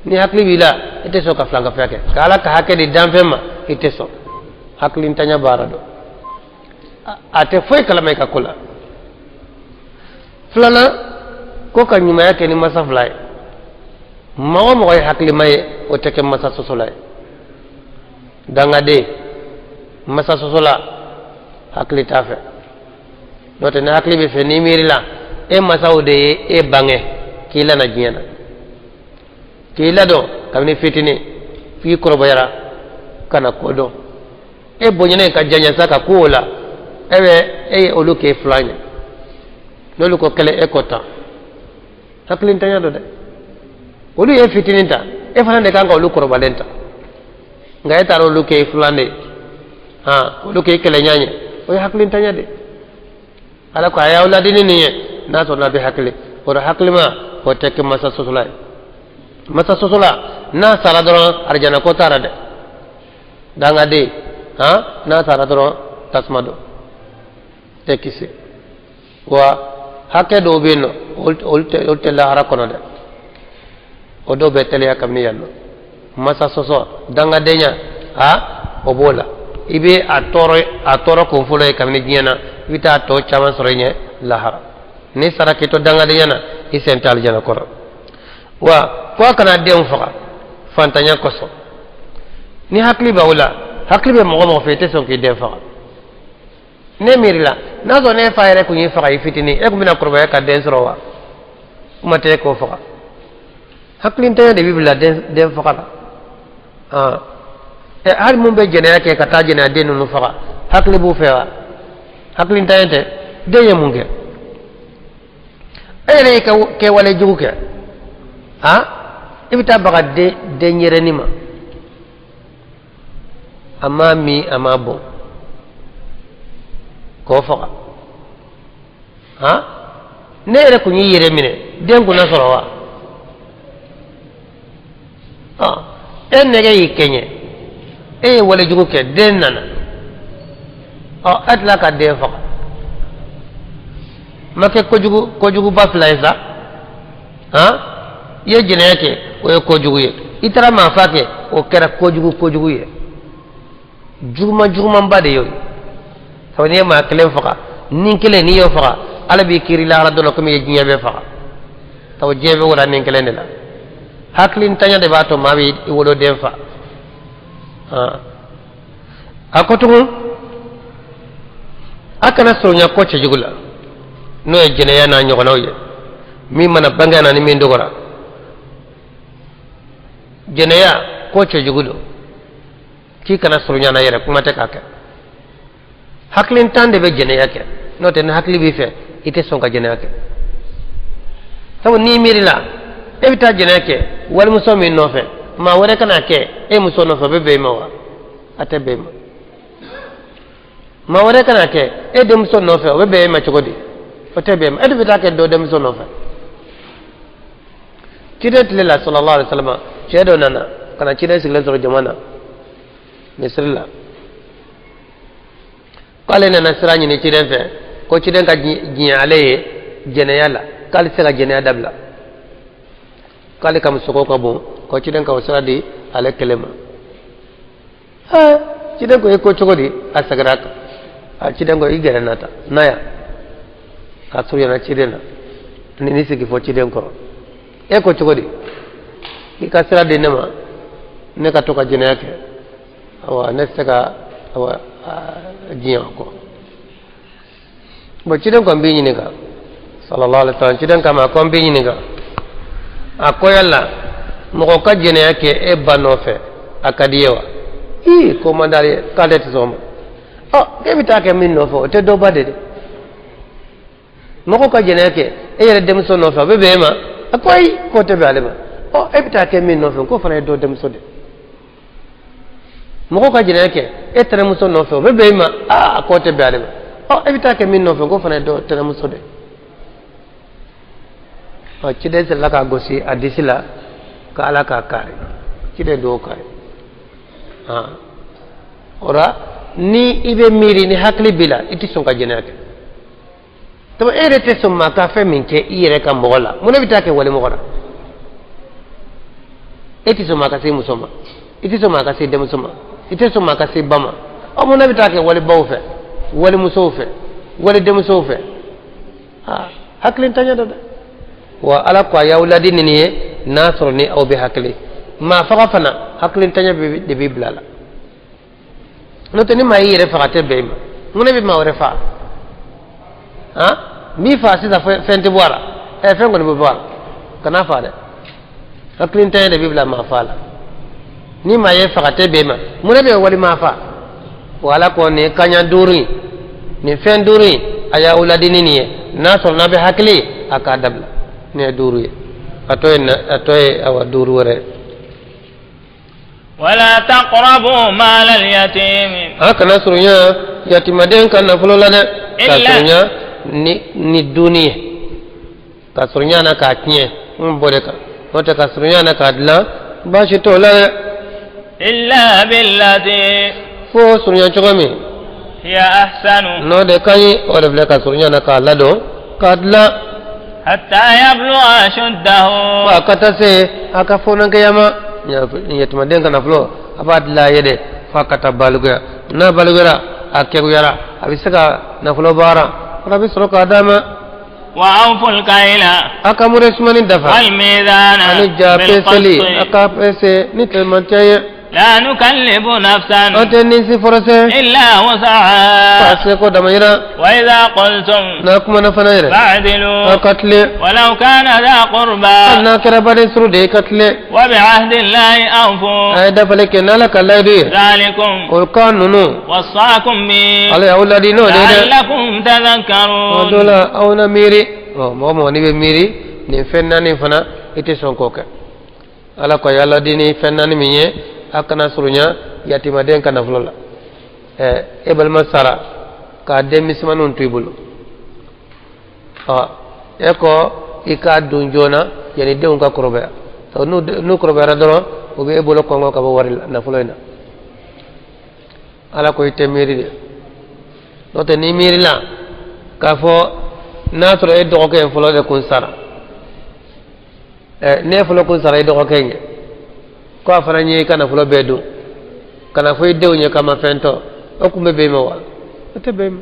Ni hakili b'i la, i tɛ sɔn ka filankafaya kɛ ka ala ka hakɛ di danfɛn ma, i tɛ sɔn. Hakilintanya baara dɔn, a tɛ foyi kalama i ka ko la. Filanan ko ka ɲumanya kɛ ni masa fila ye. Mɔgɔ o mɔgɔ ye hakilima ye, o tɛ kɛ masa sɔsɔla ye. Dangaden masa sɔsɔla, hakili t'a fɛ. N'o tɛ, ni hakili bɛ fɛ, n'i miiri la, e masaw de ye e bange k'i lana diɲɛ na, k'i ladɔn kabini fitinin f'i kɔrɔbayara ka na ko dɔn, e bonyana ka janya sa ka ko o la, e bɛ e ye olu k'e filan ye. N'olu ko kelen, e ko tan. Hakilintanya don dɛ. Olu ye fitinin ta, e fana de kan ka olu kɔrɔbalen ta, nka e taara olu k'e filan de ye, han, olu k'e kɛlɛɲa ye, o ye hakilintanya de. Ala ko a y'aw ladi ni nin ye, n'a sɔrɔ n'a bɛ hakili o rɔ. Hakilima, o tɛ kɛ masa sɔsɔla ye. Masa sɔsɔla, n'a sara dɔrɔn, arijana ko t'a la dɛ. Dangaden, han, n'a sara dɔrɔn, tasuma don, tɛ kisi. Wa hakɛ dɔw bɛ yen nɔ, olu tɛ lahara kɔnɔ dɛ, o dɔw bɛ teliya kabini yan nɔ. Masa sɔsɔ, dangadenya, ha, o b'o la. I bɛ a tɔɔrɔ, a tɔɔrɔ kun fɔlɔ ye kabini diɲɛ na, i bɛ taa tɔ caman sɔrɔ i ɲɛ lahara. N'i sara k'i to dangadenya na, i sen tɛ alijana kɔrɔ. Wa ko a kana denw faga fantanya kosɔn. Ni hakili b'aw la, hakili bɛ mɔgɔ mɔgɔ fɛ, i tɛ sɔn k'i den faga. Ne miiri la, n'a sɔrɔ ne fa yɛrɛ kun y'i faga i fitinin, e kun bɛna kɔrɔbaya ka den sɔrɔ wa? Kuma tɛ e k'o faga. Hakilintanya de bɛ bila den faga la. Ɛ, hali mun bɛ jɛnɛya kɛ ka taa jɛnɛya den ninnu faga, hakili b'u fɛ wa? Hakilintanya tɛ. Den ye mun kɛ? E yɛrɛ y'i ka kɛwale jugu kɛ, han, i bɛ taa baga den denyɛrɛnin ma, a m'a min, a m'a bɔn, k'o faga. Han, ne yɛrɛ kun y'i yɛrɛ minɛ, den kun na sɔrɔ wa? E nɛgɛ y'i kɛɲɛ, e ye walejugu kɛ, den nana, ɔ, e tila ka den faga, ma kɛ kojugu, kojuguba fila ye sa. Han, i ye jɛnɛya kɛ, o ye kojugu ye. I taara maafa kɛ, o kɛra kojugu, kojugu ye, juguman, jugumanba de ye o ye. Sabu n'i ye maa kelen faga, ni kelen n'i y'o faga, ala b'i kiiri lahara don na komi i ye diɲɛ bɛɛ faga. Sabu diɲɛ bɛ wara nin kelen de la. Hakilintanya de b'a to maa bɛ i woloden fa. A ko tugun, a kana surunya ko cɛjugu la, n'o ye jɛnɛya n'a ɲɔgɔnnaw ye, min mana bange na ni min dɔgɔra. Jɛnɛya Ko cɛjugu don k'i kana surunya na yɛrɛ, kuma tɛ k'a kɛ. Hakilintan de bɛ jɛnɛya kɛ, n'o tɛ ni hakili b'i fɛ, i tɛ sɔn ka jɛnɛya kɛ. Sabu n'i miirila e bɛ taa jɛnɛya kɛ walimuso min nɔfɛ, maa wɛrɛ ka n'a kɛ e muso nɔfɛ, o bɛ bɛn i ma wa? A tɛ bɛn i ma. Maa wɛrɛ ka n'a kɛ e denmuso nɔfɛ, o bɛ bɛn e ma cogo di? O tɛ bɛn e ma. E de bɛ taa kɛ dɔ denmuso nɔfɛ. Ciden tile la, sallallahu alaihi wasallam, cɛ dɔ nana ka na ciden sigilen sɔrɔ jama na misiri la, k'ale nana sira ɲini ciden fɛ, ko ciden ka diɲɛ ale ye jɛnɛya la, k'ale tɛ se ka jɛnɛya dabila, k'ale ka musoko ka bon, ko ciden ka o sira di ale kelen ma. Ɛɛ, ciden ko, e ko cogo di? A seginna a kan. A ciden ko, i gɛrɛ na ta na yan. Ka surunyana ciden na ni ni sigi fɔ ciden kɔrɔ. E ko cogo di? I ka sira di ne ma, ne ka to ka jɛnɛya kɛ. Awa, ne tɛ se ka, awa, diɲɛ o kɔ. Bon, ciden ko, n b'i ɲininka. Sallallahu alaihi wasallam, ciden kama ko, n b'i ɲininka. A ko, yala mɔgɔ ka jɛnɛya kɛ e ba nɔfɛ, a ka di ye wa? Ii, ko man d'ale ye, k'ale tɛ sɔn o ma. Ɔ, k'e bɛ taa kɛ min nɔfɛ, o tɛ dɔ ba de dɛ. Mɔgɔ ka jɛnɛya kɛ e yɛrɛ denmuso nɔfɛ, o bɛ bɛn e ma? A ko ayi, k'o tɛ bɛn ale ma. Ɔ, e bɛ taa kɛ min nɔfɛ, k'o fana ye dɔ denmuso de. Mɔgɔ ka jɛnɛya kɛ e tɛnɛmuso nɔfɛ, o bɛ bɛn e ma? Aa, k'o tɛ bɛn ale ma. Ɔ, e bɛ taa kɛ min nɔfɛ, k'o fana ye dɔ tɛnɛmuso de. Ɔ, ciden sɔrɔla k'a gosi a disi la ka Ala k'a kari. Ciden duwawu k'a ye. O la, ni i bɛ miiri, ni hakili b'i la, i tɛ sɔn ka jɛnɛya kɛ. Sabu e yɛrɛ tɛ sɔn maa ka fɛn min kɛ i yɛrɛ ka mɔgɔ la, mun ne bɛ taa kɛ wali mɔgɔ la? E tɛ sɔn maa ka se muso ma, i tɛ sɔn maa ka se denmuso ma, i tɛ sɔn maa ka se ba ma. Ɔ, mun ne bɛ taa kɛ wali baw fɛ, wali musow fɛ, wali denmusow fɛ? Aa, hakilintanya dɔ dɛ. Wa Ala ko a y'aw ladi nin ye, n'a sɔrɔ ni aw bɛ hakili. Maa faga fana, hakilintanya de b'i bila la. N'o tɛ, ni maa y'i yɛrɛ faga, tɛ bɛn i ma. Mun ne bɛ maa wɛrɛ faga? Han, n b'i faga sisan, fɛn tɛ bɔ a la. Ɛ, fɛn kɔni bɛ bɔ a la. Kana faga dɛ. Hakilintanya de b'i bila maa fa la. Ni maa ye faga, tɛ bɛn i ma. Mun ne bɛ wali maa fa? Wa Ala ko nin kaɲa duuru in, nin fɛn duuru in, a y'aw ladi ni nin ye, n'a sɔrɔ n'a bɛ hakili, a k'a dabila. Nin ye duuru ye, a tɔ ye, a tɔ ye, awa, duuru wɛrɛ. Wala taqrabu mal al-yatim. A kana surunya yatimaden ka nafolo la dɛ. Ka surunya ni dunni ye, ka surunya na k'a tiɲɛ, n b'o de kan. N'o tɛ, ka surunya na k'a dilan, baasi t'o la dɛ. Illa billati. Fo surunya cogo min hiya ahsanu. N'o de ka ɲi, o de filɛ, ka surunya na k'a ladon, k'a dilan. Hatta yablugha ashuddahu. Fo a ka taa se a ka fɔnɔkɛya ma. Yatimaden ka nafolo, a b'a dilan a ye de fo a ka taa balikuya. N'a balikuyara, a kɛkuyara, a bɛ se ka nafolo baara, fana bɛ sɔrɔ k'a d'a ma. Wa awful kayla. A ka mure sumani dafa. Wal mizana. Ani ja peseli, a ka pese ni tilemantiya ye. La nukallifu nafsan. An tɛ ni si forcé. Illa wusaha. K'a seko damayira. Wa idha qultum. N'a kumana fana yɛrɛ. Fa'dilu. Aw ka tilen. Walau kana dha qurba. Hali n'a kɛra baden suru de ye, ka tilen. Wa bi ahdi llahi awfu. A ye dafali kɛ n'Ala ka layidu ye. Dhalikum. O kan ninnu. Wasaakum bi. Ala y'aw ladi n'o de ye dɛ. La'allakum tadhakkarun. O dɔ la, aw na miiri. Ɔ, mɔgɔ mɔgɔ n'i bɛ miiri nin fɛn naani fana, i tɛ sɔn k'o kɛ. Ala ko a y'a ladi ni fɛn naani min ye, a kana surunya yatimaden ka nafolo la. Ɛ, e balima sara k'a den misɛnmaninw to i bolo. Ɔ, e ko i k'a dun joona yanni denw ka kɔrɔbaya. N'u kɔrɔbayara dɔrɔn, u bɛ e bolo kɔngɔ ka bɔ wari la, nafolo in na. Ala ko i tɛ miiri de. N'o tɛ, n'i miirila k'a fɔ n'a sɔrɔ e dɔgɔkɛ in fɔlɔ de kun sara, ɛ, ne fɔlɔ kun sara i dɔgɔkɛ in ye, ko a fana ye i ka nafolo bɛɛ dun ka na fɔ i denw ye k'a ma fɛn tɔ, o kun bɛ bɛn i ma wa? O tɛ bɛn i ma.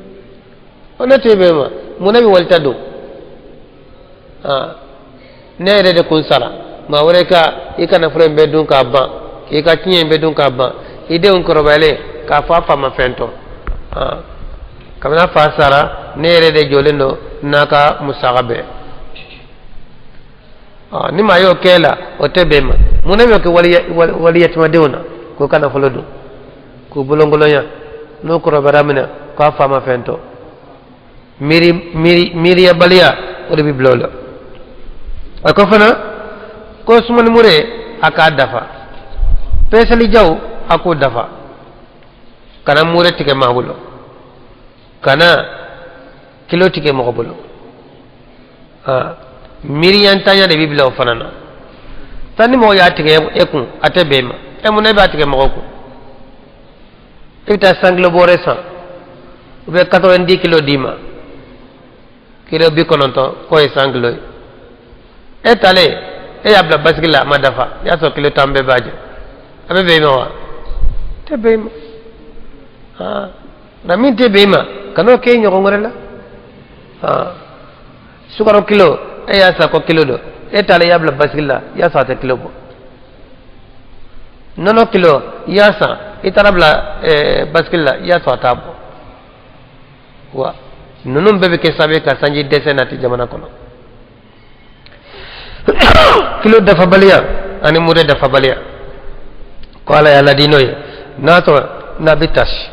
O ne tɛ bɛn i ma. Mun ne bɛ walita don? Aa, ne yɛrɛ de kun sara, maa wɛrɛ ka i ka nafolo in bɛɛ dun k'a ban, k'i ka tiɲɛ in bɛɛ dun k'a ban, i denw kɔrɔbayalen k'a fɔ a fa ma fɛn tɔ. Aa, kabini a fa sara, ne yɛrɛ de jɔlen don n'a ka musaka bɛɛ. Ni maa y'o kɛ la, o tɛ bɛn ma. Mun ne bɛ kɛ waliyatimadenw na k'u ka nafolo dun, k'u bolongolonya? N'u kɔrɔbayara minɛ k'a fa ma fɛn to, miiri miiri miiriyabaliya, o de bɛ bila o la. A ko fana ko sumanimure a k'a dafa, peseli jaw a k'o dafa, kana mure tigɛ maa bolo, kana kilo tigɛ mɔgɔ bolo. Miiriyantanya de bɛ bila o fana na. Tan ni mɔgɔ y'a tigɛ e kun, a tɛ bɛn i ma. E mun na e b'a tigɛ mɔgɔ kun? E bɛ taa 100 kilo bɔrɛ san, u bɛ 90 kilo d'i ma, kilo 90 k'o ye 100 kilo ye. E talen, e y'a bila basigi la, a ma dafa, i y'a sɔrɔ kilo 10 bɛɛ b'a jɛ. A bɛ bɛn i ma wa? Tɛ bɛn i ma. Nka min tɛ bɛn i ma, kan'o kɛ i ɲɔgɔn wɛrɛ la. Sukaro kilo, e y'a san ko kilo don, e taalen i y'a bila basigi la, i y'a sɔrɔ a tɛ kilo bɔ. Nɔnɔ kilo, i y'a san, i taara bila basigi la, i y'a sɔrɔ a t'a bɔ. Wa ninnu bɛɛ bɛ kɛ sababu ye ka sanji dɛsɛ nati jamana kɔnɔ. Kilo dafabaliya ani mure dafabaliya, ko Ala y'a ladi n'o ye, n'a sɔrɔ n'a bɛ tasi,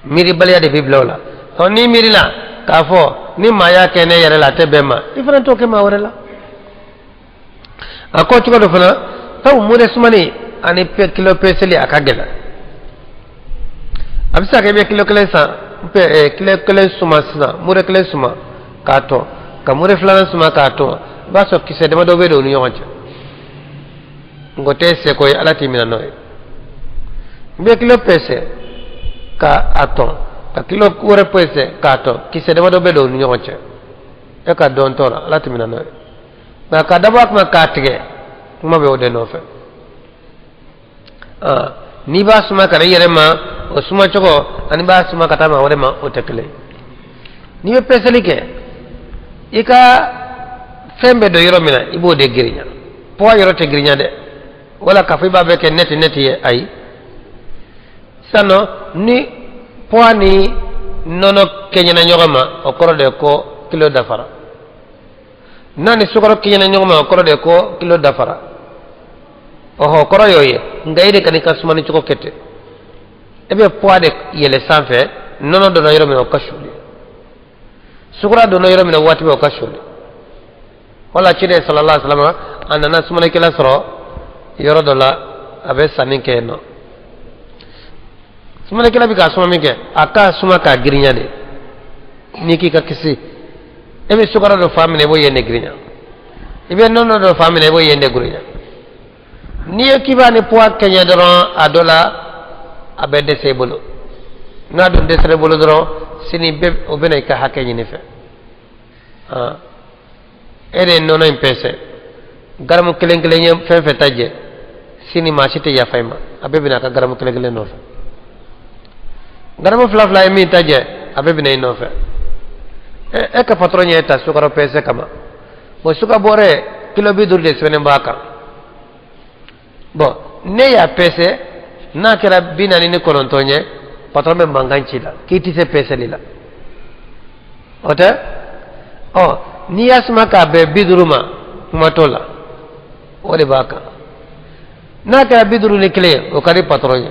miiribaliya de bɛ bila o la. Ɔ, n'i miirila k'a fɔ ni maa y'a kɛ ne yɛrɛ la, a tɛ bɛn ma, i fana t'o kɛ maa wɛrɛ la. A ko cogo dɔ fana, sabu mure sumani ani kilo peseli a ka gɛlɛn. A bɛ se ka kɛ i bɛ kilo kelen san, kilo kelen suma sisan, mure kelen suma k'a tɔn, ka mure filanan suma k'a tɔn, i b'a sɔrɔ kisɛ damadɔ bɛ don u ni ɲɔgɔn cɛ. Nka o tɛ seko ye, Ala t'i minɛ n'o ye. N bɛ kilo pese ka a tɔn, ka kilo wɛrɛ pese k'a tɔn, kisɛ damadɔ bɛ don u ni ɲɔgɔn cɛ, e ka dɔn t'o la, Ala t'i minɛ n'o ye. Nka ka dabɔ a kama k'a tigɛ, kuma bɛ o de nɔfɛ. N'i b'a suma ka na i yɛrɛ ma, o suma cogo ani b'a suma ka taa maa wɛrɛ ma, o tɛ kelen. N'i bɛ peseli kɛ, i ka fɛn bɛ don yɔrɔ min na, i b'o de girinya. Poids yɔrɔ tɛ girinya dɛ, wala k'a fɔ i b'a bɛɛ kɛ nɛti nɛti ye, ayi. Sisan nɔ, ni poids ni nɔnɔ kɛɲɛna ɲɔgɔn ma, o kɔrɔ de ko kilo dafara. N'a ni sukaro kɛɲɛna ɲɔgɔn ma, o kɔrɔ de ko kilo dafara. Ɔhɔ, kɔrɔ y'o ye. Nka e de ka n'i ka sumani cogo kɛ ten, e bɛ poids de yɛlɛ sanfɛ. Nɔnɔ donna yɔrɔ min na, o ka suli. Sukaro donna yɔrɔ min na, waati bɛɛ o ka suli. Wala ciden sallallahu alaihi wasallam, a nana sumanikɛla sɔrɔ yɔrɔ dɔ la, a bɛ sanni kɛ yen nɔ. Sumanikɛla bɛ k'a suma min kɛ, a k'a suma k'a girinya de. N'i k'i ka kisi, e bɛ sukaro dɔ fan minɛ, i b'o yen de girinya. I bɛ nɔnɔ dɔ fan minɛ, i b'o yen de girinya. N'i ye k'i b'a ni poids kɛɲɛ dɔrɔn, a dɔ la a bɛ dɛsɛ i bolo. N'a dun dɛsɛra i bolo dɔrɔn, sini bɛɛ o bɛna i ka hakɛ ɲini fɛ. E de ye nɔnɔ in pɛsɛ, garamu kelen kelen ye fɛn fɛn ta jɛ, sini maa si tɛ yafa i ma, a bɛɛ bɛna a ka garamu kelen kelen nɔfɛ. Garamu fila fila ye min ta jɛ, a bɛɛ bɛna i nɔfɛ. E ka patɔrɔn ye ta sukaro pɛsɛ kama. Bon, sukaro bɔrɛ kilo 50 de sɛbɛnnen b'a kan. Bon, ne y'a pɛsɛ, n'a kɛra 49 ye, patɔrɔn bɛ mankan ci la k'i tɛ se pɛsɛli la. O tɛ. Ɔ, n'i y'a suma k'a bɛn 50 ma, kuma t'o la, o de b'a kan. N'a kɛra 51 ye, o ka di patɔrɔn ye.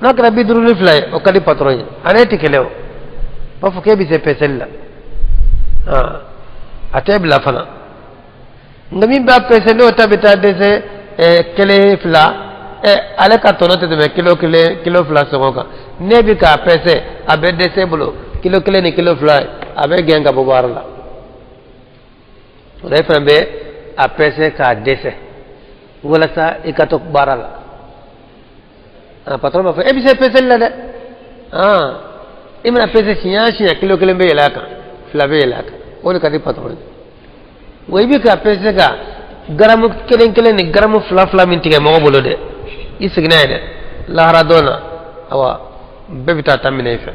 N'a kɛra 52 ye, o ka di patɔrɔn ye. A n'e tɛ kelen o b'a fɔ k'e bɛ se pɛsɛli la, a t'e bila fana. Nka min b'a pɛsɛ, n'o ta bɛ taa dɛsɛ kelen fila, ale ka tɔnɔ tɛ tɛmɛ kilo kelen kilo fila sɔngɔ kan. Ne bɛ k'a pɛsɛ, a bɛ dɛsɛ bolo kilo kelen ni kilo fila, a bɛ gɛn ka bɔ baara la. O la, e fana bɛ a pɛsɛ k'a dɛsɛ walasa i ka to baara la. A patɔrɔn b'a fɔ e bɛ se pɛsɛli la dɛ. I mana pɛsɛ siɲɛ o siɲɛ, kilo kelen bɛ yɛlɛ a kan, fila bɛ yɛlɛ a kan, o de ka di patɔrɔn ye. Wa i bɛ ka pɛsɛ ka garamu kelen kelen ni garamu fila fila min tigɛ mɔgɔ bolo dɛ, i seginna ye dɛ, lahara don na, awa, bɛɛ bɛ taa ta minɛ i fɛ.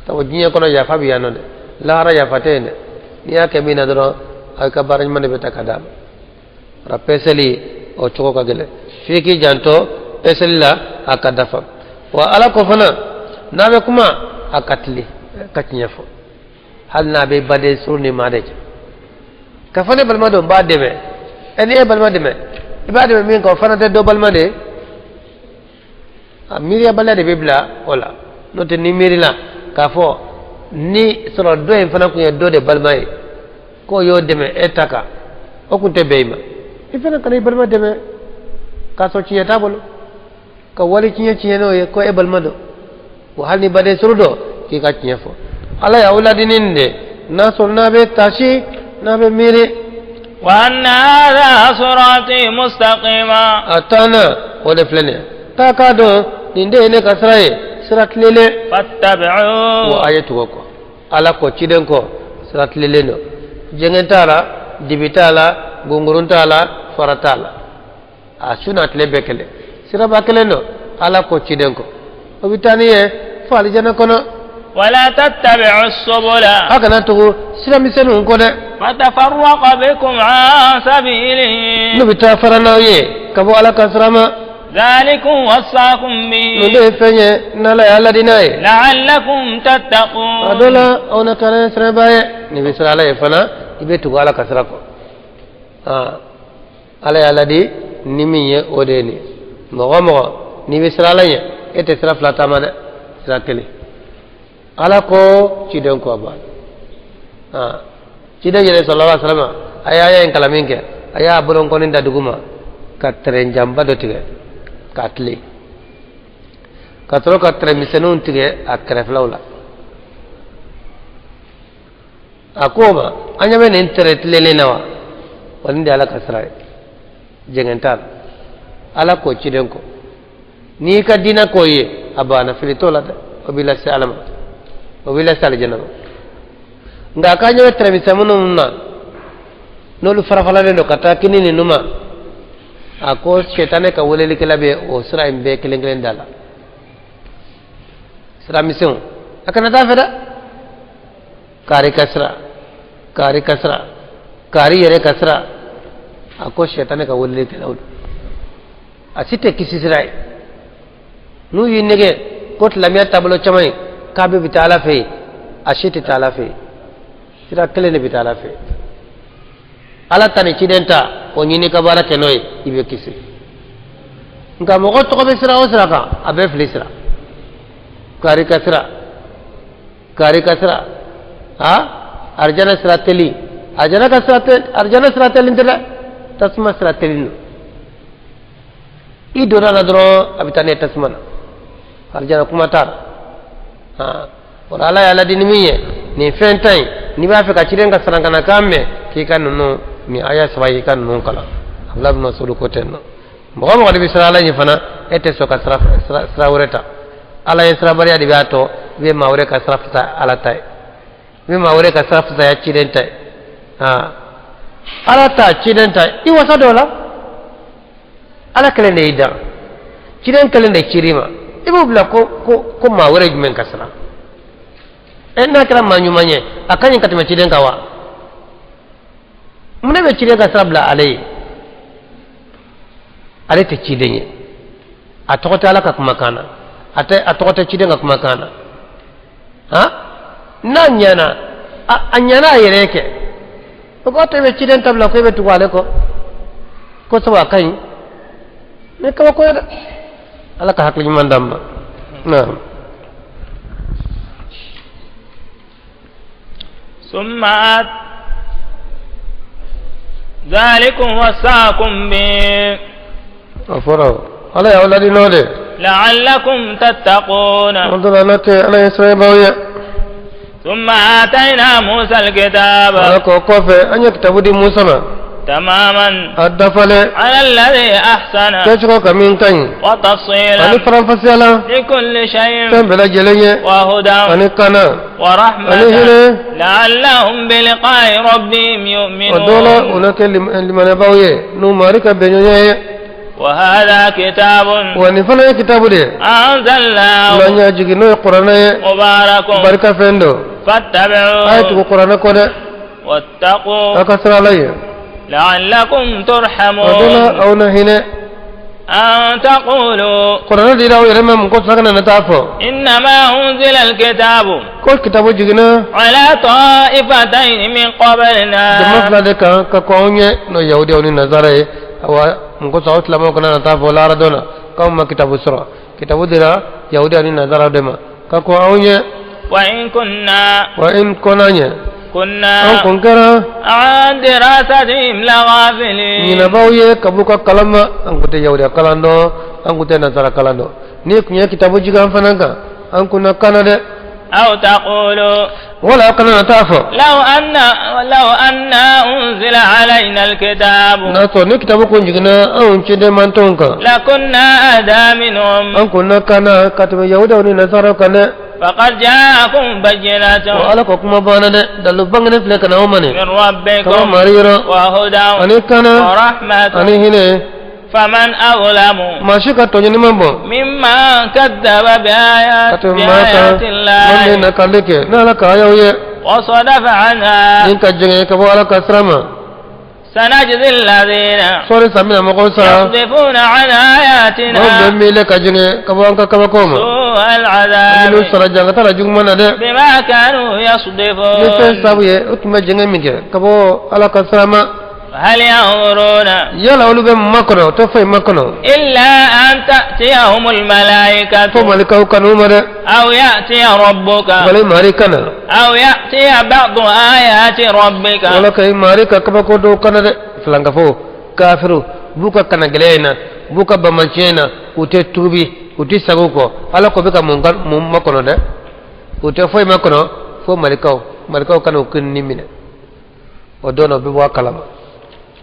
Sabu diɲɛ kɔnɔ yafa bɛ yan nɔ dɛ, lahara yafa tɛ yen dɛ. N'i y'a kɛ min na dɔrɔn, a ka baara ɲuman de bɛ ta ka d'a ma. Ra pɛsɛli o cogo ka gɛlɛn, f'i k'i janto pɛsɛli la, a ka dafa. Wa Ala ko fana, n'a bɛ kuma, a ka tilen ka tiɲɛ fɔ, hali n'a bɛ baden surun ni maa de cɛ. Ka fɔ ne balima dɔ n b'a dɛmɛ, Ɛ ni e balima dɛmɛ, i b'a dɛmɛ min kan, o fana tɛ dɔ balima de ye. A miiriyabaliya de bɛ bila o la. N'o tɛ, ni miiri la k'a fɔ ni sɔrɔ dɔ in fana tun ye dɔ de balima ye, k'o y'o dɛmɛ e ta kan, o tun tɛ bɛn i ma. I fana kana i balima dɛmɛ k'a sɔrɔ tiɲɛ t'a bolo, ka wali tiɲɛ tiɲɛ n'o ye ko e balima don. Wa hali ni baden suru don, k'i ka tiɲɛ fɔ. Ala y'aw ladi nin de, n'a sɔrɔ n'a bɛ taasi, n'a bɛ miiri. وأن هذا صراطي مستقيما. A tanna o de filɛ nin ye, k'a k'a dɔn nin de ye ne ka sira ye, sira tilenlen. فاتبعوه. Wa a ye tugu o kɔ, Ala kɔ, ciden kɔ, sira tilenlen don, jɛngɛ t'a la, dibi t'a la, gongorun t'a la, fara t'a la, a su n'a tile bɛɛ kelen, siraba kelen don, Ala kɔ, ciden kɔ, o bɛ taa ni ye fo alijana kɔnɔ. ولا تتبعوا السبل. A kana tugu sira misɛnninw kɔ dɛ. فتفرق بكم عن سبيله. N'u bɛ taa fara n'aw ye ka bɔ Ala ka sira ma. ذلكم وصاكم به. Nin de ye fɛn ye n'Ala y'a ladi n'a ye. لعلكم A تتقون. dɔ la, aw na kɛra siraba ye. Nin bɛ siran Ala ye fana, i bɛ tugu Ala ka sira kɔ. Aa, Ala y'a ladi ni min ye, o de ye nin ye. Mɔgɔ o mɔgɔ n'i bɛ siran Ala ɲɛ, e tɛ sira fila taama dɛ, sira kelen, Ala ko, ciden ko, a banna. Aa, ciden yɛrɛ sallallahu alaihi wasallam, a y'a aya in kalan min kɛ, a y'a bolonkɔni da dugu ma ka tɛrɛnjanba dɔ tigɛ k'a tilen, ka sɔrɔ ka tɛrɛmisɛnninw tigɛ a kɛrɛfɛlaw la. A ko o ma, an ɲɛ bɛ nin tɛrɛ tilennen na wa? Wa nin de ye Ala ka sira ye, jɛngɛn t'a la, Ala ko, ciden ko. N'i ka diinɛ ko ye, a banna, fili t'o la dɛ. O b'i lase Ala ma, o b'i lase alijana ma. Nka k'a ɲɛ bɛ tɛrɛmisɛn minnu na, n'olu farafaralen don ka taa kini ni numa, a ko sɛtanɛ ka welelikɛla bɛ o sira in bɛɛ kelen kelen da la, sira misɛnw, a kana taa fɛ dɛ. Kari ka sira, kari ka sira, kari yɛrɛ ka sira, a ko sɛtanɛ ka welelikɛlaw don, a si tɛ kisi sira ye. N'u y'i nɛgɛ ko silamɛya taabolo caman ye k'a bɛɛ bɛ taa Ala fɛ yen, a si tɛ taa Ala fɛ yen. Sira kelen de bɛ taa Ala fɛ yen, Ala ta ni ciden ta, o ɲini ka baara kɛ n'o ye, i bɛ kisi. Nka mɔgɔ tɔgɔ bɛ sira o sira kan, a bɛɛ fili sira. Kari ka sira, kari ka sira, ha, arijana sira teli, arijana ka sira tɛ, arijana sira teli tɛ dɛ, tasuma sira teli don. I donna la dɔrɔn, a bɛ taa ne tasuma na, arijana kuma t'a la. Ha, o la, Ala y'a ladi ni min ye, nin fɛn ta in, n'i b'a fɛ ka ciden ka sarankanakan mɛn, k'i ka ninnu nin aya saba, y'i ka ninnu kalan. Abdulayi bin Mas'ud ko ten nɔ, mɔgɔ o mɔgɔ de bɛ siran Ala ɲɛ fana, e tɛ sɔn ka sira wɛrɛ ta. Ala ye sirabaliya de b'a tɔ i bɛ maa wɛrɛ ka sira fisaya Ala ta ye, i bɛ maa wɛrɛ ka sira fisaya ciden ta ye. Aa, Ala ta, ciden ta, i wasa dɔ la. Ala kelen de y'i dan, ciden kelen de cir'i ma, i b'o bila ko maa wɛrɛ jumɛn ka siran ɛ? N'a kɛra maa ɲuman ye, a ka ɲi ka tɛmɛ ciden kan wa? Mun ne bɛ ciden ka sira bila ale ye? Ale tɛ ciden ye, a tɔgɔ tɛ Ala ka kumakan na, a tɛ, a tɔgɔ tɛ ciden ka kumakan na. Han, n'a ɲɛna, a ɲɛna a yɛrɛ ye kɛ, o k'a to i bɛ ciden ta bila ko i bɛ tugu ale kɔ, ko sabu a ka ɲi. Nin kabako ye dɛ. Ala ka hakili ɲuman d'an ma. Naam. ثم آت ذلكم وصاكم به. A fɔra o, Ala y'aw ladi n'o de. لعلكم تتقون. O dɔ la, n'a tɛ Ala ye siranyɛbaw ye. ثم آتينا موسى الكتاب. Ala k'o kɔfɛ, an ye kitabu di Musa ma. تماما. A dafalen. على الذي أحسن. Kɛcogo ka min ka ɲi. وتفصيلا. Ani faranfasiya la. لكل شيء. Fɛn bɛɛ lajɛlen ye. وهدى. Ani kana. ورحمة. Ani hinɛ. لعلهم بلقاء ربهم O dɔ la, يؤمنون. u na kɛ limanɛbaw ye n'u mari ka bɛn ɲɔgɔn ye. وهذا كتاب. Wa nin fana ye kitabu de ye. أنزلناه. N'an y'a jigin, n'o ye kuranɛ ye. مبارك. Barika fɛn don. A ye tugu فاتبعوه. kuranɛ kɔ dɛ. واتقوا. A ka siran Ala ye. لعلكم O dɔ la, ترحمون. aw na hinɛ. أن تقولوا Kuranɛ dira aw yɛrɛ ma, mun kosɔn kana na taa fɔ إنما أنزل الكتاب ko kitabu jiginna على طائفتين من jama قبلنا fila de kan ka kɔn anw ɲɛ, n'o ye yahudiyaw ni nazara ye. Awa, mun kosɔn aw silamɛw kana na taa fɔ lahara don na k'anw ma kitabu sɔrɔ? Kitabu dira yahudiyaw ni nazaraw de ma ka kɔn anw ɲɛ. وإن كنا Wa in kɔnna ɲɛ, an كنا kun kɛra عن دراستهم لغافلين. ɲinɛbaw ye ka b'u ka kalan ma. An kun tɛ yahudiya kalan dɔn, an kun tɛ nazara kalan dɔn. N'i kun ye kitabu jigin an fana kan, an kun na kana dɛ. أو تقولوا Wala aw kana na taa fɔ لو أن أنزل علينا الكتاب n'a sɔrɔ ni kitabu kun jiginna anw ciden mantɔnw kan, لكنا أهدى منهم. an kun na kana ka tɛmɛ yahudiyaw ni nasaraw kan dɛ. فقد جاءكم بينة O Ala ko kuma banna dɛ, dalu bangenen filɛ ka na aw ma nin من kaba ربكم mari yɔrɔ وهدى ani kana ورحمة. ani hinɛ. فمن أظلم Maa si ka tɔɲɔni ma bɔn ممن كذب ka بآيات tɛmɛ maa kan بآيات maa min الله nakali kɛ n'Ala ka ayaw ye وصدف عنها. ni ka jɛngɛ ka bɔ Ala ka sira ma. سنجزي الذين Sɔɔni san bɛna mɔgɔw sara يصدفون عن mɔgɔw bɛ آياتنا miile ka jɛngɛ ka bɔ an ka kabakow ma. سوء An العذاب bɛn'u sara jangata la juguman na dɛ بما كانوا ni fɛn يصدفون. sabu ye u tun bɛ jɛngɛ min kɛ ka bɔ Ala ka sira ma. هل ينظرون Yala olu bɛ mun makɔnɔ? O tɛ foyi makɔnɔ إلا أن تأتيهم fo الملائكة malikaw kan'u ma dɛ أو يأتي ربك wala i mari kana أو يأتي بعض آيات ربك. Wala ka i mari ka kabako dɔw kana dɛ. Filankafo kafiru b'u ka kana gɛlɛya in na, b'u ka bamanciya in na, u tɛ tuubi, u tɛ sago kɔ. Ala ko bɛ ka mun ka mun makɔnɔ dɛ? U tɛ foyi makɔnɔ fo malikaw kana u ni minɛ. O don na, u bɛ bɔ a kalama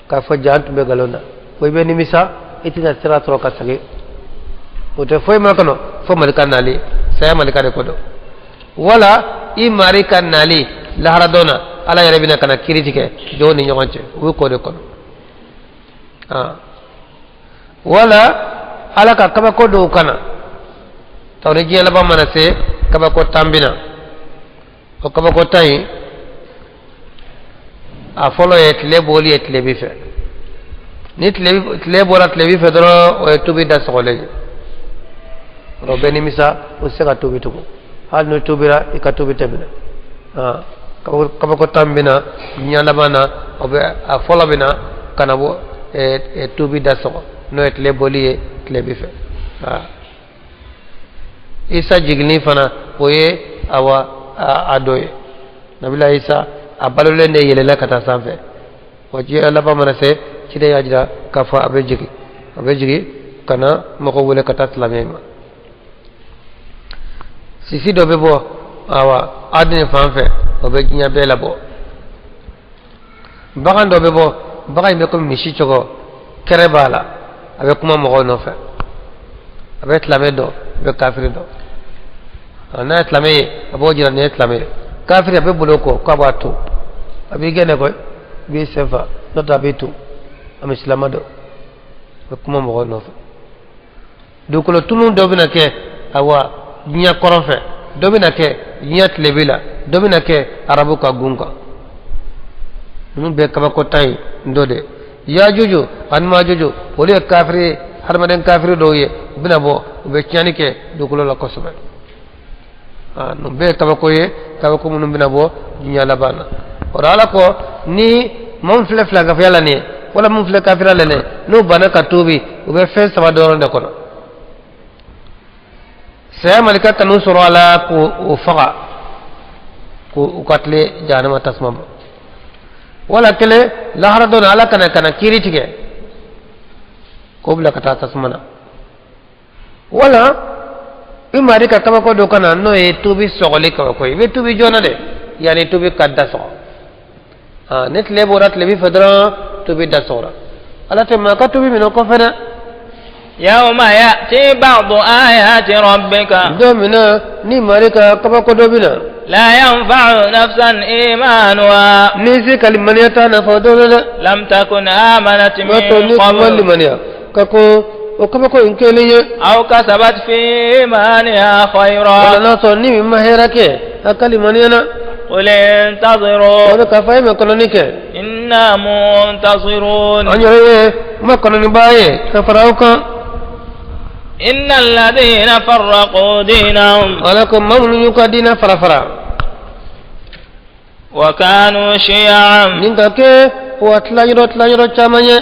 k'a fɔ ja an tun bɛ nkalon na. Ko i bɛ nimisa, i tɛna sira sɔrɔ ka segin. O tɛ foyi makɔnɔ fo malika nali, saya malika de ko don, wala i mari ka nali lahara don na. Ala yɛrɛ bɛna ka na kiiri tigɛ jɔnw ni ɲɔgɔn cɛ, u bɛ k'o de kɔnɔ. Wala Ala ka kabako dɔw kana taw ni diɲɛ laban mana se, kabako 10 bɛ na. O kabako 10 in, a fɔlɔ ye tile bɔli ye tilebi fɛ. Ni tile bɔra tilebi fɛ dɔrɔn, o ye tubi da sɔgɔlen ye. O bɛ nimisa, o tɛ se ka tubi tugun. Hali n'o tubira, i ka tubi tɛ minɛ. Kabako 10 bɛ na diɲɛ laban na. O bɛ a fɔlɔ bɛ na ka na bɔ tubi da sɔgɔ, n'o ye tile bɔli ye tilebi fɛ. Isa jiginni fana, o ye awa a dɔ ye. Nabila Isa a balolen de yɛlɛla ka taa sanfɛ. O diɲɛ laban mana se, ciden y'a jira k'a fɔ a bɛ jigin, a bɛ jigin ka na mɔgɔw wele ka taa silamɛya ma. Sisi dɔ bɛ bɔ awa adini fan fɛ, o bɛ diɲɛ bɛɛ labɔ. Bagan dɔ bɛ bɔ, bagan in bɛ komi misi cogo, kɛrɛ b'a la, a bɛ kuma mɔgɔw nɔfɛ, a bɛ silamɛ dɔn, a bɛ kafiri dɔn. N'a ye silamɛ ye, a b'o jira nin ye silamɛ ye. Kafiri, a bɛ bolo kɔ k'a b'a to, a b'i gɛnɛ koyi, i b'i sen fa, n'o tɛ a b'i to. A bɛ silamɛ dɔn, a bɛ kuma mɔgɔw nɔfɛ. Dugukolo tunu dɔ bɛna kɛ awa diɲɛ kɔrɔn fɛ, dɔ bɛna kɛ diɲɛ tilebi la, dɔ bɛna kɛ arabu ka gun kan. Ninnu bɛɛ kabako 10 ye dɔ de. Yajuju ani Majuju, olu ye kafiri, hadamaden kafiri dɔw ye, u bɛna bɔ, u bɛ tiɲɛni kɛ dugukolo la kosɛbɛ. Ninnu bɛɛ ye kabako ye, kabako minnu bɛna bɔ diɲɛ laban na. O la, Ala ko ni maa min filɛ filankafoya la nin ye, wala min filɛ kafiriya la nin ye, n'u banna ka tuubi, u bɛ fɛn saba dɔrɔn de kɔnɔ: saya malika kan'u sɔrɔ a la k'u faga, k'u ka tile jahanama tasuma ma, wala kelen, lahara don na, Ala kana kiiri tigɛ k'o bila ka taa tasuma na, wala i mari ka kabako dɔ ka na, n'o ye tubi sɔgɔli kabako ye. I bɛ tubi joona dɛ, yanni tubi ka da sɔgɔ. Ni tile bɔra tilebi fɛ dɔrɔn, tubi da sɔgɔra. Ala tɛ maa ka tubi minɛ o kɔfɛ dɛ. يوم يأتي بعض آيات ربك Don min na ni mari ka kabako dɔ bɛ na لا ينفع نفسا إيمانها ni si ka limaniya t'a nafa o don na dɛ. لم تكن آمنت N'o to من ni kuma قبل limaniya ka ko o kabako in kelen ye أو كسبت في إيمانها wala خيرا. n'a sɔrɔ ni min ma hɛrɛ kɛ a ka limaniya na. قل انتظروا O de k'a fɔ e ma kɔnɔni kɛ إنا منتظرون. An yɛrɛ ye ma kɔnɔnibaa ye ka fara aw kan. إن الذين فرقوا دينهم Ala ko maa minnu y'u ka diinɛ fara fara وكانوا شيعا ni ka kɛ wa tilayɔrɔ tilayɔrɔ caman ye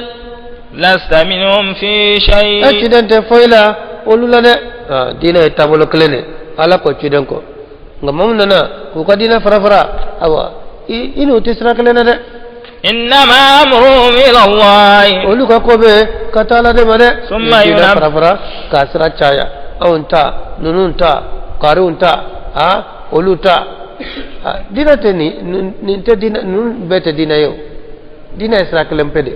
لست منهم في e شيء ciden tɛ foyi la olu la dɛ. Ah, diinɛ ye taabolo kelen de, Ala ko ciden ko, nka maa min nana k'u ka diinɛ fara fara, awa i n'u tɛ sira kelen na dɛ. إنما أمرهم إلى الله Olu ka ko bɛ ka taa Ala de ma dɛ. Summa Ni diinɛ yunab- fara fara k'a sira caya, anw ta, ninnu ta, kariw ta, a olu ta. Ah, diinɛ tɛ nin nin tɛ diinɛ, ninnu bɛɛ tɛ diinɛ ye o. Diinɛ ye sira kelen pe de,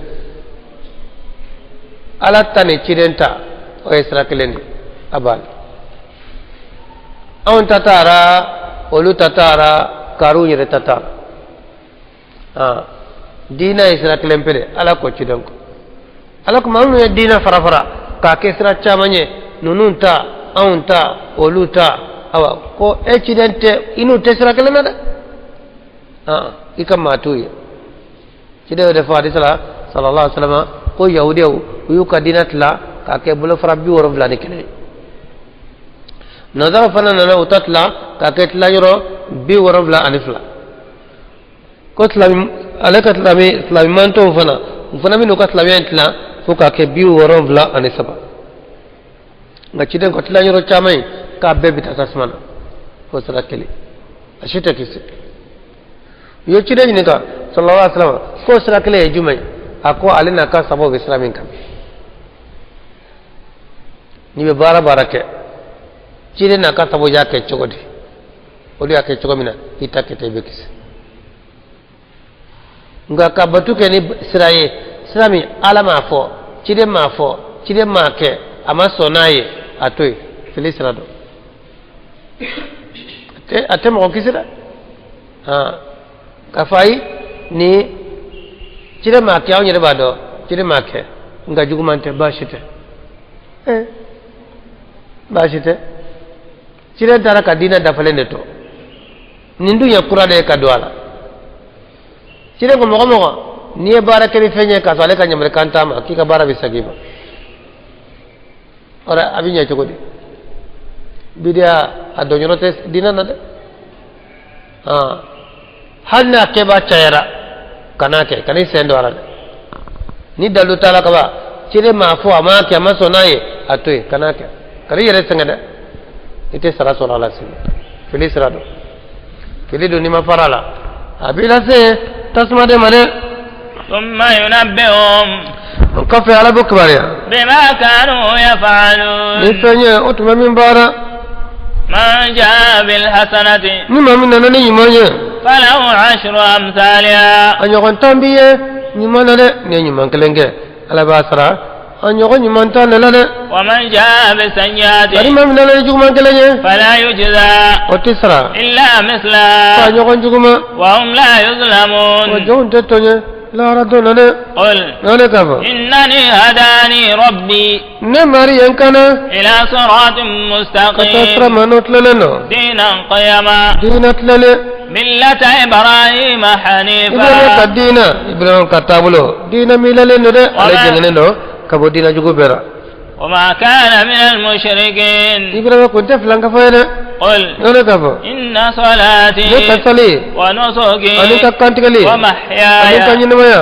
Ala ta ni ciden ta, o ye sira kelen de. A banna. Anw ta taara, olu ta taara, kariw yɛrɛ ta taara. Ah, diinɛ ye sira kelen pe de, Ala ko ciden ko. Ala ko maa minnu ye diinɛ fara fara k'a kɛ sira caman ye, ninnu ta, anw ta, olu ta, awa ko e ciden tɛ, i n'u tɛ sira kelen na dɛ. Ah, i ka maa t'u ye. Ciden y'o de fɔ hadisa la sallallahu alaihi wa sallam ko yahudiyaw u y'u ka diinɛ tila k'a kɛ bolofara 71 ye, nanzaraw fana nana u ta tila k'a kɛ tilayɔrɔ 72, ko silami ale ka silami silamɛmantɔw fana, u fana bɛn'u ka silamɛya in tila fo k'a kɛ 73. Nka ciden ko tilayɔrɔ caman in k'a bɛɛ bɛ taa tasuma na fo sira kelen, a si tɛ kisi. U ye ciden ɲininka sallallahu alaihi wa sallam k'o sira kelen ye jumɛn ye? A ko ale n'a ka sabaw bɛ sira min kan. N'i bɛ baara baara kɛ, ciden n'a ka sabaw y'a kɛ cogo di, olu y'a kɛ cogo min na, i ta kɛ ten, i bɛ kisi. Nka ka batu kɛ ni sira ye, sira min Ala m'a fɔ, ciden m'a fɔ, ciden m'a kɛ, a ma sɔn n'a ye, a to yen, fili sira don, a tɛ mɔgɔ kisi dɛ. Han, k'a fɔ ayi, ni ciden m'a kɛ, anw yɛrɛ b'a dɔn ciden m'a kɛ, nka juguman tɛ, baasi tɛ, baasi tɛ. Ciden taara ka diinɛ dafalen de to, nin dun ye kura de ye ka don a la. Ciden ko mɔgɔ mɔgɔ n'i ye baara kɛ ni fɛn ye k'a sɔrɔ ale ka ɲamarikan t'a ma, k'i ka baara bɛ segin i ma. Ɔrɛ, a bɛ ɲɛ cogo di? Bidiya a dɔnyɔrɔ tɛ diinɛ na dɛ. Han, hali n'a kɛbaa cayara, kan'a kɛ, kan'i sen don a la dɛ. Ni dalu t'a la kaban, ciden m'a fɔ, a m'a kɛ, a ma sɔn n'a ye, a to yen, kan'a kɛ, kan'i yɛrɛ sɛgɛn dɛ, i tɛ sara sɔrɔ a la sini. Fili sira don, fili don, n'i ma fara a la, a b'i lase tasuma de ma dɛ. ثم ينبئهم O kɔfɛ Ala b'o kibaruya بما كانوا ni يفعلون. fɛn ye o tuma min baara. من جاء بالحسنة Ni maa min nana ni ɲuman ye, فله عشر أمثالها. a ɲɔgɔn 10 b'i ye ɲuman na dɛ. N'i ye ɲuman kelen kɛ, Ala b'a sara a ɲɔgɔn ɲuman 10 de la dɛ. ومن جاء Nka ni بالسيئة maa min nana ni juguman kelen ye, فلا يجزى o tɛ sara إلا f'a مثلها ɲɔgɔn juguman. وهم لا Wa يظلمون. jɔnw tɛ tɔɲɛ lahara don na dɛ. قل N'ale k'a fɔ إنني هداني ربي ne mari ye n kana إلى صراط ka taa sira مستقيم ma n'o tilalen don, دينا قيما diinɛ tilalen, ملة إبراهيم Ibrahima ka حنيفا diinɛ, Ibrahima ka taabolo, diinɛ min lalen don dɛ, ale Wala- jɛngɛnen don ka bɔ diinɛ jugu bɛɛ la. وما كان من المشركين. Ibrahima kun tɛ filankafo ye dɛ. قل N'ale k'a fɔ إن ne ka صلاتي sali ani ka ونسكي kantigɛli ani ka ومحياي ɲɛnamaya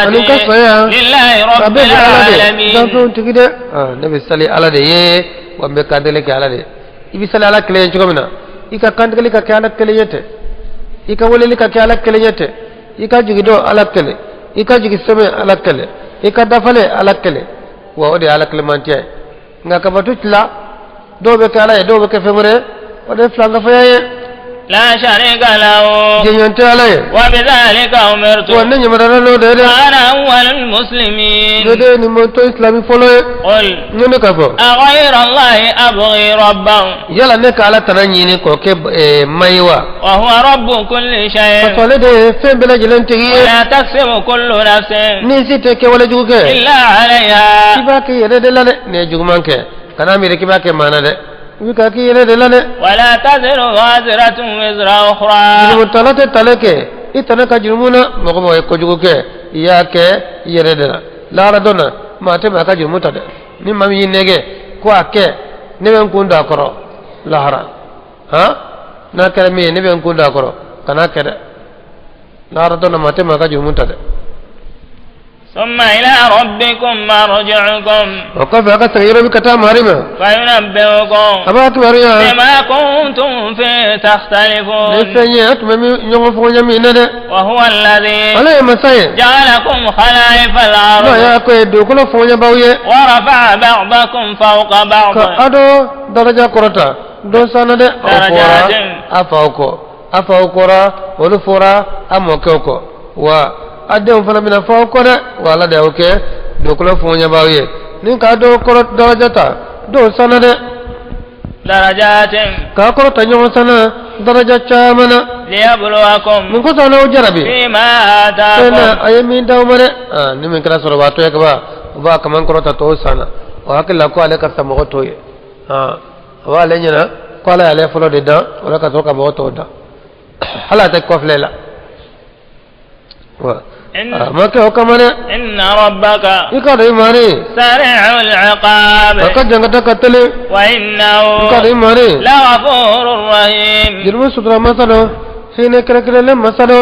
ani ka ومماتي saya لله a رب bɛɛ bɛ Ala de, العالمين. danfɛnw tigi dɛ. Ah, ne bɛ sali Ala de ye, wa n bɛ kantigɛli kɛ Ala de ye. I bɛ sali Ala kelen ye cogo min na, i ka kantigɛli ka kɛ Ala kelen ye ten, i ka weleli ka kɛ Ala kelen ye ten, i ka jigi dɔn Ala kelen, i ka jigi sɛmɛ Ala kelen, i ka dafale Ala kelen, wa o de ye Ala kelenmantiya ye. Nka ka batu tila, dɔw bɛ kɛ Ala ye, dɔw bɛ kɛ fɛn wɛrɛ ye, o de ye filankafoya ye. لا شريك له. Jɛɲɔgɔn tɛ Ala ye. وبذلك أمرت Wa ne ɲamaruyara n'o de ye dɛ. وأنا أول المسلمين. Ne de ye nin mɔntɔ islami fɔlɔ ye. قل Ne ne ka fɔ أغير الله أبغي ربا yala ne ka Ala tana ɲini k'o kɛ ma ye wa? وهو رب كل شيء. Parce que ale de ye fɛn bɛɛ lajɛlen tigi ye. ولا تكسب كل نفس Ni si tɛ kɛwale jugu kɛ إلا k'i عليها. b'a k'i yɛrɛ de la dɛ. N'i ye juguman kɛ, kana miiri k'i b'a kɛ maa na dɛ, i bɛ k'a k'i yɛrɛ de la dɛ. ولا تزر وازرة وزر أخرى. Jurumutala tɛ tale kɛ i tana ka jurumu na. Mɔgɔ mɔgɔ ye kojugu kɛ, i y'a kɛ i yɛrɛ de la. Lahara don na, maa tɛ maa ka jurumu ta dɛ. Ni maa min y'i nɛgɛ ko a kɛ, ne bɛ n kun don a kɔrɔ lahara. Han, n'a kɛra min ye, ne bɛ n kun don a kɔrɔ, kan'a kɛ dɛ. Lahara don na, maa tɛ maa ka jurumu ta dɛ. ثم إلى ربكم مرجعكم. O kɔfɛ, a ka segin yɔrɔ bi ka taa mari ma. فينبئكم A b'a kibaruya بما كنتم فيه ni تختلفون. fɛn ye a tun bɛ min ɲɔgɔn fɔɲɛ min na dɛ. وهو الذي Ala ye masa ye جعلكم خلائف n'o الأرض y'a ko ye dugukolo fɔɲɛbaw ye, ورفع بعضكم فوق بعض ka a dɔ daraja kɔrɔta dɔ sanna dɛ. Aw fɔra a faw kɔ, a faw kɔra, olu fɔra a mɔkɛw kɔ, wa a denw fana bɛna fɔ aw kɔ dɛ. Wa Ala de y'aw kɛ dugukolo fɔɲɛbaw ye ni k'a dɔw kɔrɔ daraja ta dɔw sanna dɛ. درجات K'a kɔrɔta ɲɔgɔn sanna daraja caman na. ليبلوكم Mun kosɔn n'aw jarabi فيما fɛn na آتاكم. a ye min d'aw ma dɛ. Aa, ni min kɛra sɔrɔbaatɔ ye kaban, o b'a kaman kɔrɔta tɔw sanna. O hakili la ko ale ka fisa mɔgɔ tɔw ye. Aa, o b'ale ɲɛna ko Ala y'ale fɔlɔ de dan, o la ka sɔrɔ ka mɔgɔ tɔw dan, hali a tɛ kɔfilɛ la wa. إن, A ma kɛ o kama dɛ. إن ربك I ka dɔn i mari سريع العقاب a ka jankata ka teli. وإنه I ka dɔn i mari لغفور رحيم. jurumu sutura masa dɔ, hinɛ kɛrɛnkɛrɛnlen masa dɔ.